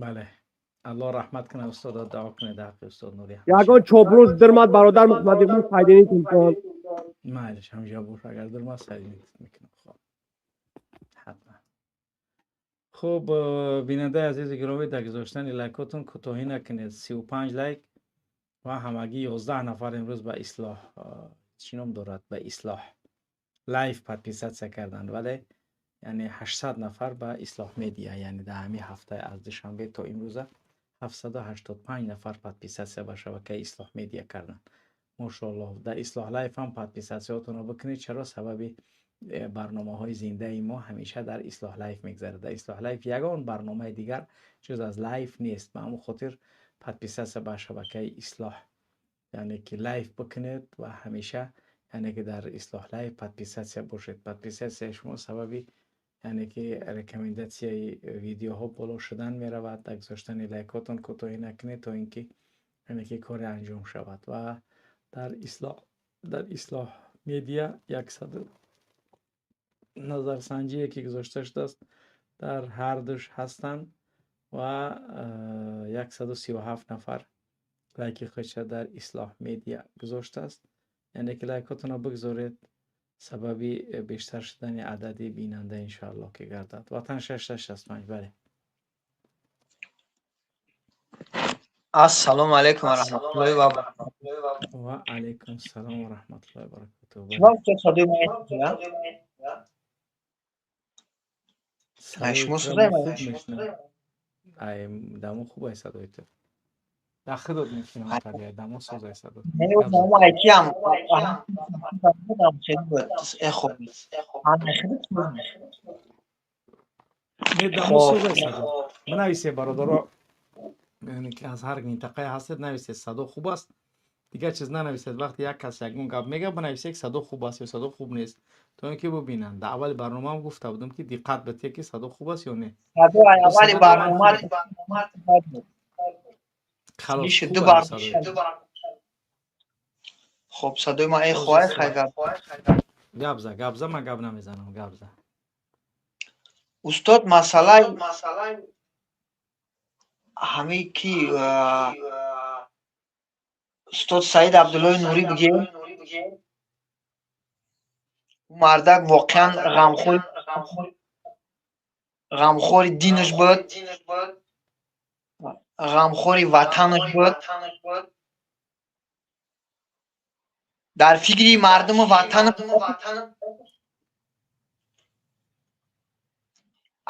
Бале, Аллоҳ раҳмат кунад устода, дуо кунед дар ҳаққи устод Нурӣ. Ягон чобрӯз дирмад, бародар Муҳаммад Иқбол, сайдинӣ телефон. Майлиш, ҳамҷа бош, агар дирмад, сайдинӣ мекунам. Хоб, ҳатман. Хуб, бинандаи азизи гиромӣ, дар гузоштани лайкотон кӯтоҳӣ накунед. 35 лайк ва ҳамагӣ 11 нафар имрӯз ба Ислоҳ, чӣ ном дорад, ба Ислоҳ Лайф подписаться карданд, вале яъне 800 нафар ба Ислоҳ Медиа, яъне дар ҳамин ҳафта аз душанбе то имрӯза 785 нафар подписаться ба шабакаи Ислоҳ Медиа карданд. Мошоаллоҳ. Дар Ислоҳ Лайф ҳам подписатсияҳотонро бикунед. Чаро? Сабаби барномаҳои зиндаи мо ҳамеша дар Ислоҳ Лайф мегзарад. Дар Ислоҳ Лайф ягон барномаи дигар ҷуз аз лайф нест. Ба ҳамон хотир подписаться ба шабакаи Ислоҳ, яъне ки Лайф бикунед ва ҳамеша, яъне ки дар Ислоҳ Лайф подписаться бошед. Подписатсияи шумо сабаби, яъне ки рекомендатсияи видеоҳо боло шудан меравад. Дар гузоштани лайкотон кӯтоҳӣ накунед, то ин ки, яъне ки коре анҷом шавад. Ва дар Ислоҳ Медиа яксаду назарсанҷие ки гузошта шудааст, дар ҳардуш ҳастанд ва 137 нафар лайки худша дар Ислоҳ Медиа гузоштааст. Яъне ки лайкотонро бигзоред, сабаби бештар шудани адади бинанда иншоаллоҳ ки гардад. Ватан 6665, бале. Ассалому алайкум ва раҳматуллоҳи ва баракатуҳ. Ва алайкум салом ва раҳматуллоҳи ва баракатуҳ. Шумо устод, садои ман мешунавед? Садои Шумо туро садои мо ман хуб мешунавем. Ай, дамо хуб ай садои ту. Дар худот мешунавам табиат, дамо соз ай садо. Гап зад. Айкиам хеле буд, хеле. Не, дамо Хоб. соз ай садо. Бинависе, бародаро, яъне ки аз ҳар минтақае ҳастед, нависед, садо хуб аст. Дигар чиз нанависед. Вақте як кас ягон гап мега, бинависед, ки садо хуб аст ё садо хуб нест, то ин ки бубинанд. Дар аввали барномаам гуфта будам, ки диққат битед, ки садо хуб аст ё не. Садо ай аввали Садо дар ман барнома хуб. Халос. миша Хуб ду ай бар. садои. Хоб, садои ман Ҳозир эхоай хай гап. Гап за, гап за, ман гап намезанам, гап за. Устод, масъалаи ҳамин ки устод Саид Абдуллои Нурӣ бигем, мардак воқеан ғамхори динаш буд, ғамхори ватанаш буд, дар фикри мардуму ватан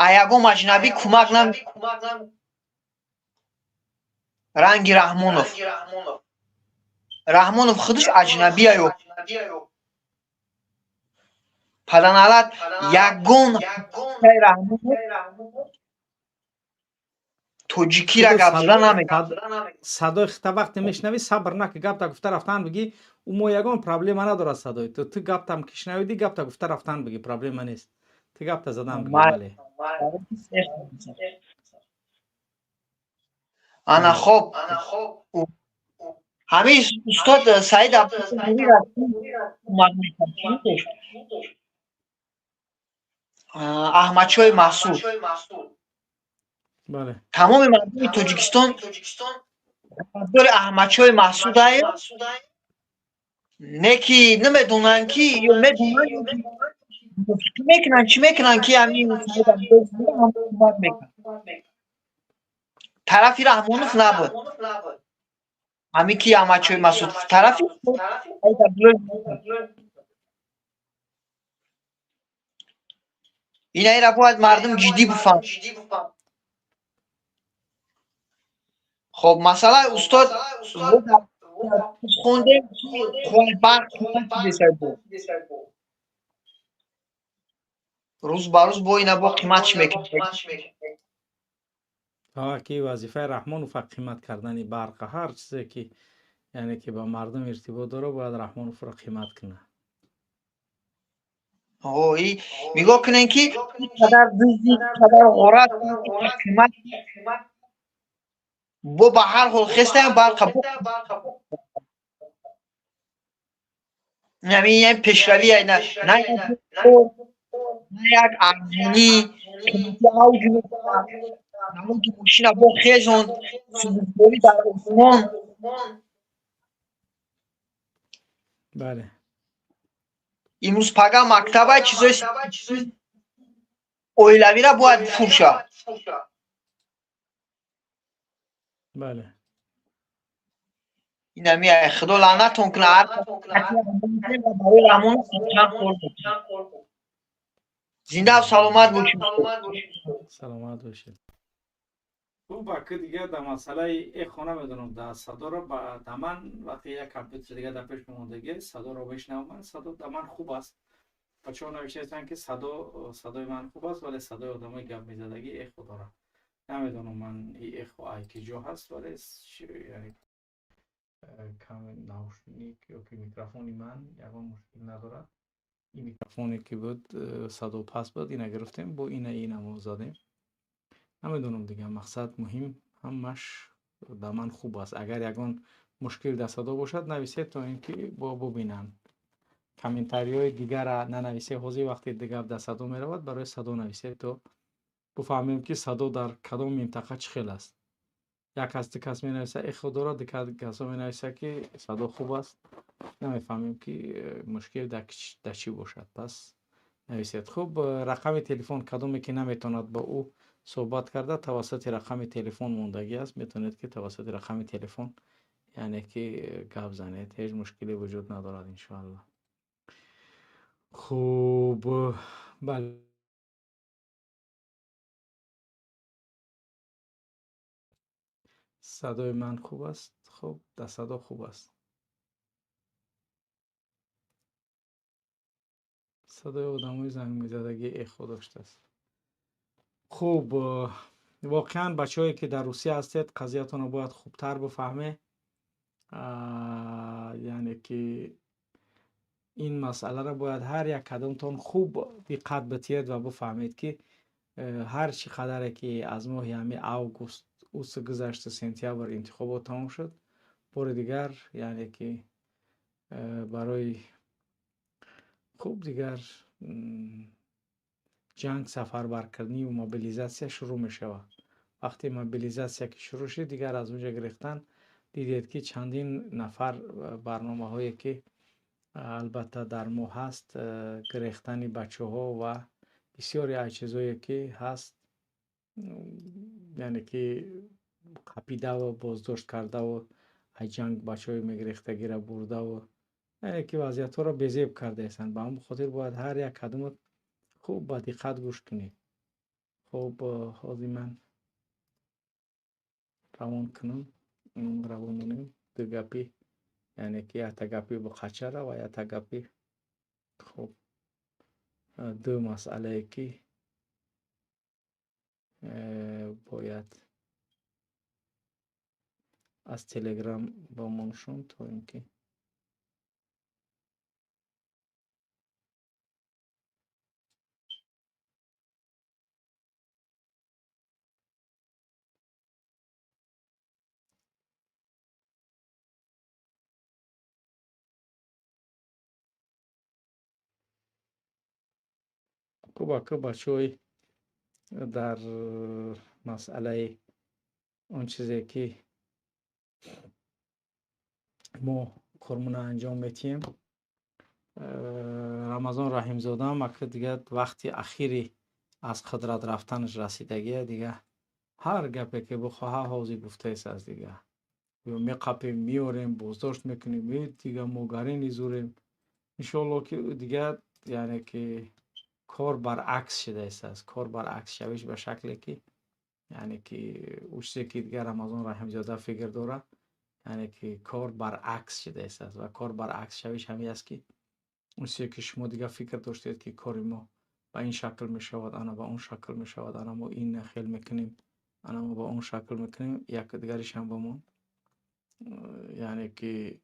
а ягон аҷнабӣ кӯмак нам, ранги Раҳмонов. Раҳмонов худаш аҷнабия ё паданалат ягон Раҳмонов тоҷикира гап зада намекунад. Садои хита вақте мешунавӣ, сабр наки, гап та гуфта рафтан, бигӣ. Мо ягон проблема надорад садои ту. Ту гаптам ки шунавидӣ, гапта гуфта рафтан бигӣ, проблема нест. Ту гапта задан бигӣ, бале. Ана хоб, ҳамин устод Саид Абдуллоҳ, Аҳмадшоҳи Маҳсуд, тамоми мардуми Тоҷикистон тарафдори Аҳмадшоҳи Маҳсудае, не ки намедонанд, ки ё медонанд, мекунанд, чӣ мекунанд, ки ҳамин Саид Абдуллоҳ кӯмак мекунад. Тарафи Раҳмонов набуд. Ҳамин ки Аҳмадшоҳи Масуд тарафи Саид Абдуллоҳ. Инаира бояд мардум ҷиддӣ бифаҳмад. Хоб, масъалаи устод хондем, қувваи барқ қимат шудесай, бо рӯз ба рӯз бо ина бо қимат чӣ мекунад. Ки вазифаи Раҳмонов қимат кардани барқа, ҳар чизе ки, яъне ки ба мардум иртибот дорад, бояд Раҳмоновро қимат кунад. Нигоҳ кунем, ки қадар дуздӣ, қадар ғорат, қимат бо ба ҳар ҳол хестаям барқа. Ҳамин пешравӣ на як арзонӣ, қимати авҷ мекунад, налоги мошина бо хезон, сӯзишворӣ дар осмон. Бале. Имрӯз пага мактаба, чизои оилавира бояд фурӯша. Бале. Инами худо лаънатон кунад, барои Раҳмонов чанд қол. Зинда саломат бошед. Саломат бошед. Хуб, аки дига дар масъалаи эхо намедонам, дар садоро дар ман вақте як компютер дига дар пеш мондагӣ, садоро бишнавам, садо дар ман хуб аст. Бачаҳо навиштаистанд, ки садо, садои ман хуб аст, вале садои одамои гап мезадагӣ эхо дорад. Намедонам ман и эхо ай ки ҷо ҳаст, вале яъне каме наушник ё ки микрофони ман ягон мушкил надорад. Ин микрофоне ки буд, садо паст буд, ина гирифтем, бо ина инамо задем. Намедонам дига, мақсад муҳим ҳамаш дар ман хуб аст. Агар ягон мушкил дар садо бошад, нависед, то ин ки бо бубинанд. Комментариҳои дигара нанависед ҳозир, вақте гап дар садо меравад, барои садо нависед, то бифаҳмем, ки садо дар кадом минтақа чӣ хел аст. Як кас, ду кас менависад, эхо дорад, ду касо менависад, ки садо хуб аст. Намефаҳмем, ки мушкил дар чӣ бошад. Пас нависед. Хуб, рақами телефон, кадоме ки наметавонад бо ӯ суҳбат карда, тавассути рақами телефон мондагӣ аст, метавонед, ки тавассути рақами телефон, яъне ки гап занед, ҳеҷ мушкиле вуҷуд надорад, иншоалло. Хуб, бале. Садои ман хуб аст. Хуб, дар садо хуб аст. Садои одамои зангмезадагӣ эхо доштааст. Хуб, воқеан бачаҳое ки дар Русия ҳастед, қазиятонро бояд хубтар бифаҳме. Яъне ки ин масъаларо бояд ҳар як кадомтон хуб диққат битиҳед ва бифаҳмед, ки ҳар чӣ қадаре ки аз моҳи ҳами август ус гузашта, сентябр интихобот тамом шуд, бори дигар, яъне ки барои хуб дигар ҷанг, сафарбаркарданиву мобилизатсия шурӯъ мешавад. Вақте мобилизатсия ки шурӯъ шуд, дигар аз онҷа гирифтан, дидед, ки чандин нафар барномаҳое ки албатта дар мо ҳаст, гирехтани бачаҳо ва бисёре аз чизое ки ҳаст, яъне ки қапидаву боздошт кардаву аз ҷанг бачаҳои мегирехтагиро бурдаву, яъне ки вазъиятҳоро безеб кардаестанд. Ба ҳамон хотир бояд ҳар як кадомат хуб ба диққат гӯш кунед. Хуб, ҳозир ман равон кунам, равон монем ду гапи, яъне ки якта гапи буқачара ва якта гапи, хуб, ду масъалае ки бояд аз Телеграм ба мо нишон, то ин ки Кубаку бачаҳои дар масъалаи он чизе ки мо кормона анҷом метиҳем. Рамазон Раҳимзодаам ака дига вақти ахири аз қудрат рафтанаш расидагия. Дига ҳар гапе ки бихоҳа, ҳозир гуфтаест. Дига меқапем, меорем, боздошт мекунем, дига мо гарини зурем, иншоалло ки дига, яъне ки кор баръакс шудааст. Кор баръакс шавиш ба шакле ки, яъне ки ӯ чизе ки дига Рамазон Раҳимзода фикр дорад, яъне ки кор баръакс шудааст. Ва кор баръакс шавиш ҳамин аст, ки он чизе ки шумо дига фикр доштед, ки кори мо ба ин шакл мешавад, ана ба он шакл мешавад, ана мо ин хел мекунем, ана мо ба он шакл мекунем, як дигаришам ба мо, яъне ки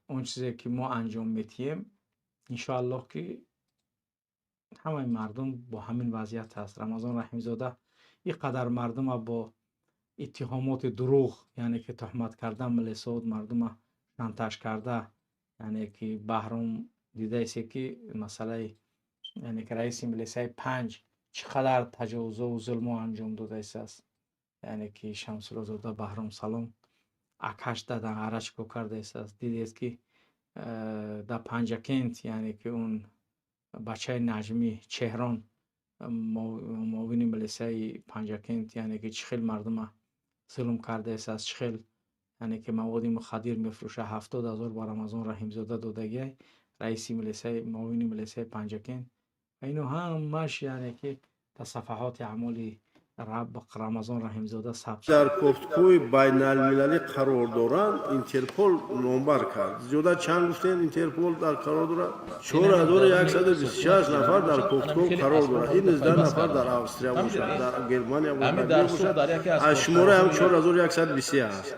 он чизе ки мо анҷом метиҳем, иншоаллоҳ ки ҳамаи мардум бо ҳамин вазъият ҳаст. Рамазон Раҳимзода ин қадар мардума бо иттиҳомоти дурӯғ, яъне ки туҳмат кардан, милисаот мардума шантаж карда, яъне ки Баҳром дидаесе, ки масъалаи, яъне ки раиси милисаи панҷ чӣ қадар таҷовузову зулмо анҷом додаистааст. Яъне ки Шамсуллозода Баҳром Салом акаш дадан арачко кардаистааст. Дидед, ки дар Панҷакент, яъне ки он бачаи Наҷмӣ Чеҳрон, муовини милисаи Панҷакент, яъне ки чӣ хел мардума зулм кардаистааст, чӣ хел, яъне ки маводи мухаддир мефурӯша, 70 000 ба Рамазон Раҳимзода додагиай, раиси милисаи, муовини милисаи Панҷакент. Ва ино ҳамаш, яъне ки дар сафаҳоти аъмоли Рамазон Раҳимзода сабт. Дар кофтукови байналмилалӣ қарор доранд, Интерпол номбар кард. Зиёда чанд гуфтем, Интерпол дар қарор дорад? 4126 нафар дар кофтуков қарор дорад. Ин 19 нафар дар Австрия бошад, дар Германия бошад, аз шумораи ҳам 4121 аст.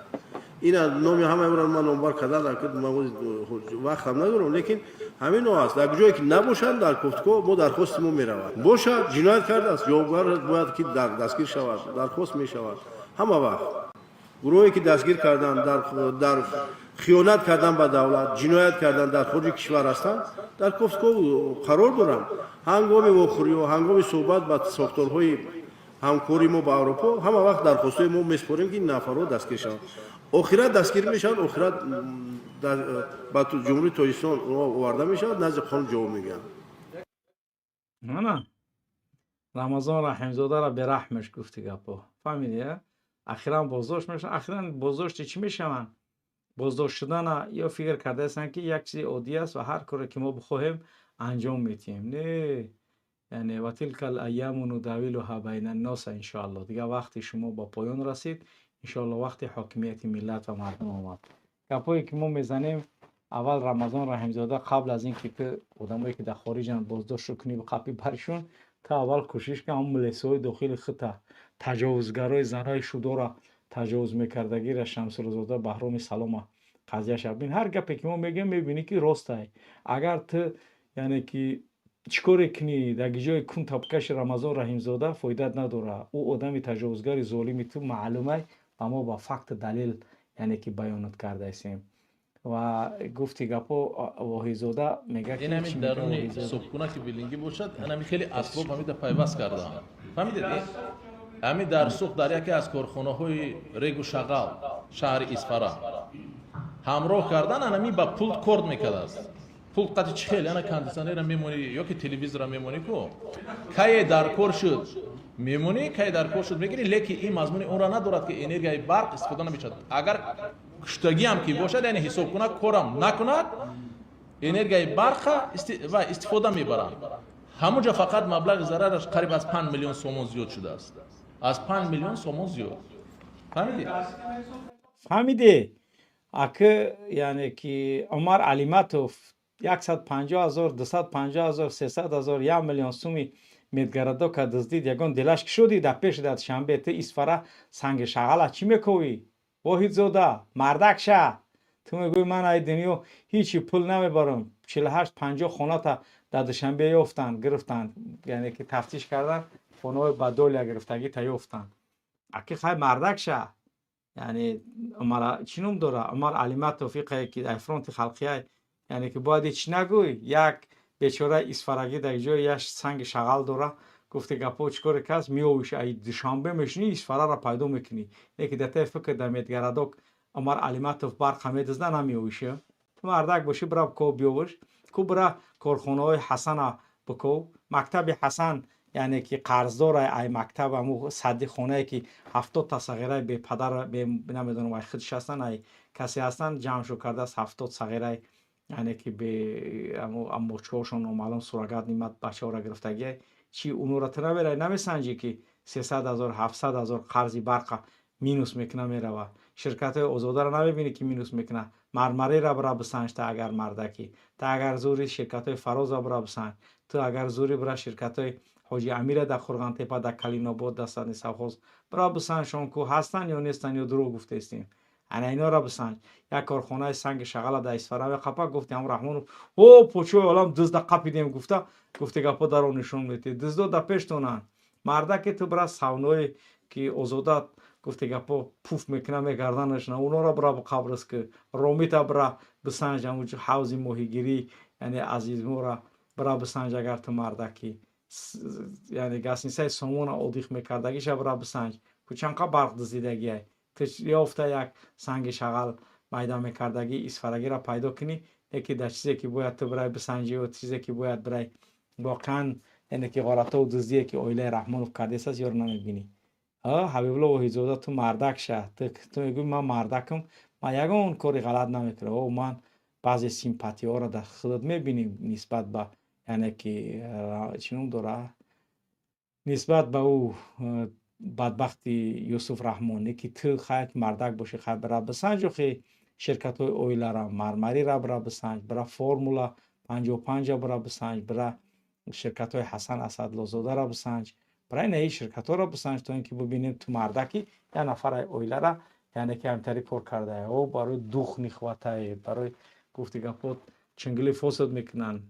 Ина номи ҳамаи ӯро ман номбар кардан вақтам надорам, лекин ҳамин аст. Дар ҷое ки набошанд дар кофтуков, мо дархости мо меравад. Бошад, ҷиноят кардааст, ҷавобгар бояд ки дастгир шавад, дархост мешавад ҳама вақт. Гурӯҳе ки дастгир кардан, дар хиёнат кардан ба давлат, ҷиноят кардан, дар хориҷи кишвар ҳастанд, дар кофтуков қарор доранд. Ҳангоми вохӯриҳо, ҳангоми суҳбат ба сохторҳои ҳамкории мо ба Аврупо, ҳама вақт дархостҳои мо месупорем, ки ин нафарҳо дастгир шаванд. Охират дастгир мешаванд, охират ба Ҷумҳурии Тоҷикистон оварда мешавад, назди қонун ҷавоб мегӯянд. Ана Рамазон Раҳимзодаро бераҳмеш гуфти гапо, фаҳмиди? Ахиран боздошт мешаванд. Ахиран боздошти чӣ мешаванд? Боздошт шудана ё фикр кардаастанд, ки як чизи оддӣ аст ва ҳар коре ки мо бихоҳем, анҷом метиҳем. Не, яъне وتلك الأيام نداولها بين الناس. Иншоалло, дигар вақти шумо ба поён расид. Иншоалло, вақти ҳокимияти миллат ва мардум омад. Гапҳое ки мо мезанем, аввал Рамазон Раҳимзода, қабл аз ин ки ту одамое ки дар хориҷанд боздошт кунӣ, қапи баришон, ту аввал кӯшиш кун, ҳамон милисаҳои дохили хута, таҷовузгарои занҳои шудора таҷовуз мекардагира, Шамсуллозода Баҳроми Салома қазияша бин. Ҳар гапе ки мо мегӯем, мебинӣ, ки ростай. Агар ту, яъне ки чӣ коре кунӣ, дар ҷои кун табкаши Рамазон Раҳимзода фоидат надорад. Ӯ одами таҷовузгари золими ту маълумай ва мо ба факту далел, яъне ки баёнот кардаистем. Ва гуфти гапо, Воҳидзода мегӯяд. Ин ҳамин даруни субкуна ки билингӣ бошад, ҳамин хеле асбоб ҳамида пайваст кардаам, фаҳмидед? Ҳамин дар суқ, дар яке аз корхонаҳои регу шағал шаҳри Исфара ҳамроҳ кардан, анами ба пулт кор мекардааст. Пулт қати чӣ хел, ана кондитсионера мемонӣ ё ки телевизора мемонӣ ку, кае дар кор шуд мемонӣ, кае дар кор шуд мегирӣ. Лекин ин мазмуни онро надорад, ки энергияи барқ истифода намешавад. Агар куштагиам ки бошад, яъне ҳисобкунак корам накунад, энергияи барқа ва истифода мебаранд. Ҳамунҷа фақат маблағи зарараш қариб аз 5 миллион сомон зиёд шудааст, аз 5 миллион сомон зиёд, фаҳмидӣ? Фаҳмидӣ, аки, яъне ки Умар Алиматов 150 000, 250 000, 300 000, 1 миллион суми медгородока дуздид, ягон дилаш кишодӣ? Дар пеши дар Душанбе ту Исфара санги шағала чӣ мековӣ? Воҳидзода, мардак ша. Ту мегӯӣ, ман ай дунё ҳичи пул намебарам. 48, 50 хоната дар Душанбе ёфтанд, гирифтанд, яъне ки тафтиш кардан, хонаҳои ба доля гирифтагита ёфтанд. Аки, хай, мардак ша. Яъне Умар чӣ ном дора, Умар Алиматов, иқае ки ай фронти халқия, яъне ки бояд ҳеч нагӯй, як Бечора исфарагӣ дар ҷои яш санги шағал дора. Гуфти гапо, чӣ коре кас меовиш, ай Душанбе мешинӣ, Исфарара пайдо мекунӣ. Неки датаи фикр дар медгородок Умар Алиматов барқа медизда, намеовиши. Ту мардак бошӣ, бира ко биёвиш, ку бира корхонаҳои Ҳасана биков, мактаби Ҳасан, яъне ки қарздор ай мактаб, ҳаму садди хонае ки 70-та сағираи бепадар, намедонам, ай худш ҳастанд, ай касе ҳастанд, ҷамъ шуд кардааст, 70 сағираи, яъне ки амочҳошон номаълум, сурагат нимат бачаҳоро гирифтагия. Чи унуро ту намерай, намесанҷӣ, ки 300 000, 700 000 қарзи барқа минус мекуна мерава? Ширкатҳои Озодаро намебинӣ, ки минус мекуна? Мармарера бира бисанҷ та, агар мардакӣ. Та агар зури, ширкатҳои Фароза бира бисанҷ. Ту агар зури, бира ширкатҳои Ҳоҷи Амира дар Қурғантепа, дар Калинобод, дар садни совхоз бира бисанҷшон, ку ҳастанд ё нестанд, ё дурӯғ гуфтаистем. Ана инора бисанҷ. Як корхонаи санги шағала дар Исфара меқапа. Гуфти ҳам Раҳмонов о почои олам дузда қапидем гуфта, гуфти гапо даро нишон метиҳ. Дуздо дар пештонанд. Мардаке, ту бира савное ки Озода, гуфти гапо, пуф мекуна мегарданаш, на унора бира қабрис, ки Ромита бира бисанҷ, ҳамун ҳавзи моҳигирӣ, яъне Азизмора бира бисанҷ, агар ту мардакӣ. Яъне гостиницаи Сомона одих мекардагиша бира бисанҷ, ку чанқа барқ дуздидагиай. Ту ёфта як санги шағал майда мекардагӣ исфарагиро пайдо кунӣ. Леки дар чизе ки бояд ту бирай бисанҷӣ, чизе ки бояд бирай воқеан, яъне ки ғоратову дуздие ки оилаи Раҳмонов кардааст, ёро намебинӣ. Ҳабибулло Воҳидзода, ту мардак ша. Ту мегӯӣ: «Ман мардакам, ман ягон кори ғалат намекунам». О, ман баъзе симпатияҳоро дар худат мебинем нисбат ба, яъне ки, чӣ ном дора, нисбат ба ӯ бадбахти Юсуф Раҳмон. Ки ту хай мардак бошӣ, хай бира бисанҷ охи ширкатҳои оилара, Мармарира бира бисанҷ, бира Формула 55-а бира бисанҷ, бира ширкатҳои Ҳасан Асадлозодаро бисанҷ, бира инаи ширкатҳоро бисанҷ, то ин ки бибинем ту мардаки. Як нафараи оилара, яъне ки ҳамтари кор кардае, о барои дух не хватае, барои, гуфти гапот, чингили фосид мекунанд.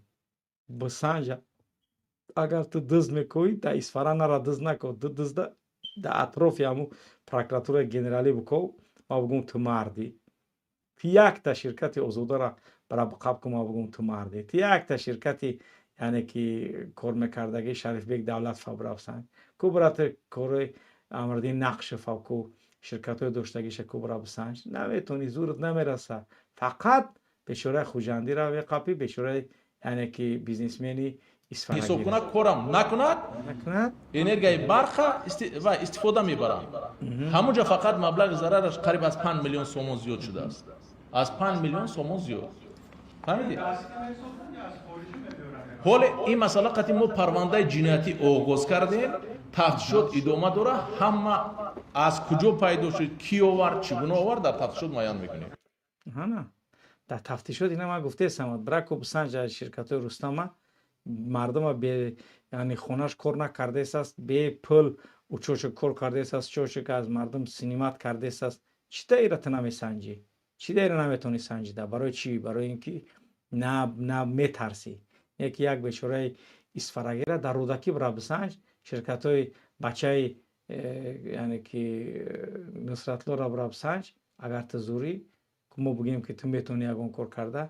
Бисанҷ. Агар ту дузд мекоӣ, дар Исфара нара, дузд нако, ту дузда дар атрофи ҳамун прокуратураи генералӣ биков, ма бигӯм ту мардӣ. Ту якта ширкати Озодара бара қаб кун, ма бигӯм ту мардӣ. Ту якта ширкати, яъне ки кор мекардагӣ Шарифбек Давлатова бира бисанҷ, ку бира ту кори Амриддин Нақшева, ку ширкатҳои доштагиша ку бира бисанҷ. Наметонӣ, зурат намераса. Фақат бечораи Хуҷандиро меқапӣ, бечораи, яъне ки бизнесмени. Ҳисоб кунад, корам накунад, энергияи барқа ва истифода мебаранд. Ҳамунҷо фақат маблағи зарараш қариб аз 5 миллион сомон зиёд шудааст, аз 5 миллион сомон зиёд. Фаҳмидед? Ҳоле ин масъала қати мо парвандаи ҷиноятӣ оғоз кардем, тафтишот идома дорад. Ҳама аз куҷо пайдо шуд, кӣ овард, чӣ гуна овард, дар тафтишот муайян мекунем. Дар тафтишот ина ман гуфтаестам: браку бисанҷ ширкатҳои Рустама. Мардума бе, яъне хонаш кор накардаест, бепул учоча кор кардаест, чоча аз мардум синимат кардаест. Чӣ таира ту намесанҷӣ? Чӣ даира наметавонӣ санҷида? Барои чӣ? Барои ин ки на метарсӣ. Яки як бечораи исфарагира дар Рӯдакӣ бира бисанҷ, ширкатҳои бачаи яъне ки Нусратлоро бира бисанҷ. Агар ту зурӣ, мо бигӯем, ки ту метавонӣ ягон кор карда,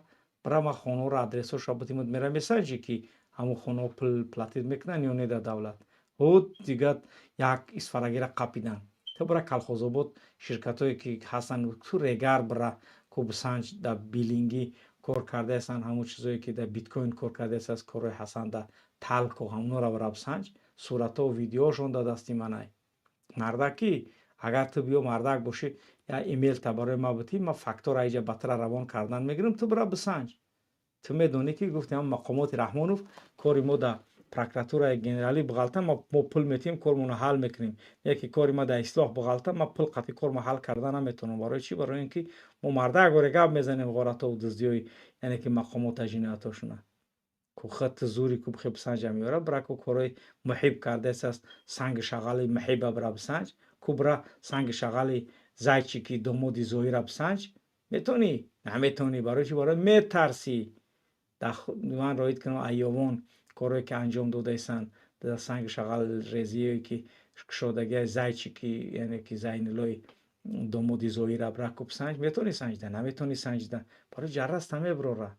бира ма хонаҳоро, адресҳошро битимуд, мера месанҷӣ, ки ҳамон хонаҳо пул платить мекунанд ё не дар давлат. Ҳуд дигар як исфарагира қапидан. Ту бира Калхозобод, ширкатҳое ки ҳастанд, ту Регар бира ку бисанҷ, дар билингӣ кор кардаестанд, ҳамон чизое ки дар биткоин кор кардаест, корҳои ҳасан дар Талко, ҳамонро бира бисанҷ. Суратҳо, видеоҳошон дар дасти манай. Мардакӣ, агар ту биё, мардак бошӣ, я имейлта барои ма битӣ, ма фактора иҷа ба тура равон кардан мегирам, ту бира бисанҷ. Ту медонӣ, ки гуфтем мақомоти Раҳмонов кори мо дар прокуратураи генералӣ буғалта, мо пул метиҳем, кормонро ҳал мекунем. Яке кори ма дар ислоҳ буғалта, ма пул қатъи кормо ҳал карда наметавонам. Барои чӣ? Барои ин ки мо мардак боре гап мезанем ғоратову дуздиҳои, яъне ки мақомота, ҷиноятҳошона. Ку хат зури ку бихе бисанҷа меёра. Бира ку корҳои Муҳиб кардаест, санги шағали Муҳиба бира бисанҷ, ку бира санги шағали Зайчики домоди Зоира бисанҷ. Метавонӣ? Наметавонӣ. Барои чӣ? Барои метарсӣ. Ман роид кунам айёвон корҳое ки анҷом додаистанд дар санги шағал резие ки кушодагиа Зайчики, яъне ки Зайнуллои домоди Зоира, бира ку бисанҷ. Метавонӣ санҷида? Наметавонӣ санҷида. Барои ҷарраста меброра.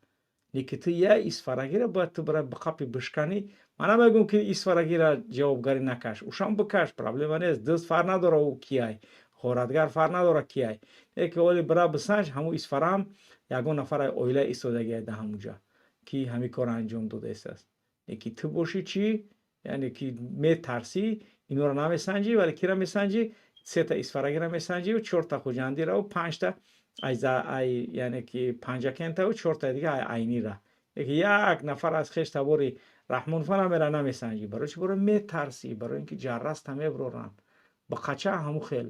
Леки ту я исфарагира бояд ту бира биқапи, бишканӣ. Ман намегӯм, ки исфарагира ҷавобгарӣ накаш, ушам бикаш, проблема нест. Дузд фарқ надора ӯ кияй, ғоратгар фарқ надора кияй. Леки оли бира бисанҷ, ҳамун исфараам ягон нафар оила истодагиай да ҳамунҷа, ки ҳамин корро анҷом додаистааст. Леки ту бошӣ чӣ? Яъне ки метарсӣ, инора намесанҷӣ, вале кира месанҷӣ? Сета исфарагира месанҷиву чорта хуҷандираву панҷта ай, яъне ки панҷакентаву чорта дига ай айнира. Леки як нафар аз хеш табори Раҳмонфа намера, намесанҷӣ. Барои чӣ? Барои метарсӣ, барои ин ки ҷарраста меброранд. Ба қача ҳамун хел,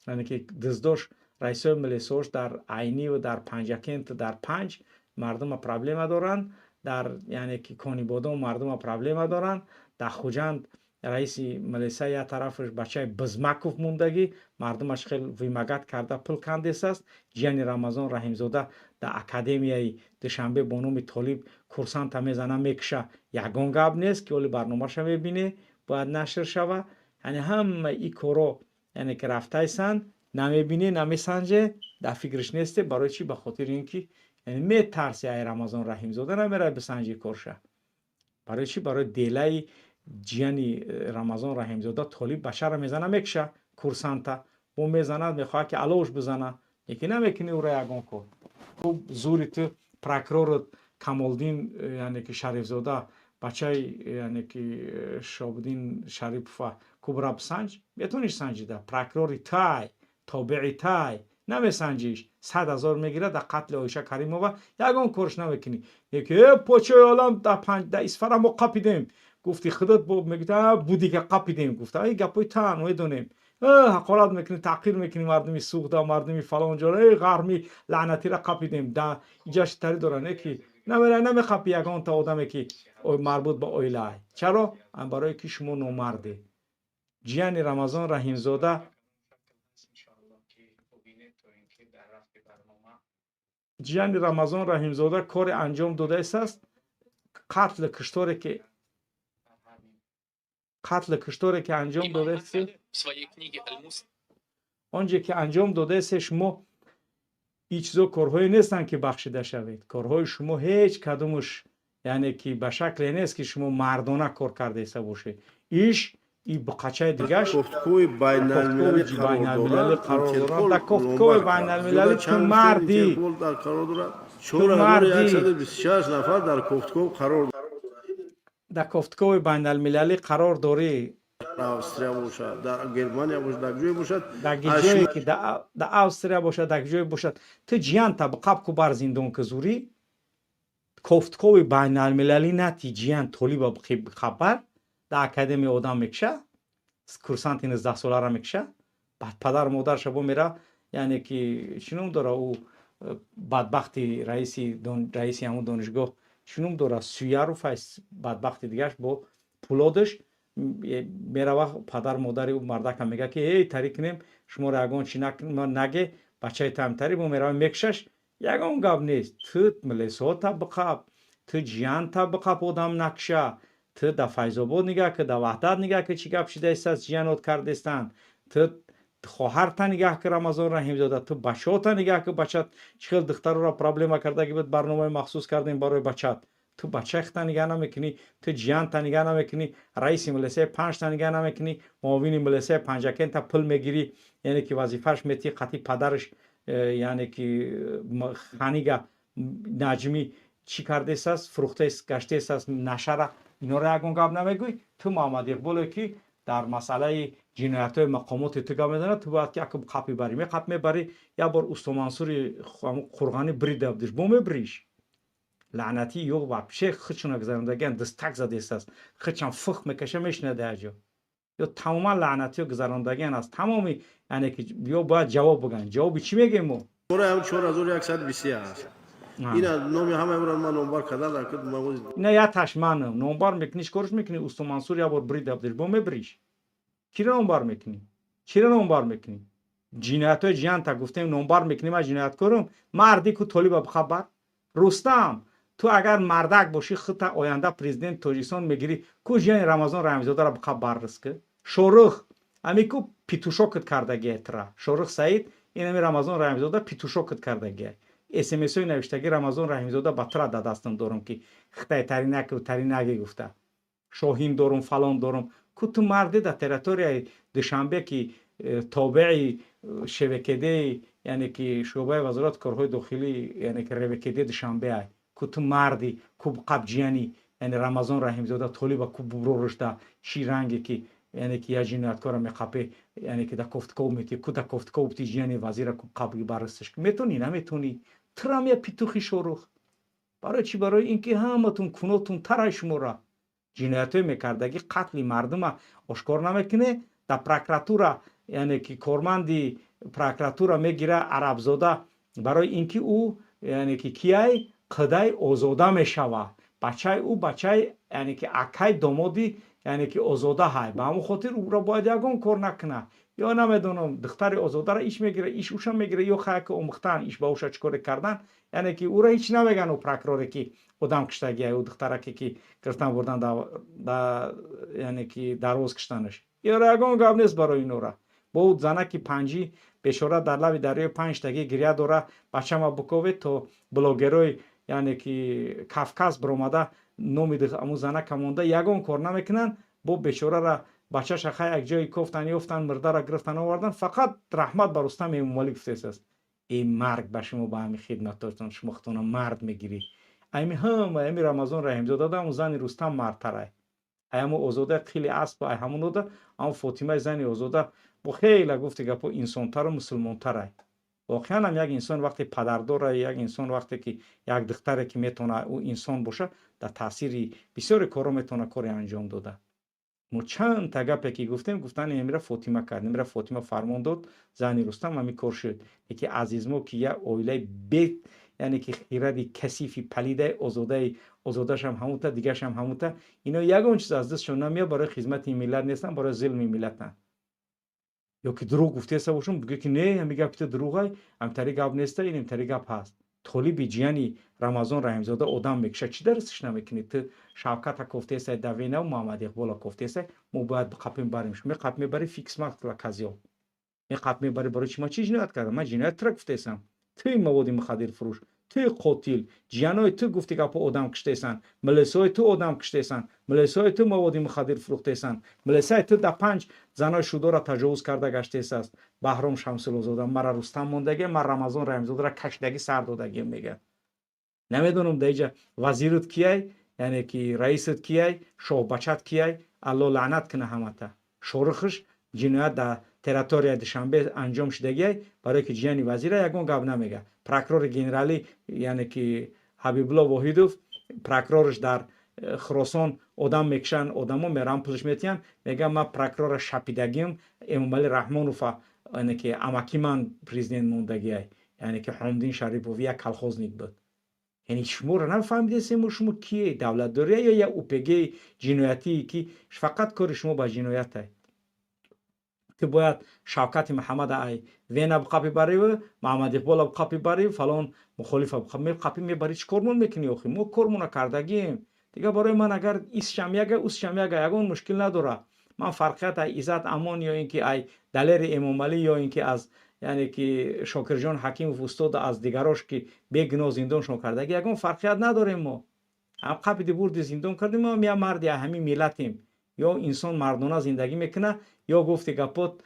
яъне ки дуздош, раисои милисош дар Айниву дар Панҷакенту дар Панҷ мардума проблема доранд, дар, яъне ки, Конибодом мардума проблема доранд, дар Хуҷанд раиси милиса як тарафаш бачаи Бизмаков мондагӣ, мардумаш хел вымогать карда пул кандесааст. Ҷияни Рамазон Раҳимзода дар академияи Душанбе бо номи Толиб курсанта мезана, мекуша, ягон гап нест, ки оли барномаша мебине, бояд нашр шава. Яъне ҳама и коро, яъне ки рафтайсанд, намебинӣ, намесанҷе, дар фикраш несте. Барои чӣ? Ба хотири ин ки, яъне, метарси, ай Рамазон Раҳимзода намерай бисанҷи корша. Барои чӣ? Барои делаи ҷияни Рамазон Раҳимзода Толиб бачаро мезана, мекуша курсанта, бо мезанад, мехоҳад, ки аловш бизана, лекин намекунӣ ӯро ягон кор. Хуб, зури ту прокуророт Камолдин яъне ки Шарифзода, бачаи, яъне ки, Шобуддин Шарипова кубра бисанҷ, метавониш санҷида. Прокурори тай, тобеи тай, намесанҷиш. 100 000 мегирад дар қатли Оиша Каримова, ягон корш намекунӣ. Яки э почои олам дар Исфара мо қапидем гуфти, худат бо мегӯта буди ка қапидем гуфта. Ай гапои тан медонем, ҳақорат мекунӣ, таҳқир мекунӣ мардуми Суғда, мардуми фалон ҷо, э ғарми лаънатира қапидем да иҷаш тари дора. Не ки намера, намеқапи ягонта одаме, ки марбут ба оилаай. Чаро? Барое ки шумо номарде. Ҷияни Рамазон Раҳимзода, иншоалло, ки бубинед, то ин ки дар рафти барнома ҷияни Рамазон Раҳимзода коре анҷом додаистааст, қатлу кишторе ки дар ҳамин қатлу кишторе ки анҷом Имам додаисте, Ахмад в своей книге «Аль-Мус» онҷе ки анҷом додаисте шумо, ин чизо корҳое нестанд, ки бахшида шавед. Корҳои шумо ҳеҷ кадомаш, яъне ки, ба шакле нест, ки шумо мардона кор кардаиста бошед. Иш и буқачаи дигаш кофтукови байналмилалӣ кофтукови қарор байналмилалӣ дорад, қарор дорад. Интерпол Дар кофтукови номбар кард. байналмилалӣ Зиёда ту чанд гуфтем марди Интерпол дар қарор дорад? Ту 4126 нафар дар кофтуков қарор дар кофтукови байналмилалӣ қарор дорӣ. Дар Австрия бошад, дар Германия бошад, дар ҷое бошад, Дар аз ҷое шумо ки дар Австрия бошад, дар ҷое бошад, ту ҷиянта биқаб ку бар зиндон ки зурӣ кофтукови байналмилалӣ нати ҷиян Толиба хабар дар академия одам мекуша, курсанти 19-солара мекуша. Баъд падару модарша бо мера, яъне ки, чӣ ном дора, ӯ бадбахти раиси ҳамун донишгоҳ, чӣ ном дора, Суяров, бадбахти дигаш бо пулодаш мерава, падару модари ӯ мардака мега, ки эй, тари кунем шуморо, ягон чӣ наге, бачаи тамтари бо мерава, мекушаш, ягон гап нест. Ту милисота биқаб, ту ҷиянта биқаб, одам накуша. Ту да Файзобод нигаҳ ки, да Ваҳдат нигаҳ ки, чӣ гап шидаистааст, ҷиянот кардестанд. Ту хоҳарта нигаҳ ки, Рамазон Раҳимзода, ту бачаота нигаҳ ки, бачат чӣ хел духтарора проблема кардаги буд, барномаи махсус кардем барои бачат. Ту бачаи хита нигаҳ намекунӣ, ту ҷиянта нигаҳ намекунӣ, раиси милисияи панҷта нигаҳ намекунӣ, муовини милисияи Панҷакента пул мегирӣ, яъне ки вазифааш метиҳӣ, қатъи падараш яъне ки ханига Наҷмӣ чӣ кардесааст, фурӯхтаест, гаштаестааст нашара, инора ягон гап намегӯй. Ту Муҳаммад Иқболе, ки дар масъалаи ҷиноятҳои мақомоти ту гап мезанад, ту бояд ки яку қапи барӣ, меқап мебарӣ. Як бор усто Мансури Қурғанӣ брида будиш, бо мебриш. Лаънатӣ ё вообще худшона гузарондагиан, дастак задестааст, худшам фух мекаша, мешинад яҷо. Ё тамоман лаънатиё гузарондагиан аст тамоми, яъне ки ё бояд ҷавоб бигӯянд. Ҷавоби чӣ мегӯем мо? Ҳам 4121 аст. Ина номи ҳамаи ман номбар кардан. Ина яташ манам номбар мекунӣ, чӣ корш мекунӣ? Усто Мансур як бор брида будиш, бо мебриш. Киро номбар мекунӣ? Чиро номбар мекунӣ? Ҷиноятҳои ҷиянта гуфтем, номбар мекунӣ. Ман ҷинояткорум? Марди ку, Толиба бихабар. Рустам, ту агар мардак бошӣ, худта оянда президенти Тоҷикистон мегирӣ, ку ҷияни Рамазон Раҳимзодаро биқаб баррис ки. Шорух ами ку петушокат кардагия тра. Шорух Саид, инами Рамазон Раҳимзода петушокат кардагия. СМСҳои навиштагӣ Рамазон Раҳимзода ба тура да дастам дорам, ки хитай таринаку таринаги гуфта, шоҳин дорум, фалон дорум. Ку ту марде дар территорияи Душанбе, ки тобеи ШВКД, яъне ки шӯъбаи вазорати корҳои дохилӣ, яъне ки РВКД Душанбе ай. Ку ту марди, ку қабҷияни, яъне Рамазон Раҳимзода толиба, ку буброрушда чӣ ранге ки, яъне ки як ҷинояткора меқапе, яъне ки да кофтков мети, ку да кофтков ти ҷияни вазира, ку қабли баррасиш метонӣ, наметонӣ? Турам я петухи шорух. Барои чӣ? Барои ин ки ҳаматун кунотун тарай. Шумора ҷиноятҳое мекардагӣ, қатли мардума ошкор намекунӣ дар прокуратура, яъне ки корманди прокуратура мегира Арабзода, барои ин ки ӯ, яъне ки кияй қидай озода мешава, бачаи ӯ, бачаи, яъне ки акай домоди, яъне ки Озода ҳай. Ба ҳамон хотир ӯро бояд ягон кор накуна ё намедонам, духтари Озодаро иш мегира, иш уша мегира, ё хаяки омӯхтан, иш ба уша чӣ коре кардан, яъне ки ӯро ҳеҷ намеган. Ӯ прокуроре ки одам киштагия, ӯ духтараке ки гирифтан бурдан да, яъне ки дарвоз киштанаш, ёро ягон гап нест барои инора. Бо ӯ занаки панҷӣ бешора дар лаби дарёи Панҷтагӣ гиря дора: «Бачама буковед». То блогерои, яъне ки Кавказ биромада, номи ҳамун занака монда, ягон кор намекунанд. Бо бечорара бачаша хай як ҷое кофтан, ёфтан, мирдара гирифтан, овардан. Фақат раҳмат ба Рустам Эмомалӣ гуфтааст. Э, марг ба шумо, ба ҳами хидматотон! Шумо худтона мард мегирӣ. Ами ҳама ами Рамазон Раҳимзода ҳамун зани Рустам мардтарай, ай ҳамун Озода қили асп, ай ҳамунода, ҳамун Фотимаи зани Озода бо хеле гуфти гапо инсонтару мусулмонтарай. Воқеан ҳам як инсон вақте падардора, як инсон вақте ки як духтаре ки метавона ӯ инсон боша, дар таъсири бисёре корҳо метавона коре анҷом дода. Мо чанд та гапе ки гуфтем, гуфтани эмира Фотима кард, эмира Фотима фармон дод, зани Рустам, ҳамин кор шуд. Яке азизмо ки як оилаи бе, яъне ки хиради касифи палидаи Озодаи, Озодашам ҳамута, дигаршам ҳамута, ино ягон чиз аз дастшон намеяд, барои хизмати миллат нестанд, барои зулми миллатанд. Ё ки дурӯғ гуфтеса бошум, бигӯ ки не, ҳами гапи ту дурӯғай, ҳамтари гап неста, ин ҳамтари гап ҳаст. Толиби ҷияни Рамазон Раҳимзода одам мекушад, чӣ дарсиш намекунӣ ту? Шавката кофтесай давенав, Муҳаммад Иқбола кофтесай, мо бояд қапем барем. Меқап мебарӣ, фикс мактла казиёл меқап мебарӣ. Барои чи? Ман чӣ ҷиноят кардам? Ман ҷиноят тура гуфтесам. Туи маводи мухаддирфурӯш, туи қотил, ҷиянои ту гуфти гапо одам киштесан, милисои ту одам киштесан, милисои ту маводи мухаддир фурӯхтесан, милисаи ту да панҷ занои шудора таҷовуз карда гаштесааст. Баҳром Шамсуллозода мара Рустам мондагӣ, ман Рамазон Раҳимзодаро кашидагӣ сар додагиам мега. Намедонам, дар иҷа вазирут кияй, яъне ки раисат кияй, шоҳбачат кияй. Алло лаънат куна ҳамата. Шорухш ҷиноят дар территорияи Душанбе анҷом шудагиай, барое ки ҷияни вазира ягон гап намега. Прокурори генералӣ, яъне ки Ҳабибулло Воҳидов, прокурорш дар Хуросон одам мекушанд, одамо мераванд, пулш метиҳанд, мегӯяд: «Ман прокурора шапидагиам, Эмомалӣ Раҳмонова, яъне ки амаки ман президент мондагиай». Яъне ки Ҳомиддин Шарипов як колхозник буд. Яъне шуморо нафаҳмидесем, шумо кие? Давлатдория ё як ОПГ ҷиноятие, ки фақат кори шумо ба ҷиноятай? Ту бояд Шавкати Муҳаммада ай Вена бқапи бариву Маҳаммад Иқбола бқапи барив, фалон мухолифа қапи мебарӣ, чӣ кормон мекунӣ охи? Мо кормона кардагием дига. Барои ман агар исшам яга, усшам яга, ягон мушкил надора. Ман фарқият ай Иззат Амон ё ин ки ай Далери Эмомалӣ ё ин ки аз, яъне ки Шокирҷон Ҳакимов устода, аз дигарош, ки бегуноҳ зиндоншон кардаги, ягон фарқият надорем. Мо ҳам қапиди бурди зиндон кардем, мо я марди ҳамин миллатем. Ё инсон мардона зиндагӣ мекуна, ё гуфти гапот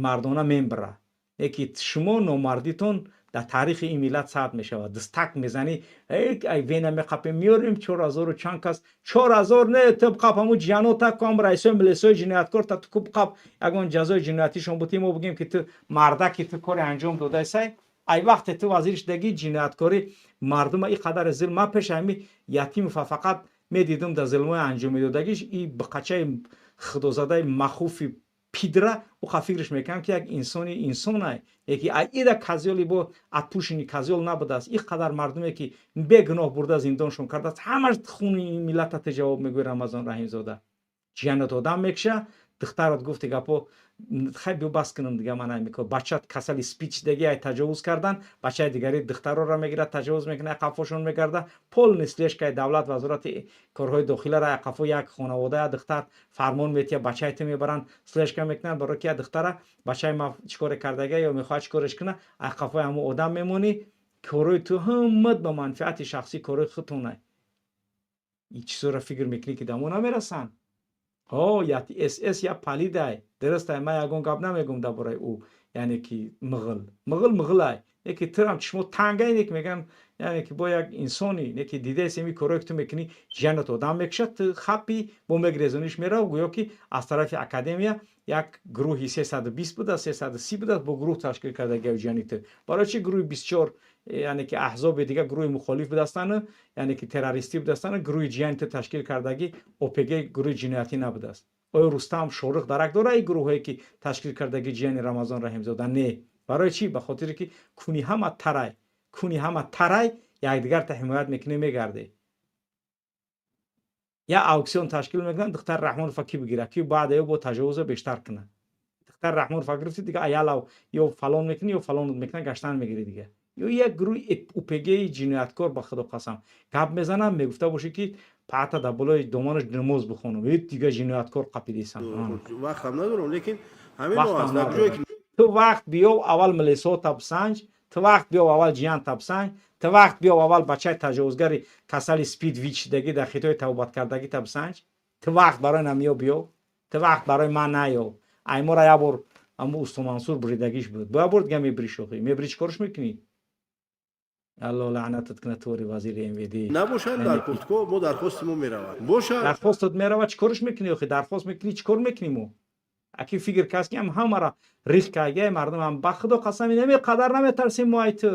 мардона мембира. Леки шумо номардитон дар таърихи ин миллат сабт мешавад. Дастак мезанӣ, ай Вена меқапем, меорем 4000-у чанд кас, 4000 не, ту бқап ҳамун ҷианота кам, раисои милисои ҷинояткор та ту бқап, ягон ҷазои ҷиноятишон бутӣ, мо бигем ки ту мардаки, ту коре анҷом додасай. Ай вақте ту вазир шудагӣ, ҷинояткорӣ мардума и қадаре зулм. Ман пеши ҳами Ятимова фақат медидум дар зулмҳои анҷом медодагиш и биқачаи худозадаи махуфи пидра уқа фикраш мекунам, ки як инсони инсонай, яки ай ида козёли бо отпущенный козёл набудааст. И қадар мардуме ки бегуноҳ бурда зиндоншон кардааст, ҳамаш хуни миллата ту ҷавоб мегӯи. Рамазон Раҳимзода ҷиянат одам мекуша, духтарат гуфти гапо хай, биё бас кунам дига. Ман аймико бачат касали СПИД даги, ай таҷовуз кардан, бачаи дигари духтарора мегирад, таҷовуз мекунад, қафошон мегарда. Полный слежкаи давлат, вазорати корҳои дохилара, қафо як хонавода, як духтар фармон метиҳа, бачаи ту мебаранд, слежка мекунанд, барои ки як духтара бачаи ма чӣ коре кардага ё мехоҳад чӣ кореш куна, ай қафои ҳамун одам мемонӣ. Корои ту ҳамат ба манфиати шахсӣ, корои худтонай. Ин чизоро фикр мекунӣ, ки дамо намерасанд? Ҳо, я СС, я палидай, дурустай. Ман ягон гап намегӯм дар бораи ӯ, яъне ки миғил миғил миғилай, не ки турам чишмо танга, не ки мегӯям, яъне ки бо як инсони, не ки дидаест, ими корое ки ту мекунӣ, ҷиянат одам мекушад, ту хапи бо мегрезониш мерав. Гӯё ки аз тарафи академия як гурӯҳи 320 будааст, 330 будааст, бо гурӯҳ ташкил карда ҷияни ту. Барои чи гурӯҳи 24, яъне ки аҳзоби дига гурӯҳи мухолиф будастану, яъне ки террористӣ будастану, гурӯҳи ҷияни ту ташкил кардагӣ ОПГ гурӯҳи ҷиноятӣ набудааст? Оё Рустам Шориқ дарак дора ин гурӯҳое ки ташкил кардагӣ ҷияни Рамазон Раҳимзода? Не. Барои чӣ? Ба хотире ки куни ҳама тарай, куни ҳама тарай, якдигарта ҳимоят мекунӣ, мегарде. Я аукцион ташкил мекунанд, духтар Раҳмонова ки бигира, ки баъд ё бо таҷовуза бештар кунад. Духтар Раҳмонова гирифти, дига аялав ё фалон мекунӣ, ё фалон мекунад, гаштан мегирӣ дига. Ё як гурӯҳи УПГи ҷинояткор, ба худо қасам, гап мезанам, мегуфта бошӣ, ки паата дар болои доманаш намоз бихонам. Э, дига ҷинояткор қапидисам. Вақтам надорам, лекин ҳамин аст, дар ҷое ки Ту вақт биёв, аввал милисҳо табсанҷ. Ту вақт биёв, аввал ҷиян табсанҷ. Ту вақт биёв, аввал бачаи таҷовузгари касали СПИД, ВИЧ шидагӣ, дар Хитои тавбаткардагӣ табсанҷ. Ту вақт барои намиё биёв, ту вақт барои ман наёв. Аймора як бор аму усто Мансур буридагиш буд, бо як бор дига мебирӣ, шохӣ мебирӣ, чӣ корш мекунӣ? Алло лаънатат кунад, тори вазири МВД. Набошад, дар кофтуков мо дархости мо меравад, бошад. Дархостат меравад, чӣ корш мекунӣ охи? Дархост мекунӣ, чӣ кор мекунӣ мо? Аки фикр кас ки ҳам ҳамара рих каргай мардумам, ба худо қасами, намеқадар наметарсем мо ай ту,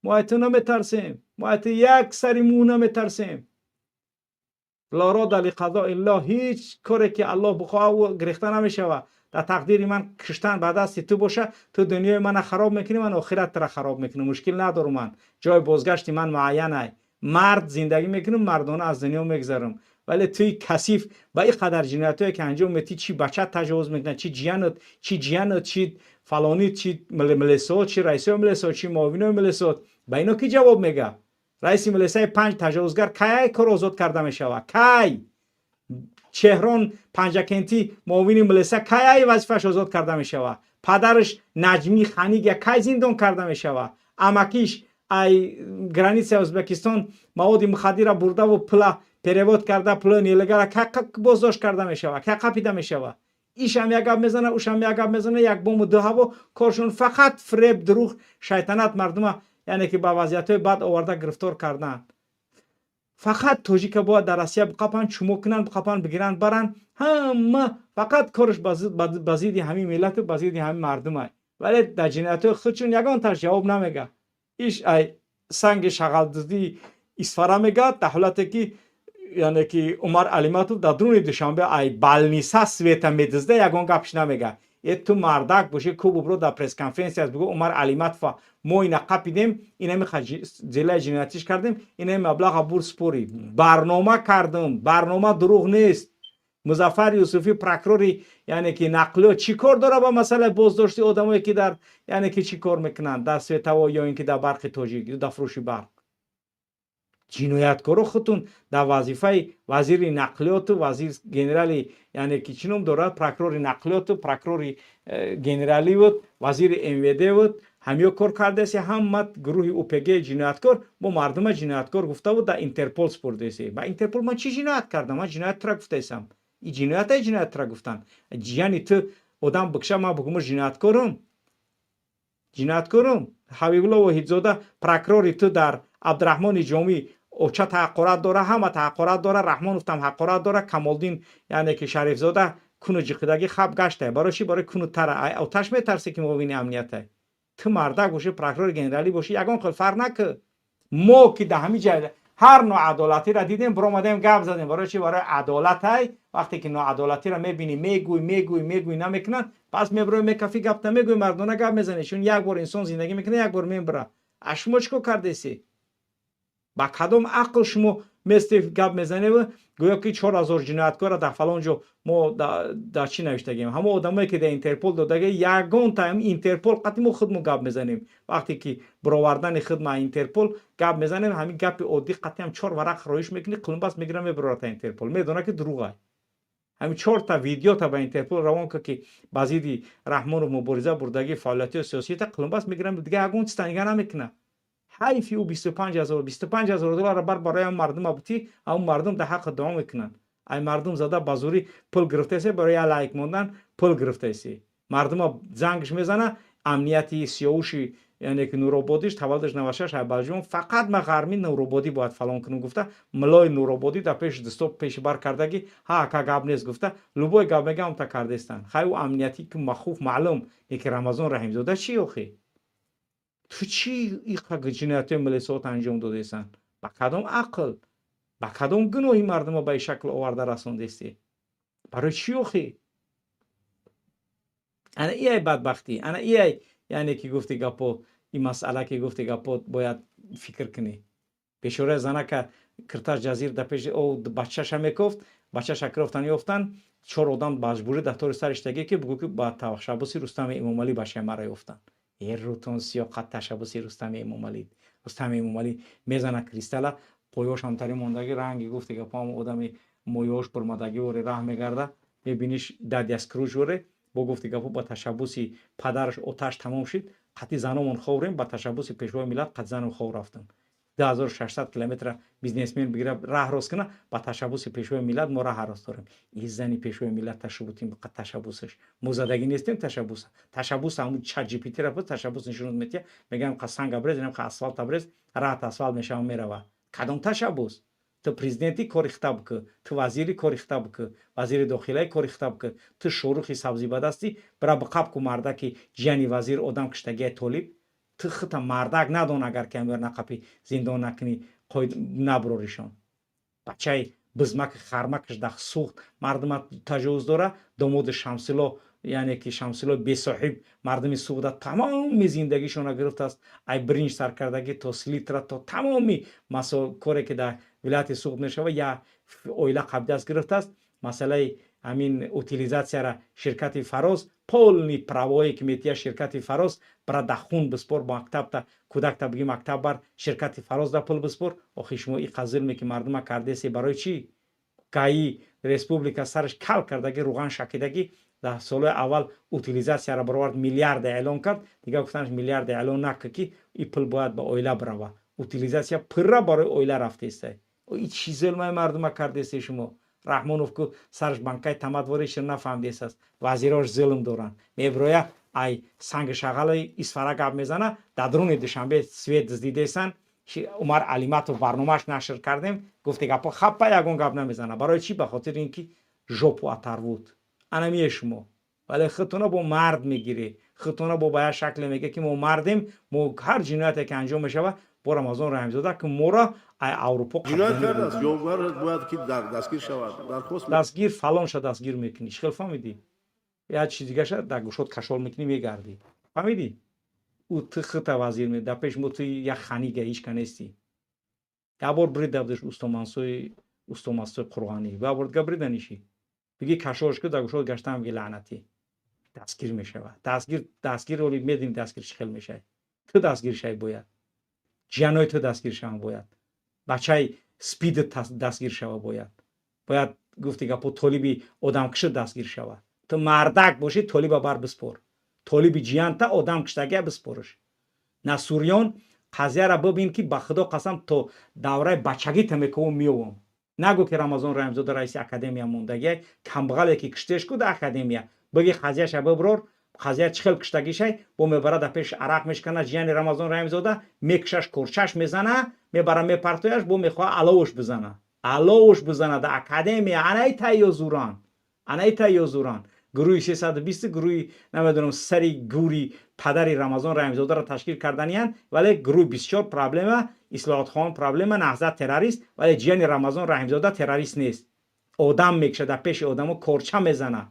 мо ай ту наметарсем, мо ай ту як сари мӯ наметарсем. Ла рода лиқазои ҳеҷ коре ки Аллоҳ бихоҳад, ӯ гирехта намешавад. Дар тақдири ман киштан ба дасти ту боша, ту дунёи мана хароб мекунӣ, ман охират тура хароб мекунам. Мушкил надорум ман, ҷои бозгашти ман муайянай. Мард зиндагӣ мекунам, мардона аз дунё мегзарам. Вале туи касиф ба ин қадар ҷиноятҳое ки анҷом метӣ, чи бача таҷовуз мекунад, чи ҷиянат, чи ҷиянат, чи фалонит, чи милисо, чи раисои милисо, чи муовинои милисо, ба ино ки ҷавоб мега? Раиси милисаи панҷ таҷовузгар кай кор озод карда мешавад? Кай Чеҳрон Панҷакентӣ, муовини милиса, кай ай вазифааш озод карда мешавад? Падараш Наҷмӣ Ханига кай зиндон карда мешавад? Амакиш ай границаи Ӯзбекистон маводи мухаддира бурдаву пула перевод карда, пули нелегала, кай боздошт карда мешавад? Кай қапида мешавад? Ишам як гап мезана, ушам як гап мезана, як бому ду ҳаво. Коршон фақат фиреб, дурӯғ, шайтанат, мардума, яъне ки ба вазъиятҳои бад оварда гирифтор кардан. Фақат тоҷика бояд дар Россия биқапанд, чумо кунанд, биқапанд, бигиранд, баранд. Ҳама фақат корш ба зидди ҳамин миллату ба зидди ҳамин мардумай, вале дар ҷиноятҳои худшон ягонташ ҷавоб намега. Иш ай санги шағалдуздии Исфара мегӯяд, дар ҳолате ки, яъне ки Умар Алиматов дар дуруни Душанбе ай больница света медизда, ягон гапш намега. Е, ту мардак бошӣ, ку бубро, дар пресс-конференсия бигӯ: «Умар Алиматова мо ина қапидем, инами делаи ҷиноятиш кардем, инами маблаға бур спорӣ, барнома кардам, барнома дурӯғ нест». Музаффар Юсуфӣ, прокурори, яъне ки нақлиёт, чӣ кор дора ба масъалаи боздошти одамое ки дар, яъне ки чӣ кор мекунанд дар светово ё ин ки дар Барқи Тоҷик ё дар фурӯши барқ? Ҷинояткоро худтун дар вазифаи вазири нақлиёту вазир генерали, яъне ки чӣ ном дорад, прокурори нақлиёту прокурори генералӣ буд, вазири МВД буд, ҳамиё кор кардаеси. Ҳама гурӯҳи УПГ ҷинояткор, бо мардума ҷинояткор гуфта буд, дар Интерпол спурдаеси. Ба Интерпол ман чӣ ҷиноят кардам? Ман ҷиноят тура гуфтаесам? И ҷиноятай, ҷиноят тура гуфтан. Яъне ту одам бикша, ман бугуму ҷинояткорум, ҷинояткорум. Ҳабибулло Воҳидзода, прокурори ту, дар Абдураҳмони Ҷомӣ оча таҳаққорат дора, ҳама таҳаққорат дора, Раҳмоновтам ҳақорат дора, Камолдин, яъне ки Шарифзода, куну ҷиқидагӣ хаб гаштае. Барои чӣ? Барои куну тара оташ метарсе, ки муовини амниятай. Ту мардак бошӣ, прокурори генералӣ бошӣ, ягон хел фарқ накӣ. Мо ки дар ҳамин ҷай ҳар ноадолатиро дидем, биромадем, гап задем. Барои чӣ? Барои адолатай. Вақте ки ноадолатиро мебинӣ, мегӯй, мегӯй, мегӯй, намекунанд, пас мебирои, мекафӣ, гапта мегӯй, мардона гап мезанӣ, чун як бор инсон зиндагӣ мекунад, як бор мебира. А шумо чӣ кор кардеси? Ба кадом ақл шумо месте, гап мезаневу гӯё ки 4000 ҷинояткора дар фалон ҷо мо дар чӣ навиштагем? Ҳамо одамое ки дар Интерпол додаги, ягонта Интерпол қати мо худмо гап мезанем. Вақте ки бировардани хидма Интерпол гап мезанем, ҳамин гапи оддӣ қатиам чор варақ роиш мекунӣ, қулумбас мегира, мебирората Интерпол, медона ки дурӯғай. Ҳамин чорта видеота ба Интерпол равон ка, ки ба зидди Раҳмонов мубориза бурдагӣ, фаъолиятҳои сиёсита, қулумбас мегира, дига ягон чиз танига намекуна. Ҳайфи ӯ 25 000, 25 000 доллар бар барои ҳам мардума бутӣ, ҳамн мардум дар ҳаққи дуо мекунанд. Ай мардум зада ба зӯрӣ пул гирифтаеси, барои я лайк мондан пул гирифтаеси. Мардума зангш мезана амнияти сиёвуши, яъне ки Нурободиш, таваллудаш 96, Айбалҷон, фақат ма ғарми Нурободӣ бояд фалон кунам гуфта, милои Нурободӣ дар пеши дусто пеши бар кардагӣ, ҳа, ака, гап нест гуфта, любой гап мегам та кардестан. Хай, ӯ амниятӣ ки махуф маълум, яки Рамазон Раҳимзода чӣ охи? Ту чӣ иқа ҷиноятҳои милисиҳот анҷом додесан? Ба кадом ақл, ба кадом гуноҳи мардума ба ин шакл оварда расондестӣ? Барои чӣ охи? Ана иай бадбахтӣ, ана иай, яъне ки гуфти гапо, ин масъала ки гуфти гапо, бояд фикр кунӣ. Бешораи занака кирташ ҷазир дар пеши о бачаша мекофт, бачаша кирофтан ёфтан, чор одам маҷбурӣ дар тори сар иштагӣ, ки бугӯ, ки ба ташаббуси Рустами Эмомалӣ бачаи маро ёфтан. Е рӯтон сиёқат, ташаббуси Рустами Эмомалӣ! Рустами Эмомалӣ мезана кристалла, поёш ҳамтари мондагӣ, ранги гуфти гапо, ҳам одами моёш бурмадагӣ воре раҳ мегарда, мебиниш дадяс круж воре. Бо гуфти гапо, ба ташаббуси падараш оташ тамом шид, қатъи заномон ховрем, ба ташаббуси Пешвои миллат қатъи занам хов рафтам. 2600 километра бизнесмен бигира, раҳ рост куна, ба ташаббуси Пешвои миллат мо раҳ рост дорем. И зани Пешвои миллат ташаббутим, ташаббусаш мо задагӣ нестем. Ташаббус, ташаббус, ҳамун чат GPT ра ташаббус нишон метия, мегӯям қа санг абрез, инам қа асфалт абрез, раҳат асфалт мешава, мерава. Кадом ташаббус? Ту президенти, кори хита бикӯ, ту вазири, кори хита бикӯ, вазири дохилаи, кори хита бикӯ. Ту шорухи сабзибадастӣ, бира биқаб ку мардаки ҷияни вазир одам киштагияи толиб. Ту хита мардак надон, агар ки амир нақапи зиндон накунӣ, қоид наброришон. Бачаи бизмаки хармакаш дах сӯхт, мардума таҷовуз дора. Домоди Шамсило, яъне ки Шамсило бесоҳиб, мардуми Суғда тамоми зиндагишона гирифтааст, ай биринҷ саркардагӣ то селитра, то тамоми коре ки дар вилояти Суғд мешавад, як оила қабдаст гирифтааст. Масъалаи ҳамин утилизатсияра ширкати Фароз полный правое ки метия, ширкати Фароз бара да хун биспор, мактабта кӯдакта биги мактаб бар, ширкати Фароз да пул биспор. Охи, шумо иқа зулме ки мардума кардесе, барои чӣ? Гаи республика сараш кал кардагӣ, руған шакидагӣ. Дар солҳои аввал утилизатсияро баровард, миллиарда эълон кард, дигар гуфтанаш миллиарда эълон накар, ки и пул бояд ба оила бирава. Утилизатсия пурра барои оила рафтеста. И чӣ зулмаи мардума кардесте шумо? Раҳмонов ку сараш банкаи тамадворишро нафаҳмидесааст. Вазирош зулм доранд, меброя, ай санги шағали Исфара гап мезана, дар дуруни Душанбе свет дуздидесан. Умар Алиматов барномааш нашр кардем, гуфте гапо хаппа, ягон гап намезана. Барои чӣ? Ба хотири ин ки жопу оторвут. Анамие шумо, вале худтона бо мард мегирӣ, худтона бо ба як шакле мега, ки мо мардем, мо ҳар ҷинояте ки анҷом мешава, бо Рамазон Раҳимзода ки моро ай Аврупо Ҷиноят кардааст, ҷавобгар бояд ки дастгир шавад, дархост. Дастгир фалонша дастгир мекунӣ, чӣ хел фаҳмидӣ? Як чиз дигаша дар гӯшот кашол мекунӣ, мегардӣ, фаҳмидӣ? Ӯ ту хита вазир, дар пеш мо ту як ханига, ҳеч ка нестӣ. Як бор брида будаш устомансои, устомастои қурғанӣ, як бор дига брида нишӣ, биги кашолш ку, дар гӯшот гаштам, биги лаънатӣ дастгир мешавад. Дастгир, дастгир, оли медонӣ дастгир чӣ хел мешавад. Ту дастгир шавӣ бояд, ҷиянои ту дастгир шаванд бояд, бачаи спидат дастгир шава бояд. Бояд гуфти гапо, толиби одамкуши дастгир шава. Ту мардак бошӣ, толиба бар биспор, толиби ҷиянта одам киштагия биспорш. Насуриён қазияра бибин, ки ба Худо қасам, то давраи бачагита мекувам, меовам. Нагӯ ки Рамазон Раҳимзода раиси академия мондагия, камбағале ки киштеш ку да академия, биги қазияша биброр. Қазия чӣ хел киштагишай, бо мебара да пеш арақ мешкана. Ҷияни Рамазон Раҳимзода мекушаш, корчаш мезана, мебара мепартояш, бо мехоҳа аловуш бизана, аловуш бизана да академия. Анаи тайёзуран, анаи тайёзуран, гурӯҳи 320, гурӯҳи намедонам, сари гури падари Рамазон Раҳимзодаро ташкил карданиянд. Вале гурӯҳи 24 проблема, Ислоҳотхон проблема, Наҳзат террорист, вале ҷияни Рамазон Раҳимзода террорист нест. Одам мекушад, дар пеши одамо корча мезана.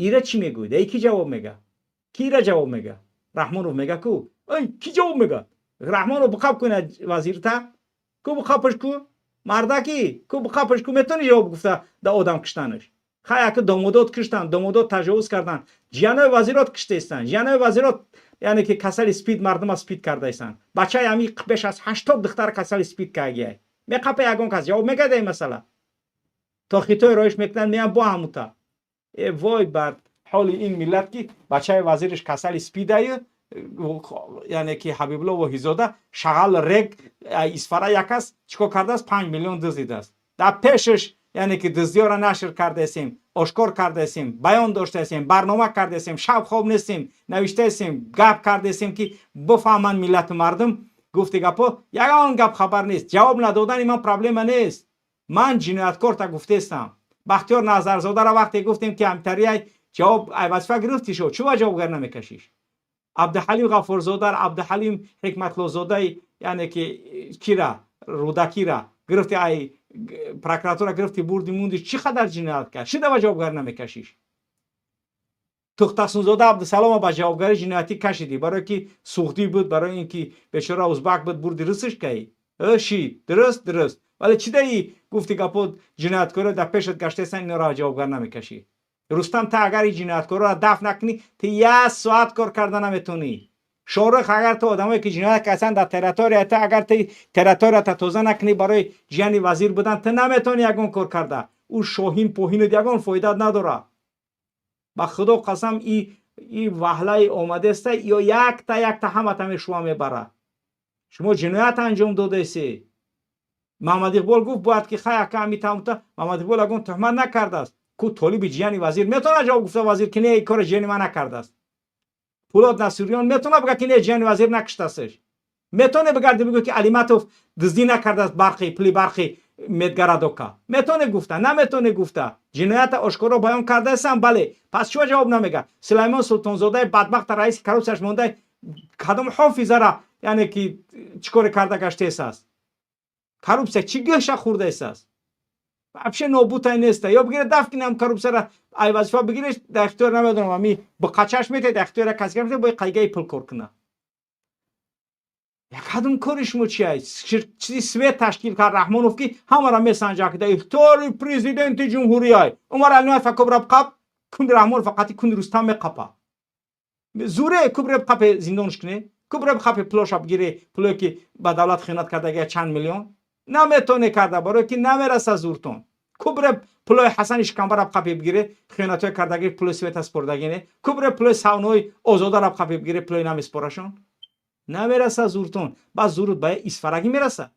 Ира чӣ мегӯед? Эй, ки ҷавоб мега? Ки ира ҷавоб мега? Раҳмонов мега ку. Эй, ки ҷавоб мега? Раҳмонов биқаб кунад вазирта ку, биқапаш ку, мардаки ку, биқапаш ку. Метавони ҷавоб гуфта да одам киштанаш? Хай, ака, домодот киштанд, домодот таҷовуз карданд, ҷиянои вазирот киштаистанд, ҷиянои вазирот, яъне ки касали спид, мардума спид кардаистанд. Бачаи ҳами беш аз 80 духтар касали спид кагиай. Меқапа, ягон кас ҷавоб мегада ин масъала? То хитои роиш мекунанд, меян бо ҳамута. Э вой бар ҳоли ин миллат, ки бачаи вазириш касали спидаю. Яъне ки Ҳабибулло Воҳидзода, шағал рег Исфара як аст, чӣ кор кардааст? 5 миллион дуздидааст. Дар пешаш, яъне ки дуздиёро нашр кардаесем, ошкор кардаесем, баён доштаесем, барнома кардаесем, шаб хоб нестем, навиштаесем, гап кардаесем, ки бифаҳманд миллату мардум. Гуфти гапо, ягон гап хабар нест. Ҷавоб надодани ман проблема нест. Ман ҷинояткорта гуфтестам. Бахтиёр Назарзодаро вақте гуфтем, ки ҳамтарияй, ҷавоб ай вазифа гирифтӣ шо, чӯ ба ҷавобгар намекашиш? Абдуҳалим Ғафурзодар, Абдуҳалим Ҳикматлозодаи, яъне ки кира Рӯдакира гирифти, ай прокуратура гирифти, бурди, мунди, чӣ қадар ҷиноят кард, шида ба ҷавобгар намекашиш? Тухтасунзода Абдусалома ба ҷавобгари ҷиноятӣ кашидӣ, барое ки суғдӣ буд, барои ин ки бечора узбак буд, бурди, русиш каи шид. Дуруст, вале чӣ даи гуфти гапо, ҷинояткоро дар пешат гаштаесан, инора ҷавобгар намекашӣ? Рустам, та агар ин ҷинояткорро дафт накунӣ, ту як соат кор карда наметонӣ. Шорих, агар ту одамое ки ҷиноят карданд дар территория та, агар ту территорията тоза накунӣ, барои ҷияни вазир будан ту наметонӣ ягон кор карда. Ӯ шоҳин поҳинат ягон фоидат надорад. Ба Худо қасам, и ваҳлаи омадеста ё якта якта ҳамата мешува мебарад. Шумо ҷиноят анҷом додаесе. Маҳмад Иқбол гуфт, бояд ки хай ака ами тамута. Маҳмад Иқбол ягон туҳмат накардааст ку. Толиби ҷияни вазир метавонад ҷавоб гуфта вазир, ки не, ин кори ҷияни ман накардааст? Пулод Насириён метавонад бигӯяд, ки не, ҷияни вазир накуштастш? Метавоне бигарди бигӯ, ки Алиматов дуздӣ накардааст барқи, пули барқи медгородока? Метавоне гуфта? Наметавоне гуфта. Ҷиноята ошкоро баён кардаастам, бале. Пас чиро ҷавоб намега? Сулаймон Султонзодаи бадбахта, раиси коррупсияш монда, кадом ҳофизара, яъне ки чӣ коре карда гаштаест аст? Коррупсия чӣ гӯша хӯрдаест аст? Вообще нобутай неста. Ё бигире, дафт кинам коррупсияра, ай вазифа бигиреш, дар ихтиёр намедонам, ами бқачаш метед, дар ихтиёра каси метед, бо қайгаи пул кор куна. Якадум кори шумо чи аст? Чизи свет ташкил кард Раҳмонов, ки ҳамаро месанҷа, ки дар ихтиёри президенти ҷумҳурияй. Умар Алимаев кубраб қап кунди Раҳмонов, фақати кунди Рустам меқапа. Зуре кубреб қапе, зиндонш куне, кубреб қапе, пулоша бигире, пулое ки ба давлат хиёнат кардагия, чанд миллион наметоне карда, барое ки намераса зуртон. Кубреб пулои Ҳасани Шикамбараб қапе бигире, хиёнатҳои кардаги, пулои света спордагине. Кубреб пулои савнои Озодараб қапе бигире, пулои намеспорашон. Намераса зуртон. Баъд зурут ба исфарагӣ мераса.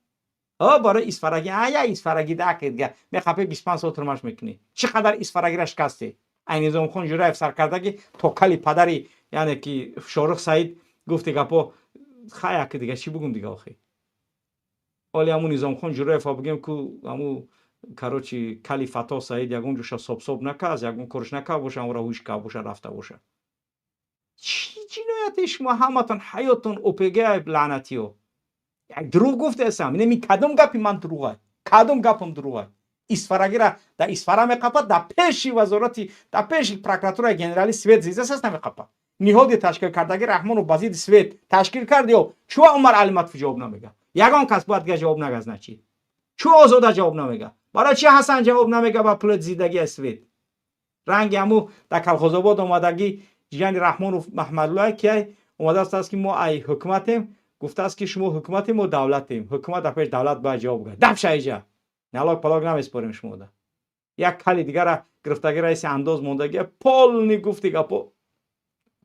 О, барои исфарагӣ, ая исфарагӣ дакедга меқапе, 25 сол турмаш мекунӣ. Чӣ қадар исфарагира шикасте? Ай Низомхон Ҷураев саркардаги то кали падари, яъне ки Шорух Саид. Гуфти гапо, хаяки дига чӣ бугум дига охи? Оли ҳамун Низомхон Ҷураева бигем ку, ҳаму, короче, кали Фато Саид ягон ҷоша собсоб наказ, ягон корш накард боша, ҳамура ҳуш кард боша, рафта боша. Чӣ ҷинояте шумо ҳаматон ҳаётон ОПГ, лаънатиё? Як дурӯғ гуфтаесам? Инами кадом гапи ман дурӯғай? Кадом гапам дурӯғай? Исфарагира дар Исфара меқапад, дар пеши вазорати, дар пеши прокуратураи генерали свет зизас аст, намеқапад. Ниҳоди ташкил кардаги Раҳмонов ба зидди свет ташкил кард. Ё чӯ Умар Алиматов ҷавоб намега? Ягон кас бояд дига ҷавоб нага. Значит, чӯ Озода ҷавоб намега? Барои чи Ҳасан ҷавоб намега ба пули зиндагии свет? Ранги ҳаму дар Калхозобод омадагӣ ҷияни Раҳмонов Маҳмадуллоҳ ки омадааст, ки мо ай ҳукуматем, гуфтааст, ки шумо ҳукуматем, мо давлатем, ҳукумат дар пеш давлат бояд ҷавоб гӯяд. Дафша иҷа налог палог намеспорем шумода. Як кали дигара гирифтаги, раиси андоз мондагия, полный, гуфти гапо,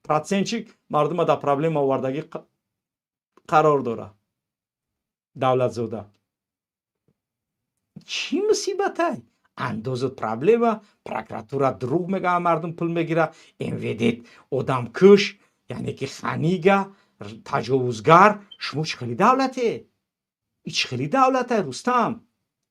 процентчик мардума дар проблема овардагӣ қарор дорад. Давлатзода, чӣ мусибатай? Андозу проблема, прокуратура дурӯғ мега, мардум пул мегира, МВД одамкуш, яъне ки ханига, таҷовузгар. Шумо чӣ хели давлате? И чӣ хели давлате, Рустам?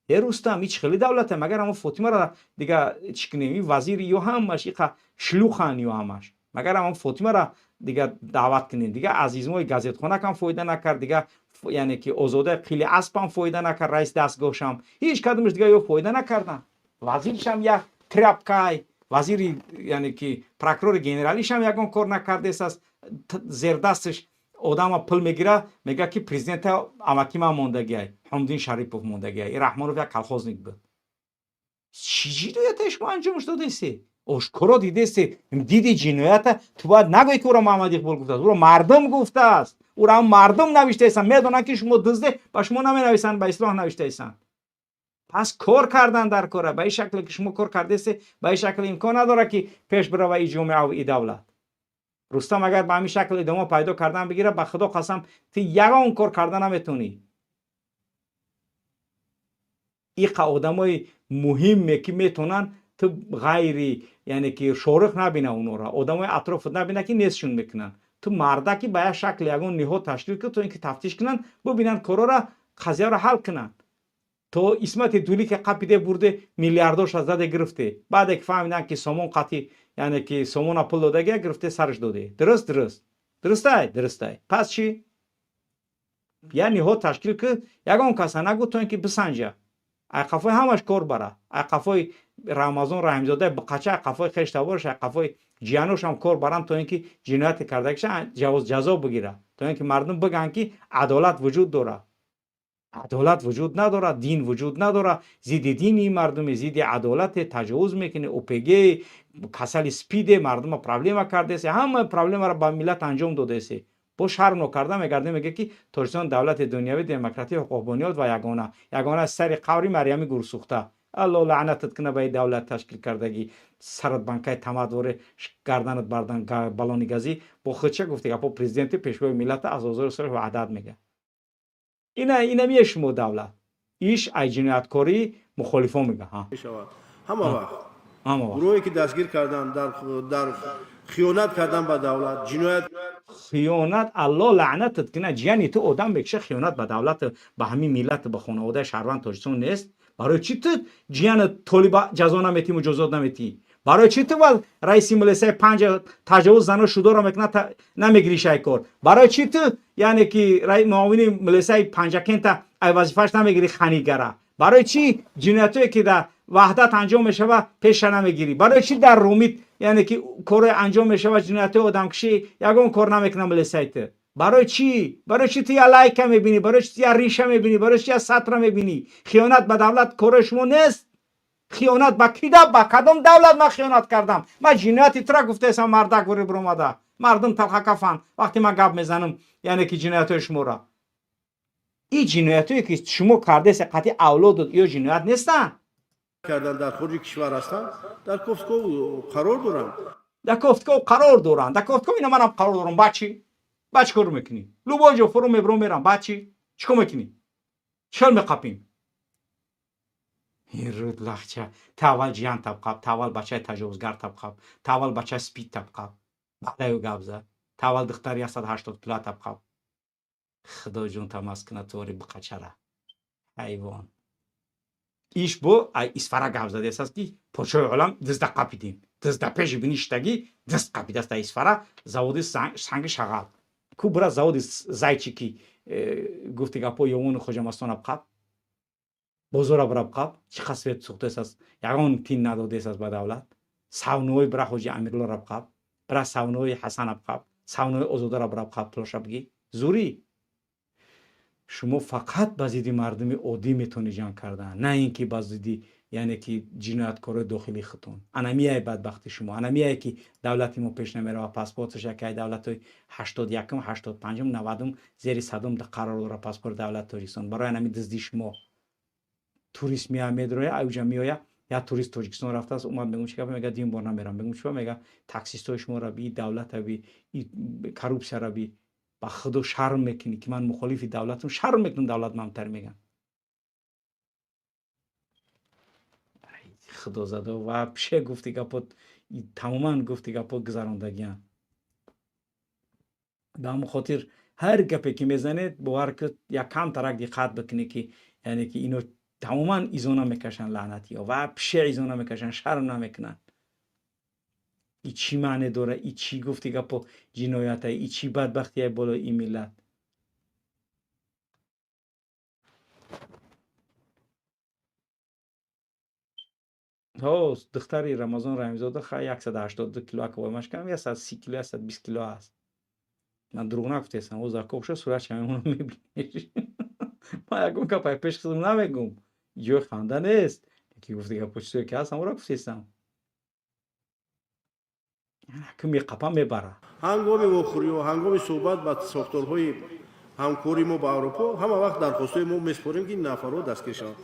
Э, Рустам, и чӣ хели давлате? Магар ҳамо Фотимара дига чӣ кунем? И вазири ё ҳамаш иқа шлюхан, ё ҳамаш. Магар ҳамо Фотимара дига даъват кунем? Дига азизмои газетхонакам фоида накард, дига, яъне ки Озодаи қили аспам фоида накард, раис дастгоҳшам, ҳеҷ кадомаш дига ё фоида накардан. Вазиршам як тряпкай, вазири, яъне ки прокурори генералишам ягон кор накардест аст. Зердасташ одама пул мегира, мега, ки президента амаки ман мондагиай, Ҳумдин Шарипов мондагиай. И Раҳмонов як колхозник буд. Чӣ ҷинояте шумо анҷомш додесте? Ошкоро дидесте, диди ҷиноята. Ту бояд нагӯӣ, ки ӯро Муҳаммад Иқбол гуфтааст. Ӯро мардум гуфтааст, ӯро мардум навиштаестанд. Медонанд, ки шумо дузде, ба шумо наменависанд, ба ислоҳ навиштаестанд. Пас кор кардан дар кора. Ба ин шакле ки шумо кор кардесте, ба ин шакл имкон надорад, ки пеш бирава и ҷомеаву и давлат. Рустам агар ба ҳамин шакл идома пайдо кардан бигира, ба Худо қасам, ту ягон кор карда наметавонӣ. Иқа одамои муҳиме ки метавонанд, ту ғайри, яъне ки шориқ набина онора, одамои атрофат набина, ки нестшун мекунанд. Ту мардаки ба як шакл ягон ниҳод ташкил кун, то ин ки тафтиш кунанд, бубинанд корора, қазияро ҳал кунанд. То Исмати Дулӣ ки қапиде, бурде, миллиардоша заде, гирифте, баъде ки фаҳмиданд, ки сомон қатӣ, яъне ки сомона пул додагия, гирифте, сараш доде. Дуруст, дуруст, дурустай, дурустай. Пас чӣ? Я ниҳод ташкил ки, ягон каса нагӯ, то ин ки бисанҷа, айқафои ҳамаш кор бара, айқафои Рамазон Раҳимзода бақача, айқафои хештабораш, айқафои ҷияношам кор баранд, то ин ки ҷинояте кардагиша ҷазо бигира, то ин ки мардум бигӯянд, ки адолат вуҷуд дорад. Адолат вуҷуд надорад, дин вуҷуд надорад. Зидди дини мардуме, зидди адолате таҷовуз мекунӣ. ОПГ, касали СПИДе, мардума проблема кардесе, ҳама проблемаро ба миллат анҷом додаесе. Бо шарм нокарда мегардем, мега, ки Тоҷикистон давлати дунявӣ, демократӣ, ҳуқуқбунёд ва ягона ягона. Сари қаври Марьями гурсӯхта, Алло лаънатат куна ба и давлат ташкил кардагӣ. Сарат банкаи тамадворе, гарданат бардан балони газӣ. Бо худча гуфти гапо, президенти, пешвои миллата, аз озори сулҳ ваҳдат мега. Ина инамие шумо давлат иш ай ҷинояткории мухолифон мега. Мешавад ҳама вақт. Гурӯҳе ки дастгир карданд дар хиёнат кардан ба давлат, ҷиноят. Хиёнат, Алло лаънатат куна. Ҷияни ту одам мекуша, хиёнат ба давлат, ба ҳамин миллат, ба хонаводаи шаҳрванд Тоҷикистон нест? Барои чӣ ту ҷияна толиба ҷазо наметӣ, муҷозот наметӣ? Барои чӣ ту раиси милисаи панҷа таҷовуз зано шудоро мекунад, намегирӣ шай кор? Барои чӣ ту, яъне ки муовини милисаи Панҷакента ай вазифааш намегирӣ, ханигара? Барои чӣ ҷиноятое ки дар Ваҳдат анҷом мешава, пеша намегирӣ? Барои чӣ дар Румит, яъне ки корое анҷом мешава, ҷиноятҳои одамкушӣ, ягон кор намекуна милисаи ту? Барои чӣ? Барои чӣ ту я лайка мебинӣ? Барои чӣ ту я риша мебинӣ? Барои чӣ я сатра мебинӣ? Хиёнат ба давлат корои шумо нест? Хиёнат ба кида, ба кадом давлат ман хиёнат кардам? Ман ҷинояти тура гуфтаесам, мардак вори биромада. Мардум талхакафанд, вақте ман гап мезанам, яъне ки ҷиноятҳои шуморо. Ин ҷиноятҳое ки шумо кардесе қатъи авлодот, ё ҷиноят нестанд? Кардан дар хориҷи кишвар ҳастанд, дар кофтуков қарор доранд. Дар кофтуков қарор доранд, дар кофтуков. Ина манам қарор дорам. Баъд чӣ? Баъд чӣ кор мекунӣ? Любой ҷо фуру мебурам, мерам. Баъд чӣ? Чӣ кор мекунӣ? Чӣ хел меқапем? Руд лахча, та аввал ҷиян табқаб, та аввал бачаи таҷовузгар табқаб, та аввал бачаи СПИД табқаб, баъдаю гап зад. Та аввал духтари 180 кило табқаб. Худоҷон тамаз куна туори биқачара, ҳайвон. Иш бо ай Исфара гап задест аст, ки подшоҳи олам дизда қапидем, дизда пеши биништагӣ дист қапидаст. Дар Исфара заводи санги шағал ку, бура заводи зайчики гуфти гапо ёвону Хоҷамастонаб қап, бозора бураб қап, чӣ қад свет сӯхтааст аст, ягон тин надодааст аст ба давлат. Савнои бира Ҳоҷи Амирлораб қап, бира савнои Ҳасанаб қап, савнои Озодара бураб қап, пулоша бигӣ. Зурӣ шумо фақат ба зидди мардуми оддӣ метавонӣ ҷанг кардан, на ин ки ба зидди, яъне ки ҷинояткорои дохилии худтон. Анамияи бадбахти шумо, анамияе ки давлати мо пеш намерава. Паспорташ якай давлатҳои 81-ум, 85-ум, 90-ум, зери 100-ум қарор дора паспорти давлати Тоҷикистон. Барои анами дизди шумо турист меоя, медроя, аюҷа меоя. Як турист Тоҷикистон рафтааст, омад, мегум, чӣ гап? Мега, дин бор намерам. Мегум, чӣ? Мега, таксистои шуморо би, давлата би, коррупсияра би. Ба Худо, шарм мекунӣ, ки ман мухолифи давлатам, шарм мекунам, давлат мамтар мегам. Худозадо вообще гуфти гапо тамоман гуфти гапо гузарондагиам. Ба ҳамон хотир ҳар гапе ки мезанед, бовар ки як камтарак диққат бикунед, ки яъне ки ино тамоман изо намекашанд, лаънатиё, вообще изо намекашанд, шарм намекунанд. И чӣ маъне дора? И чӣ гуфти гапо ҷиноята? И чӣ бадбахтия болои ин миллат? Ҳо, духтари Рамазон Раҳимзода ха 182 кило ака, воймаш кардам, 130 кило, 120 кило аст. Ман дурӯғ нагуфтесам, о закоб шуд, суратша мемонам, мебинеш. Ман ягон гапай пеш хизм намегум, ҷои ханда нест, ки гуфти гапо чизое ки ҳаст, ҳамонро гуфтесам, ки меқапа, мебара. Ҳангоми вохӯриҳо, ҳангоми суҳбат ба сохторҳои ҳамкории мо ба Аврупо, ҳама вақт дархостҳои мо месупорем, ки ин нафарҳо дастгир шаванд.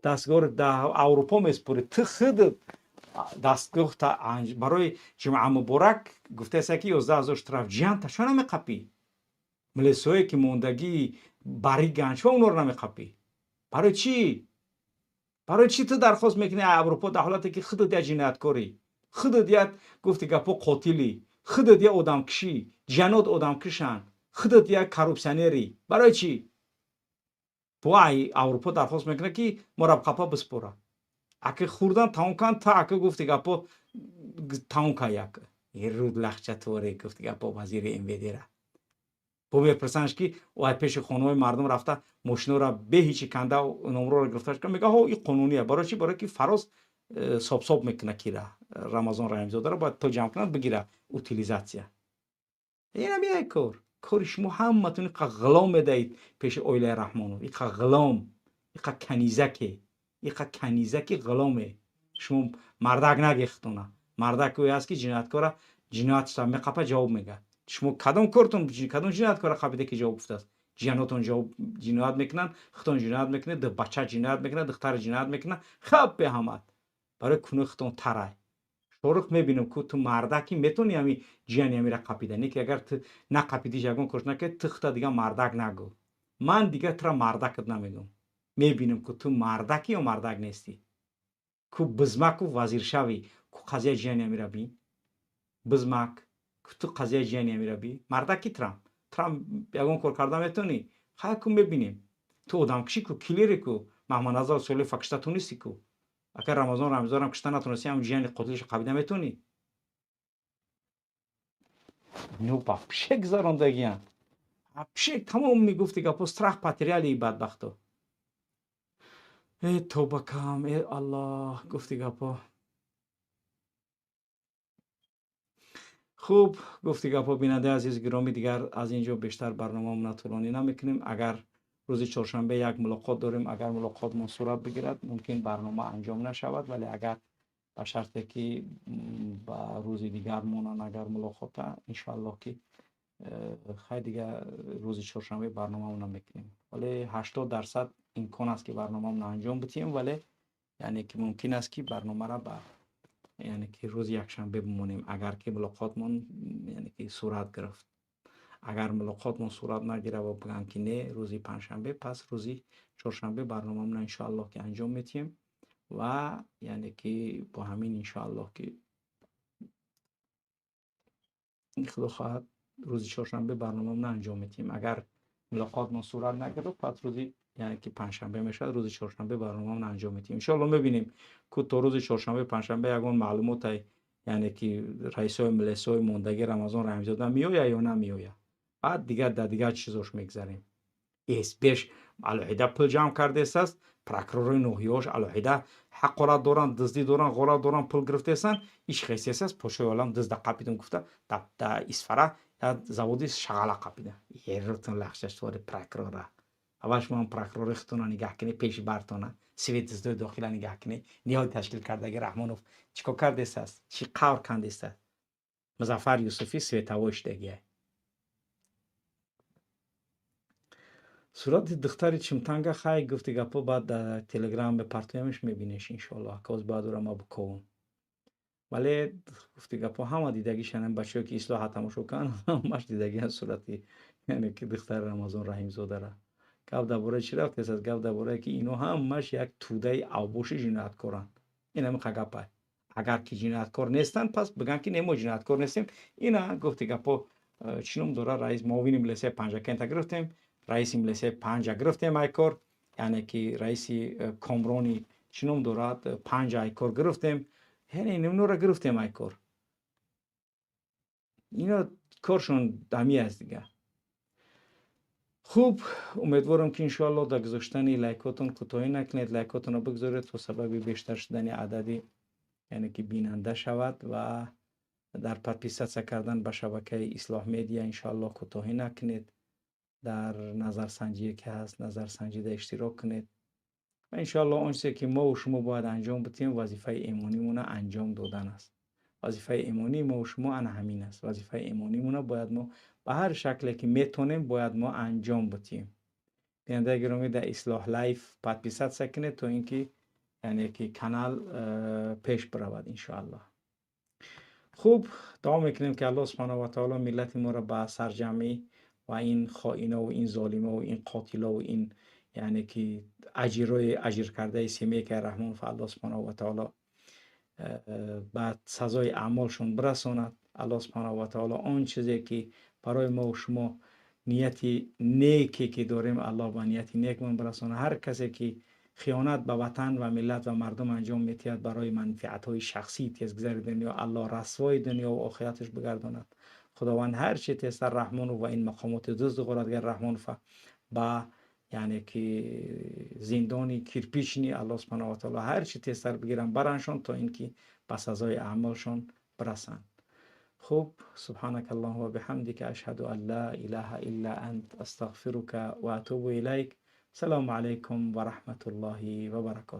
Дастгоҳ дар Аврупо месупорӣ, ту худат. Дастгоҳ барои ҷумъа муборак гуфтааст, ки 11 000 штраф. Ҷиянта чо намеқапӣ? Милисое ки мондагии бариган, чо онро намеқапӣ? Барои чӣ? Барои чӣ ту дархост мекунӣ Аврупо, дар ҳолате ки худат як ҷинояткорӣ, худат як, гуфти гапо, қотилӣ, худат як одамкушӣ, ҷиянот одамкушанд, худат як коррупсионерӣ? Барои чӣ бо ай Аврупо дархост мекунад, ки моро қапа биспора? Аки хӯрдан тамом кан, та аки, гуфти гапо, тамом кан. Як руд лахча торе, гуфти гапо, вазири МВДра бо мепурсанш, ки ай пеши хонаҳои мардум рафта, мошиноро бе ҳичи канда номроро гирифта, мега: «Ҳо, и қонуния». Барои чӣ? Барое ки фароз собсоб мекуна, кира, Рамазон Раҳимзодаро бояд то ҷамъ кунад, бигира, утилизация. Инам як кор, кори шумо ҳаматон иқа ғулом медаҳед пеши оилаи Раҳмонов, иқа ғулом, иқа канизаке, иқа канизаки ғуломе. Шумо мардак нагехтона. Мардак ӯе аст, ки ҷинояткора ҷиноятша меқапа, ҷавоб мега. Шумо кадом кортон, кадом ҷинояткора қапида, ки ҷавоб гуфтааст? Ҷиянотон ҷавоб ҷиноят мекунанд, худтон ҷиноят мекунед, бача ҷиноят мекунад, духтар ҷиноят мекунад, хаб беҳамад барои кунои худтон тарай. Шорух, мебинам, ку ту мардаки метавонӣ ҳами ҷияни ҳамира қапида, не ки агар ту нақапидиш, ягон кош накард, ту хута дига мардак нагӯ. Ман дигар тура мардакат намегӯм. Мебинам, ку ту мардаки ё мардак нестӣ. Ку бизмаку вазиршавӣ, ку қазияи ҷияни ҳамира бин. Бизмак, ку ту қазияи ҷияни ҳамира бин. Мардаки трам, трам ягон кор карда метавонӣ? Хай, ку мебинем. Ту одамкушӣ ку, киллери ку. Маҳмадназар Солиева кушта тунистӣ ку. Агар Рамазон Рамзонам кушта натонисти, ҳам ҷияни қотилиша қабида метавонӣ? Ну вообще гузарондагиян, вообще тамом, мегуфти гапо, страх потеряли бадбахто. Э, тоба кам, э Аллоҳ, гуфти гапо. Хуб, гуфти гапо, бинандаи азиз гиромӣ, дигар аз ин ҷо бештар барномаамона тӯлонӣ намекунем. Агар рӯзи чоршанбе як мулоқот дорем, агар мулоқотмон сурат бигирад, мумкин барнома анҷом нашавад, вале агар ба шарте ки ба рӯзи дигар монанд, агар мулоқота, иншоаллоҳ ки хай, дигар рӯзи чоршанбе барномаамона мекунем. Вале 80% имкон аст, ки барномаамона анҷом бидиҳем, вале яъне ки мумкин аст, ки барномаро ба, яъне ки, рӯзи якшанбе бимонем, агар ки мулоқотмон, яъне ки, сурат гирифт. Агар мулоқотмон сурат нагирад ва бигӯянд, ки не, рӯзи панҷшанбе, пас рӯзи чоршанбе барномаамона иншоаллоҳ ки анҷом медиҳем ва, яъне ки, бо ҳамин, иншоаллоҳ ки худо хоҳад, рӯзи чоршанбе барномаамона анҷом медиҳем. Агар мулоқотмон сурат нагирифт, пас рӯзи, яъне ки, панҷшанбе мешавад, рӯзи чоршанбе барномаамона анҷом медиҳем. Иншоалло мебинем, ку то рӯзи чоршанбе, панҷшанбе ягон маълумотай, яъне ки, раисои милисои мондагӣ Рамазон Раҳимзода меояд ё намеояд. Баъд дигар дар дигар чизош мегзарем. Эсбеш алоҳида пул ҷамъ кардааст, прокуророи ноҳияҳош алоҳида ҳақорат доранд, дуздӣ доранд, ғорат доранд, пул гирифтаестанд. Иш хестест, подшои олам дузда қапидум гуфта, да Исфара як заводи шағала қапида. Ерутун лахшаштвори прокурора. Аввал шумо прокурори худтонро нигаҳ кунед, пеши бартона свет дуздои дохила нигаҳ кунед. Ниҳоди ташкил кардаги Раҳмонов чӣ кор кардааст, чӣ қавр кандааст? Музаффар Юсуфӣ световой шудагия. Сурати духтари чимтанга, хай, гуфти гапо, баъд дар телеграм мепартоямш, мебинеш, иншоалло. Акоз баъд ура ма буковум. Вале, гуфти гапо, ҳама дидагишан, бачаҳое ки ислоҳа тамошо кунанд, ҳамаш дидагиан сурати, яъне ки, духтари Рамазон Раҳимзодара. Гап дар бораи чӣ рафтааст? Гап дар борае ки ино ҳамаш як тӯдаи авбоши ҷинояткоранд. Ин ҳамиқа гапа. Агар ки ҷинояткор нестанд, пас бигӯянд, ки не, мо ҷинояткор нестем. Ина, гуфти гапо, чӣ ном дорад, раис, муовини милисияи Панҷакента гирифтем, раиси милисияи Панҷа гирифтем, айкор, яъне ки, раиси Комрони, чӣ ном дорад, Панҷа айкор гирифтем, яъне инора гирифтем айкор. Ино коршон ҳами аст дигар. Хуб, умедворам, ки иншоалло дар гузоштани лайкотон кӯтоҳӣ накунед. Лайкотонро бигзоред, то сабаби бештар шудани адади, яъне ки, бинанда шавад ва дар подписаться кардан ба шабакаи Ислоҳ Медиа иншоалло кӯтоҳӣ накунед. Дар назарсанҷие ки ҳаст, назарсанҷида иштирок кунед ва иншоалло он чизе ки мову шумо бояд анҷом бидиҳем, вазифаи эмонимона анҷом додан аст. Вазифаи эмонии мову шумо ана ҳамин аст. Вазифаи эмонимона бояд мо ба ҳар шакле ки метонем, бояд мо анҷом бидиҳем. Бинандаи гиромӣ, дар Ислоҳ Лайф подписаться кунед, то ин ки Яъне ки канал пеш биравад, иншоаллоҳ. Хуб, дуо мекунем, ки Аллоҳ субҳанаҳу ва таоло миллати моро ба сарҷамъӣ ва ин хоино ва ин золимо ва ин қотило ва ин, яъне ки, аҷирои аҷиркардаи семейка Раҳмонов, Аллоҳ субҳанаҳу ва таоло ба сазои аъмолшон бирасонад. Аллоҳ субҳанаҳу ва таоло он чизе ки барои мо шумо нияти неке ки дорем, Аллоҳ ба нияти некмон бирасонад. Ҳар касе ки хиёнат ба ватан ва миллат ва мардум анҷом метиҳад барои манфиатҳои шахсии тезгузари дунё, Аллоҳ расвои дунё ва охираташ бигардонад. Худованд ҳарчи тезтар Раҳмонов ва ин мақомоти дузду ғоратгар Раҳмонова ба, яъне ки, зиндони кирпичный Аллоҳ субҳанаҳу ва таоло ҳарчи тезтар бигиранд, бараншон, то ин ки ба сазои аъмолшон бирасанд. Хуб, سبحانك اللهم وبحمدك، أشهد أن لا إله إلا أنت، أستغفرك وأتوب إليك. السلام عليكم ورحمة الله وبركاته.